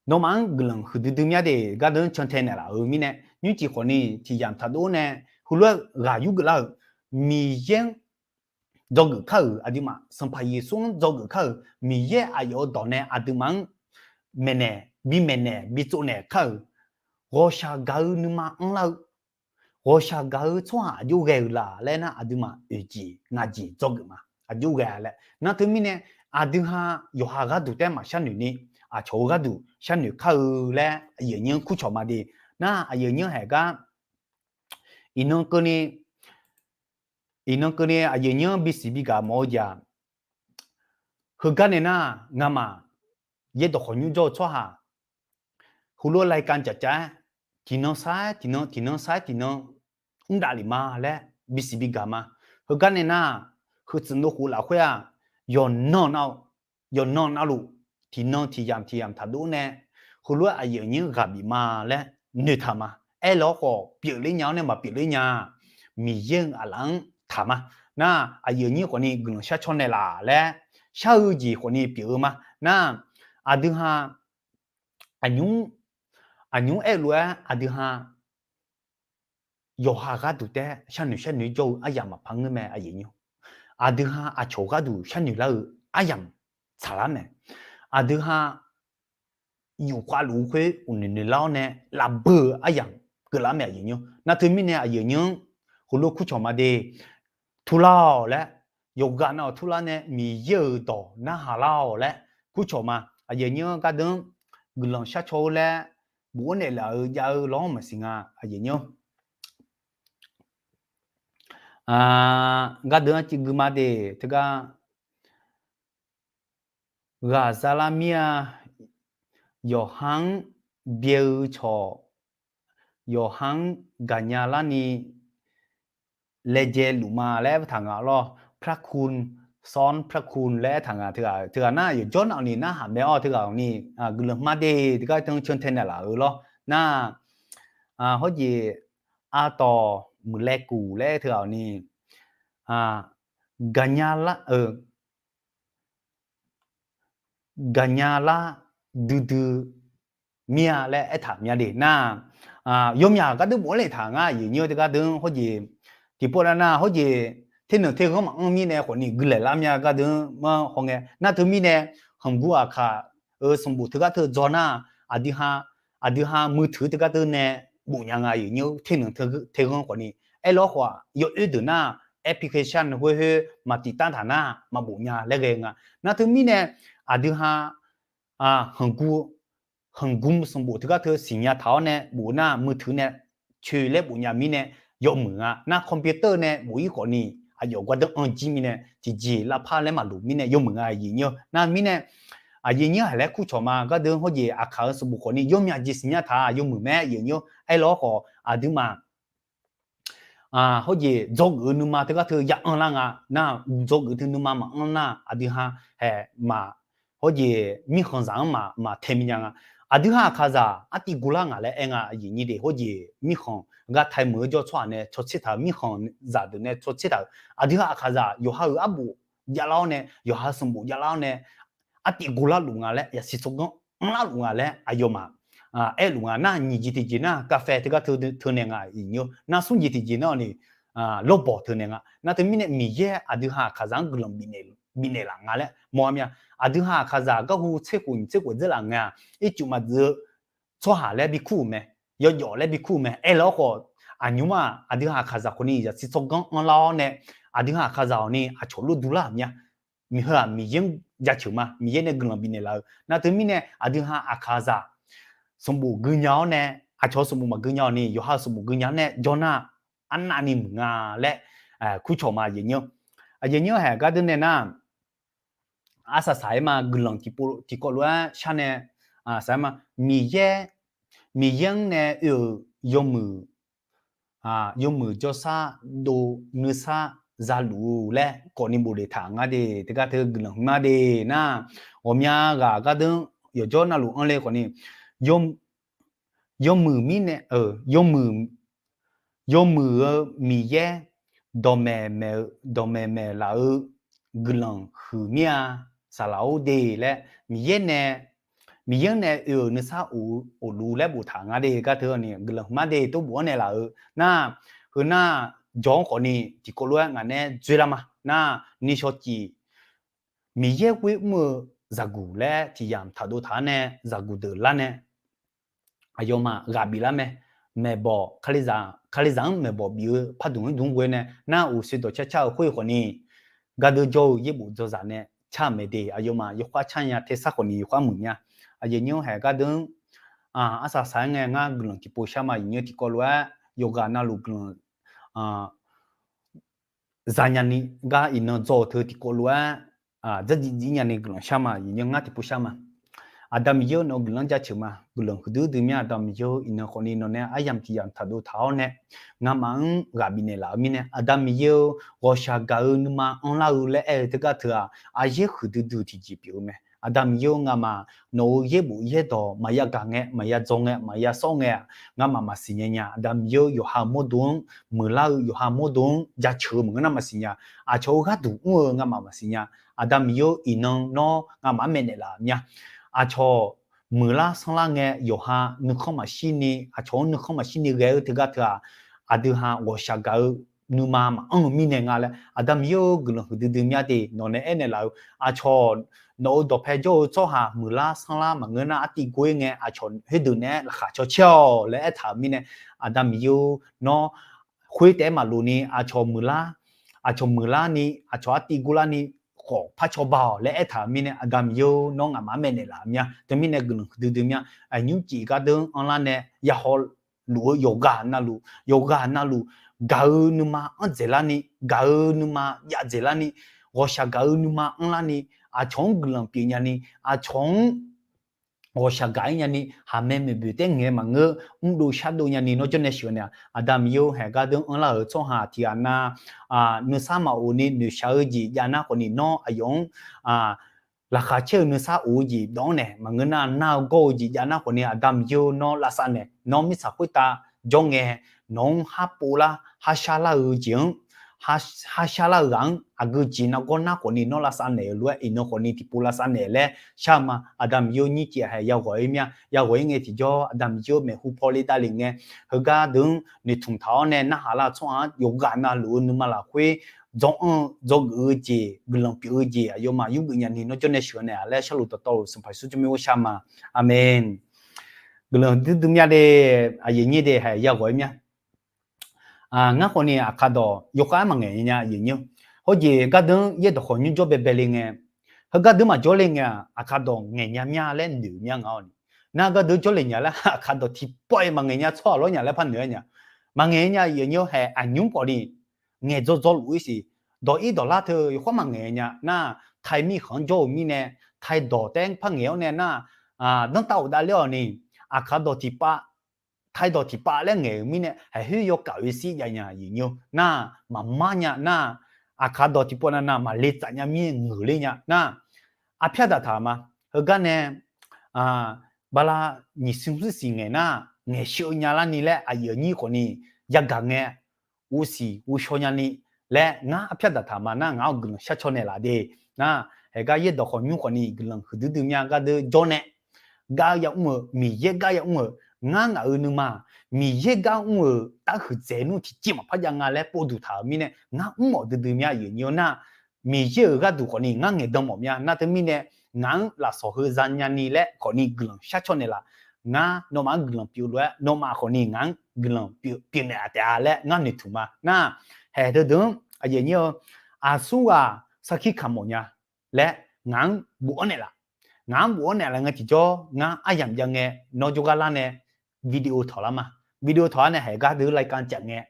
nawmaf-anr guiqlanq huiqdui dui mya de, gardeuv-anr cantae naeqlaf-euq mirnae, nymrcif khawf ni tiq yamq taqdov nae, heulof-aer ghaq yurgeuf lar-euq, Miqyaer-anr dzawgeuf kar-euq, aqduimaf Sanqpaq Yeqsur-anr dzawgeuf kar-euq, Miqyaer aqyawf-euq dawq nae aqduimaf-anr maeqnaeq, bi maeqnaeq, bi tsovnaeq kar-euq, ghawqshaq gaq-eu nuima anrlar-eu, ghawqshaq gaq-eu tsawrhaq aqjox ghae-euq laf laer nar, aqduimaf oeq jeq ngaq jeq dzawgeuf ma, aqjox ghae laer. Nar teumirnae, aqdui ha yawqha gharduq taef-aer maqsharnoeq ni, aqcawq-eu gharduq sharnoeq kar-eu laer aqyuif nymr kurcawq ma de. Nar aqyuif nymr haeq gar iqnan keuvni, iqnan keuvni aqyuif nymr bisiq bigaq mawf-eu jeq-aq, heugar nae nar, ngamaf yaerdawq khawqnymr jawr-eu tsawrhaq heulof-aer รายการ cafcav-aer, tiqnan sar-aer tiqnan, tiqnan sar-aer tiqnan mr davlef ma laer bisiq bigaq ma. Heugar nae nar, heutsuif nov khof lafkhoer-aq, yawqnan nav, yawqnan navluf, tiqnan tiq yamq tiq yamq taqdov nae, heulof-aer aqyuif nymr ghaq bif ma laer noeqtaq ma. Aerlar khawf pyeufler nya-awr nae maqpyeufler nya, Miqyaer-euq aqlaf-anr taq ma. Nar aqyuif nymr khawf ni guiqlanq shar caw naeqlaf laer shar-eu jeq khawf ni pyeuf-eu ma. Nar aqdui ha aqnymr, aqnymr aerluf-aer aqdui ha yawqha gharduq taef-aer sharnoeq sharnoeq jawr-eu aryamq maqpar ngeur mae, aqyuif nymr. Aqdui ha aqcawq gharduq sharnoeq lar-eu aryamq tsaqlar mae. Aqdui ha yufkhav luf-eu khoer uqnoeq noeq lar-awr nae lavbeu-eu aryamq keuvlar mae, aqyuif nymr. Nar teumirnae aqyuif nymr heulof kurcawq ma de, turlar-awq laer, yawqghaq nav-awq turlar nae Miqyaer-euq dawq narhaq lar-awq laer kurcawq ma. Aqyuif nymr gardeuv-anr guiqlanq shar caw-eu laer bof-aer naeqlaf-eu jav-eu law-anr maqsiq nga, aqyuif nymr. Gardeuv-anr civ gui ma de, teugar ghaq zalar mir-a, yawqha-anr byae-eu cawq, yawqha-anr gaqnya larni laejae luf ma laer aertaq nga lawr. พระคุณซ้อนพระคุณ laer aertaq nga. Teughaq nar yawqjawr nav ni narhaq mae-awr, teughaq ni guiqlanq ma de, teugar teu cantae naeqlaf-euq lawr. Nar hawrjeq aqtawq muiqlaeqkuq laer teughaq ni gaqnya lar-eu gaqnya lar duidui mir-a laer aertaq mya de nar, yawmyaq gardeuv bof-aer le taq ngar, aqyuif nymr teugar deuq-anr hawrjeq tiqpov nav nar hawrjeq ternanq terghanr maqanr mirnae khawf ni guiqlaeq lar mya gardeuq-anr mar hawngae. Nar teumirnae, hanqgur aqkaq-euq sanqbof teugar teu dzaw nar, aqdui ha, aqdui ha มือถือ teugar teu nae bof nya nga, aqyuif nymr ternanq terghanr khawf ni. Aerlawr khawf-aq yawoer deuq nar application khoer khoer maqtif tanr taq nar maqbof nya laer ghae nga. Nar teumirnae, aqdui ha hanqgur, hanqgur sanqbof teugar teu siqnya taq-awr nae bof nar มือถือ nae coeq laer bof nya mirnae yawmuiq nga. Nar computer nae bof-ir khawf ni aqyawf gardeuv anr jir mirnae tiqjeq lavpar laer maqloq mirnae yawmuiq nga, aqyuif nymr. Nar mirnae aqyuif nymr haq laer kurcawq ma gardeuq hawrjeq aqkaq-euq sanqbof khawf ni yawmyaq jeq siqnya taq yawmuiq mae, aqyuif nymr. Aerlawr khawf aqduimaf hawrjeq dzawgeuf-eu nuima teugar teu ya anrlar nga. Nar dzawgeuf teu nuima maqanr nar aqdui ha haeq maq hawjeq mirkhanqzaq-anr maq, maq tae minya nga. Aqdui ha Aqkaqzaq artiv guvlar ngaq laer aer nga, aqyuif nyir de. Hawjeq mirkhanq gar tae meuq-eu jawr tsawrhaq nae cawtser taq-euq, mirkhanqzaq deuq nae cawtser taq-euq, aqdui ha Aqkaqzaq yawqha-euq arbof javlar-awr nae, yawqha-eu sanqbof javlar-awr nae, artiv guvlar luf nga laer, yasiq tsawrganr anrlar luf nga laer aqyawfmaf aerluf nga. Nar nyiq jeq tiqjeq nar kafae teugar teu naeq nga, nar smr jeq tiqjeq nar-awq ni lawrbawq teu naeq nga. Nar teumirnae Miqyaer aqdui ha Aqkaqzaq-anr guiqlanq bifnaeq laf nga laer mawr-a mir-a. Aqdui ha Aqkaqzaq garhu tser khof nyiq tser khof dzeurlaf ngae-aq, ircuf maqdzuif-eu tsawrhaq laer bikur-euq mae, yawjawf laer bikur-eu mae. Aerlar-awr khawf, aqnymr-aq aqdui ha Aqkaqzaq khawf ni yasiq tsawrganr anrlar-awr nae, aqdui ha Aqkaqzaq-awq ni aqcawq lor dular-euq mir-a. Miqheu-aq Miqyaer-anr jaceuq ma, Miqyaer nae guiqlanq bifnaeq laf-eu. Nar teumirnae aqdui ha Aqkaqzaq sanqbof gui nya-awr nae, aqcawq sanqbof maqgui nya-awq ni yawqha sanqbof gui nya-awr nae jawr nar, arnavni muiq nga laer kurcawq ma, aqyuif nyir. Aqyuif nyir haeq gardeur nae nar, arsaq saq-aer ma, guiqlanq tiqkawv lof-aer shar nae saq-aer ma. Miqyaer, Miqyaer-anr nae oe-euq yawmuiq, yawmuiq jawrshar dov nuisar zaluf-eu laer khawf ni bof daeftaq nga de. Teugar teu guiqlanq hmq ma de nar, ghawqmya ghaq gardeur yawqjawr navluf anr le khawf ni, yawmuiq mirnae, yawmuiq, yawmuiq-eu Miqyaer dawqmaeq maeq-eu, dawqmaeq maeq laf-eu guiqlanq huiq mir-a, saqlaq-or de laer Miqyaer nae, Miqyaer-anr nae oe-euq nuisar of luf laer boftaq nga de. Gar teu ni guiqlanq hmq ma de, tov bof-anr naeq laf-eu nar, heu nar jawq-anr khawf ni tiqkawv lof-aer ngaq nae dzoerlar ma. Nar nishawq cif Miqyaer ghoer mr-eu zaqguq laer tiq yamq taqdov taq-anr nae zaqguq deuq lar nae aqyawfmaf ghaq bif lar mae. Maeqbawq, Kalizaq-anr maeqbawq bif-eu pardmq-anr dmr ghoe nae nar uqshoe dawqcar car-eu khoer khawf ni, gardeur jawr-eu yaerbof dzawzaq nae car-euq mae de. Aqyawfmaf yawkhav car nya tersar khawf ni yawkhav muiq nya. Aqyuif nyir haeq gardeur-anr arsaq saq-aer ngae ngar guiqlanq tiqpov shar ma. Aqyuif nyir tiqkawv lof-aer yawqghaq navluf guiqlanq zanya ni, gar iqnan dzaw-eu teu tiqkawv lof-aer dzardziv dziv nyani guiqlanq shar ma. Aqyuif nyir ngar tiqpov shar ma. Aqda Miqyaer-or, nawq-eu guiqlanq jaceuq ma. Guiqlanq huiqdui dui mya. Aqda Miqyaer-or, iqnan khawf ni nawq nae aryamq tiq yamq taqdov taq-awr nae ngamaf-anr ghaq bifnaeq laf-eu mirnae, Aqda Miqyaer-or, ghawqshaq gaq-eu nuima anrlar-eu laer aer-eu teugar teu-aq, aryaer huiqdui dui tiqjeq pyeuf-eu mae. Aqda Miqyaer-or, ngamaf nawq-euq yaerbof yaerdawq maqya gaq ngae, maqya dzaw ngae, maqya sawr ngae-aq, ngamaf maqsiq nya nya. Aqda Miqyaer-or, yawqha mawrdo-anr muiqlar-eu, yawqha mawrdo-anr jaceuq-eu maqngeur nar maqsiq nya. Aqcawq-euq gharduq mr-eu ngamaf maqsiq nya. Aqda Miqyaer-or, iqnan nawr ngamaf-anr maeqnaeq laf mya. Aqcawq muiqlar sanrlar ngae, yawqha nuikhanr maqshir ni, aqcawq-anr nuikhanr maqshir ni ghae-eu teugar teu-aq, aqdui ha ghawqshaq gaq-eu nuima maqanr-eu mirnae nga laer, Aqda Miqyaer-or, guiqlanq huiqdui dui mya de. Nawq nae aernaeq laf-eu, aqcawq nawq-euq dawqpae jawr-eu tsawrhaq muiqlar sanrlar maqngeur nar artiv gor-ir ngae, aqcawq khoerdeuq naeq-aer laqkhaq caw caer-awq laer aertaq-euq mirnae, Aqda Miqyaer-or, nawr khoer taef-aer maqlof ni aqcawq muiqlar, aqcawq muiqlar ni, aqcawq artiv gurlar ni khawf par cawba-awq laer aertaq-euq mirnae, Aqda Miqyaer-or, nawr ngamaf-anr maeqnaeq laf mya. Teumirnae guiqlanq huiqdui dui mya. Aqnymr cif gardeur-anr anrlar nae yahaw luf-eu yawqghaq navluf, yawqghaq navluf gaq-eu nuima anr dzaeqlar ni, gaq-eu nuima jav dzaeqlar ni, ghawqshaq gaq-eu nuima anrlar ni, aqcawq-anr guiqlanq pyeuf nya ni, aqcawq-anr ghawqshaq gaq-ir nya ni, haqmae maeqboeq taer ngaeq maqngeur, mrdov shardov nya ni nawr jawrnae sheuq naeq-a. Aqda Miqyaer-or, haeq gardeur anrlar-euq tsawrhaq tiq ghaq na, nuisar maqof ni noeqshaq-eu jeq jav nar khawf ni nawr aqyawf-anr laqkhaq caer-eu nuisar of-eu jeq dawq-anr nae maqngeur nar, nar-eu gawr-eu jeq jav nar khawf ni Aqda Miqyaer-or, nawr lavsav naeq, nawr mirtsaq khoertav jawr ngae, nawq-anr har pov lar, har shar lar-eu jeq-anr, har shar lar-eu ghaq-anr aqgeu jeq nargawr nar khawf ni nawr lavsav naeq-euq lof-aer iqnan khawf ni tiqpov lavsav naeq laer shar-eu ma. Aqda Miqyaer-or, nymr cif haeq yaghawq-ir mya. Yaghawq-ir ngae tiqjawr Aqda Miqyaer-or, maeqhu pawle davle ngae, heugar deuq-anr noeqtmq taq-awr nae narhaq lar-eu tsawrhaq-anr yawqghaq navluf-eu nuima lafkhoer dzawr-anr-eu dzawgeuf-eu jeq, guiqlanq pyeuf-eu jeq aqyawfmaf yurgeuf nya ni nawr jawrnae sheuq naeq-a laer sharluf dawqtawvluf Sanqpaq Yeqsur tsawrmyanr ghorsha ma. Aqmeq. Guiqlanq duidui mya de. Aqyuif nyir de haeq yaghawq-ir mya. Ngar khawf ni Aqkaq dawq yawkhav-aer maqngaeq nya, aqyuif nyir. Hawjeq gardeur-anr yaerdawq khawf nymr jawr baebae le ngae, heugar deuq maqjawr le ngae-aq, Aqkaq dawq ngaeq nya mya laer noeq mya nga-awq ni. Nar gardeur jawrle nya laer Aqkaq dawq tiqpawf-iq maqngaeq nya tsawrhaq lawr nya laer par noeq-aer nya. Maqngaeq nya, aqyuif nyir haeq aqnymr khawf ni ngaeq dzawrdzawr luf-ir siq. Dawq-ir dawqlar teu yawkhav maqngaeq nya nar, Taiq mirkhanq-anr jawr-eu mirnae, Taiq dawq taef-aer par ngaeq-awr nae nar, danrtav ghofdav ler-awq ni, Aqkaq dawq tiqpav, Taiq dawq tiqpav laer ngaeq-euq mirnae, haeq khoer yawkaf oe shir jav nya, aqyuif nyir nar, maqmar nya nar, Aqkaq dawq tiqpawf nav nav maqle tsaf nya mir ngeuq ler nya nar, arpyar daqtaq ma. Heugar nae bala nyiq smr smr siq ngaeq nar, ngaeqsheu nya larni laer aqyuif aqnyir khawfni yagaq ngae, ghovsiq ghovshaw nyani laer ngar arpyar daqtaq ma nar, ngaq-anr guiqlanq shar caw naeqlaf de. Nar, haeqgar yaerdawq khawf nymr khawfni guiqlanq huiqdui dui mya gardeuv jawr nae, gar-eu yamr-euq, Miqyaer gar yamr-euq, ngar ngaq-euq nuima, Miqyaer gar mr-euq tarhuiq dzaeq nmr tiqciv maqpar jav nga laer povduq taq-euq mirnae, ngar mr mawf duidui mya aqyuif aqnyir-awr nar, Miqyaer-euq gharduq khawfni ngar ngaeqdan mawf mya nar teumirnae, ngaq-anr lafsawq heu za nyani laer khawfni guiqlanq shar caw naeqlaf. Ngar nawmaf-anr guiqlanq pyeuf lof-aer, nawmaf khawfni ngaq-anr guiqlanq pyeuf naeq-a taef-a laer ngar noeqtmq ma nar, haeq deuq deuq-anr aqyuif aqnyir-eu, aqsurghaq sarkir kamq mawf nya laer ngaq-anr bofanr naeqlaf. Ngaq-anr bofanr naeqlaf ngae tiqjawr, ngar aryamq jav ngae nawr jawrgar lar nae video tawq lar ma. Video tawq lar nae haeq gardeuv รายการ caf ngae,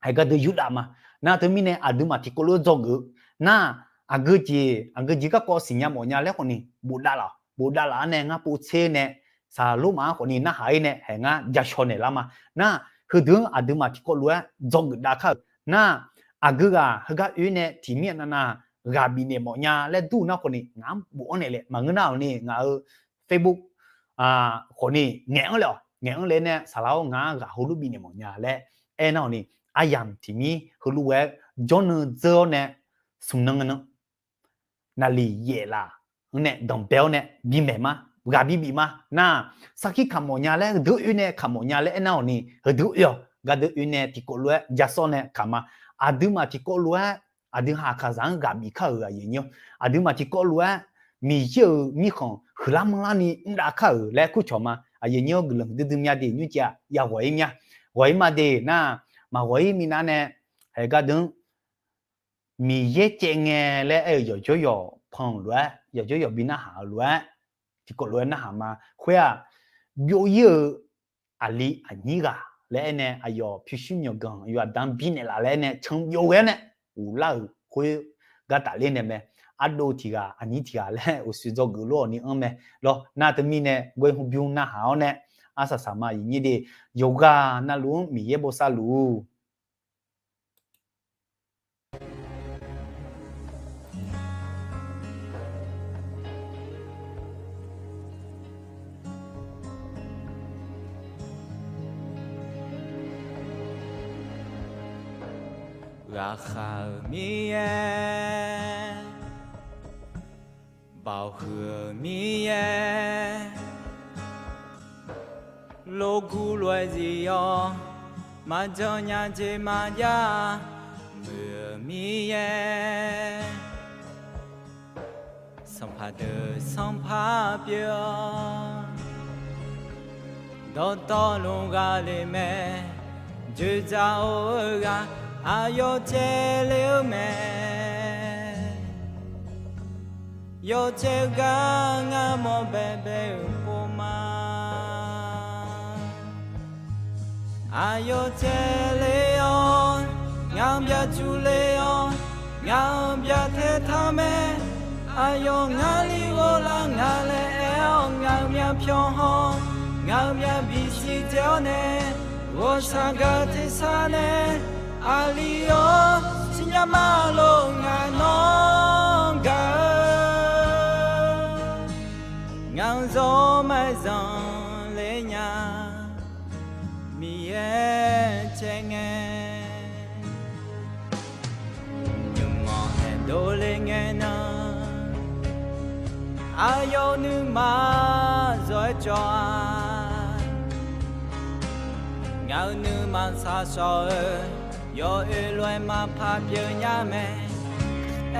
haeq gardeuv yurdav ma. Nar teumirnae aqduimaf tiqkawv lof-aer dzawgeuf-eu nar, aqgeu jeq aqgeu jeq garkawv siqnya mawf nya laer khawfni bofdav laf-awq. Bofdav laf-awr nae ngar povtser nae, saqlormaf-anr khawfni narhaq-ir nae haeq ngar ja shaw naeqlar ma. Nar, heudeuq-anr aqduimaf tiqkawv lof-aer dzawgeuf dav kar-euq nar, aqgeu ghaq heugar oe nae tiq mir aqnav nav ghaq bifnaeq mawf nya laer dur nar khawfni ngaq-anr bofanr naeq le. Maqngeur nar-awq ni ngaq-euq Facebook khawfni ngaeq-anr le-awq. Ngaeq-anr le nae saqlaq-awr ngar ghaq heulof bifnaeq mawf nya laer aernar-awq ni, aryamq tiq mir heulof ghae-aer jawrnan dzeur-awr nae smq nan nan naqliq yaef laf-anr nae danqbae-awr nae bimaeq ma, ghaq bibif ma. Nar, sarkir kamq mawf nya laer heudeuq oe nae kamq mawf nya laer aernar-awq ni, heudeuq oe-awq. Gardeuv oe nae tiqkawv lof-aer ja sawr nae kamq ma. Aqduimaf tiqkawv lof-aer aqdui haqkaqzaq-anr ghaq bif kar-euq aqyuif aqnyir-awr, aqduimaf tiqkawv lof-aer Miqyaer-euq mirkhanq huiqlar manrlarni mr dav kar-euq laer kurcawq ma. Aqyuif aqnyir-awr, guiqlanq huiqdui dui mya de nymr caev-a. Ya ghawq-ir mya. Ghawq-ir ma de nar, maqghawq-ir minav nae haeq gardeuv-anr Miqyaer caev ngae laer aer-euq yawqjawr yawq pan-euq lof-aer, yawqjawr yawq bi narhaq-euq lof-aer, tiqkawv lof-aer narhaq ma. Khoer-aq, byov-ir-euq aqli aqnyir ghaq laer aernae, aqyawf pyurshuir myawqganq aqyawf aqda-anr binaeq laf laer aernae, can byov ghae-awr nae ghoflar-euq khoer gar tafler nae mae. Ardov tiq ghaq aqnyir tiq ghaq laer uqshoe dzawgeuf lof-awq ni anr mae lawr. Nar teumirnae ghoer hmr bymr narhaq-awr nae, arsaq saqma aqyuif aqnyir de, yawqghaq navluf-anr Miqyaer bosav luf-ur. Ghaqkhav-euq Miqyaer, baoq huiq-euq Miqyaer, logur lof-aer zif-awr, maqjan nya jeq maqjav muiq-euq Miqyaer, sanqpaq deuq sanqpaq pyeuf-awr, dawqtawvluf ghaq le mae. Dzoeqdzaq-or-eu ghaq aqyawf caevle-eu mae. Yawcaev gar ngar mawr baebae-euq pov ma. Aqyawf caevle-awr, ngaq-anr byacuq le-awr, ngaq-anr byatae taq mae. Aqyawf ngar li ghoflar nga laer aer-awr, ngaq-euq myavpyawq haw, ngaq-euq myavbif siqdzae-awr nae, ghawqshaq gaq tersar nae, aqli-awr siqnya ma lof ngaq nawr gaq-eu. Ngaq-anr zawr maqzanq le nya, Miqyaer caev ngae, nymq-anr haeqdov le ngae nan, aqyawf nuima zawr-aer cawv-a. Ngaq-euq nuima shaqshawq-eu, yawoer lof-aer maqpar pyeuf nya mae.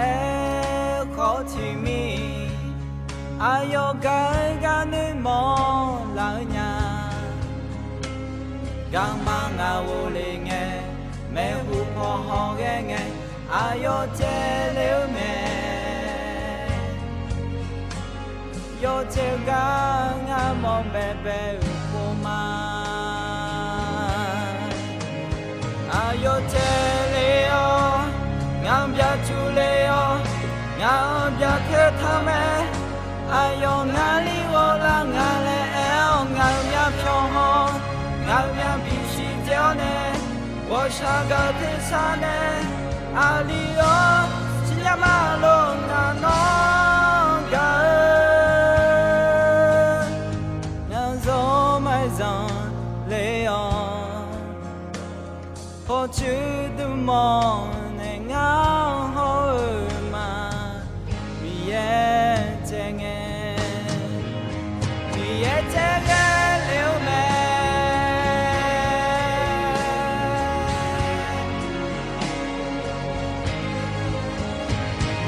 Aerkhawf tiq mir, aqyawf gaq-eu gar nuimawr laf-eu nya. Garma ngaq ghofle ngae, maeqhu paw hawghae ngae, aqyawf caevle-eu mae. Yawcaev gar ngar mawr baebae-euq pov ma. Aqyawf caevle-awr, ngaq-anr byacuq le-awr, ngaq-anr byatae taq mae. Aqyawf ngar li ghoflar nga laer aer-awr, ngaq-euq myavpyawq haw, ngaq-euq myavbif siqdzae-awr nae, ghawqshaq gaq tersar nae, aqli-awr siqnya ma lof ngaq nawr gaq-eu. Khawf coer dm mawf nae ngar hawr-eu ma, Miqyaer caev ngae, Miqyaer caev ghae lef-eu mae.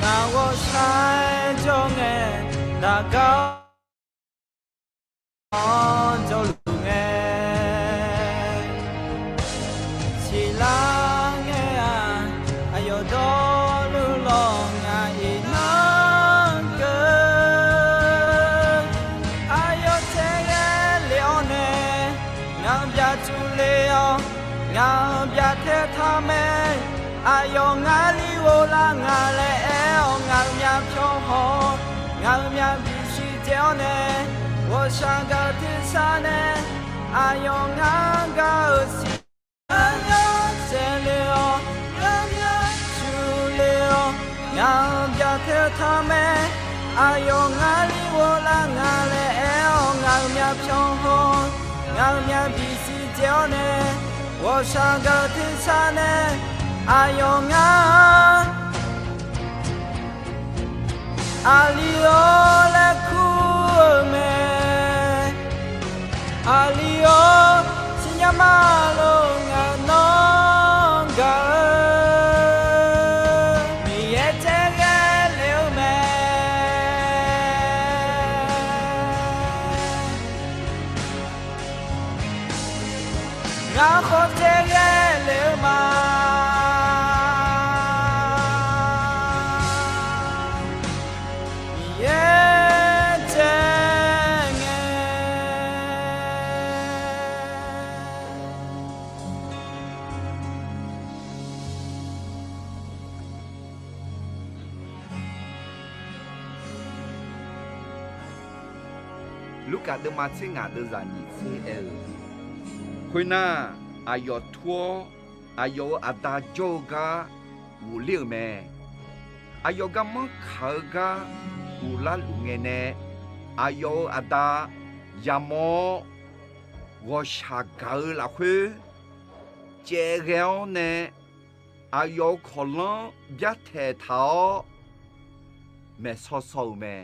Ngaq ghawqshaq jawr ngae, daqgar-awr jawrluf ngae, siqlar ngae-aq, aqyawf dawrluf lawq ngaq iqnan keuv. Aqyawf caev ghae lef-awr nae, ngaq-anr byaqcuf le-awr, ngaq-anr byaqtaeq taq mae. Aqyawf ngar li ghoflar nga laer aer-awr, ngaq-euq myavpyawq haw-awr, ngaq-euq myavpyawq siqdzaeq-awr nae, ghawqshaq gaq-eu tersar nae, aqyawf ngar gaq-eu siq Aqyawf caev le-awr, aqyawf cuf le-awr, ngaq-anr byaqtaeq taq mae. Aqyawf ngar li ghoflar nga laer aer-awr, ngaq-euq myavpyawq haw-awr, ngaq-euq myavpyawq siqdzaeq-awr nae, ghawqshaq gaq-eu tersar nae, aqyawf ngar Aqli-awr laer kur-eu mae. Aqli-awr siqnya ma lor, ngaq nawr gaq-eu Miqyaer caev ghae lef-eu mae. Ngar khawf caev ghae lef-eu ma. Miqyaer caev ngae. Lurkaf deuvma tser ngaq deuvzaq nyiq tser aer-eu, khoernar, aqyawf tur-awr, aqyawf-euq aqda jawr-eu gar ghofler-euq mae. Aqyawf garmanr kaq-eu gar ghoflar luf ngae nae, aqyawf-euq aqda yamawr-awr, ghawqshaq gaq-eu lafkhoer caev ghae-awr nae, aqyawf-euq kawqlanr byartaeq taq-awr maeqsaw saw-euq mae.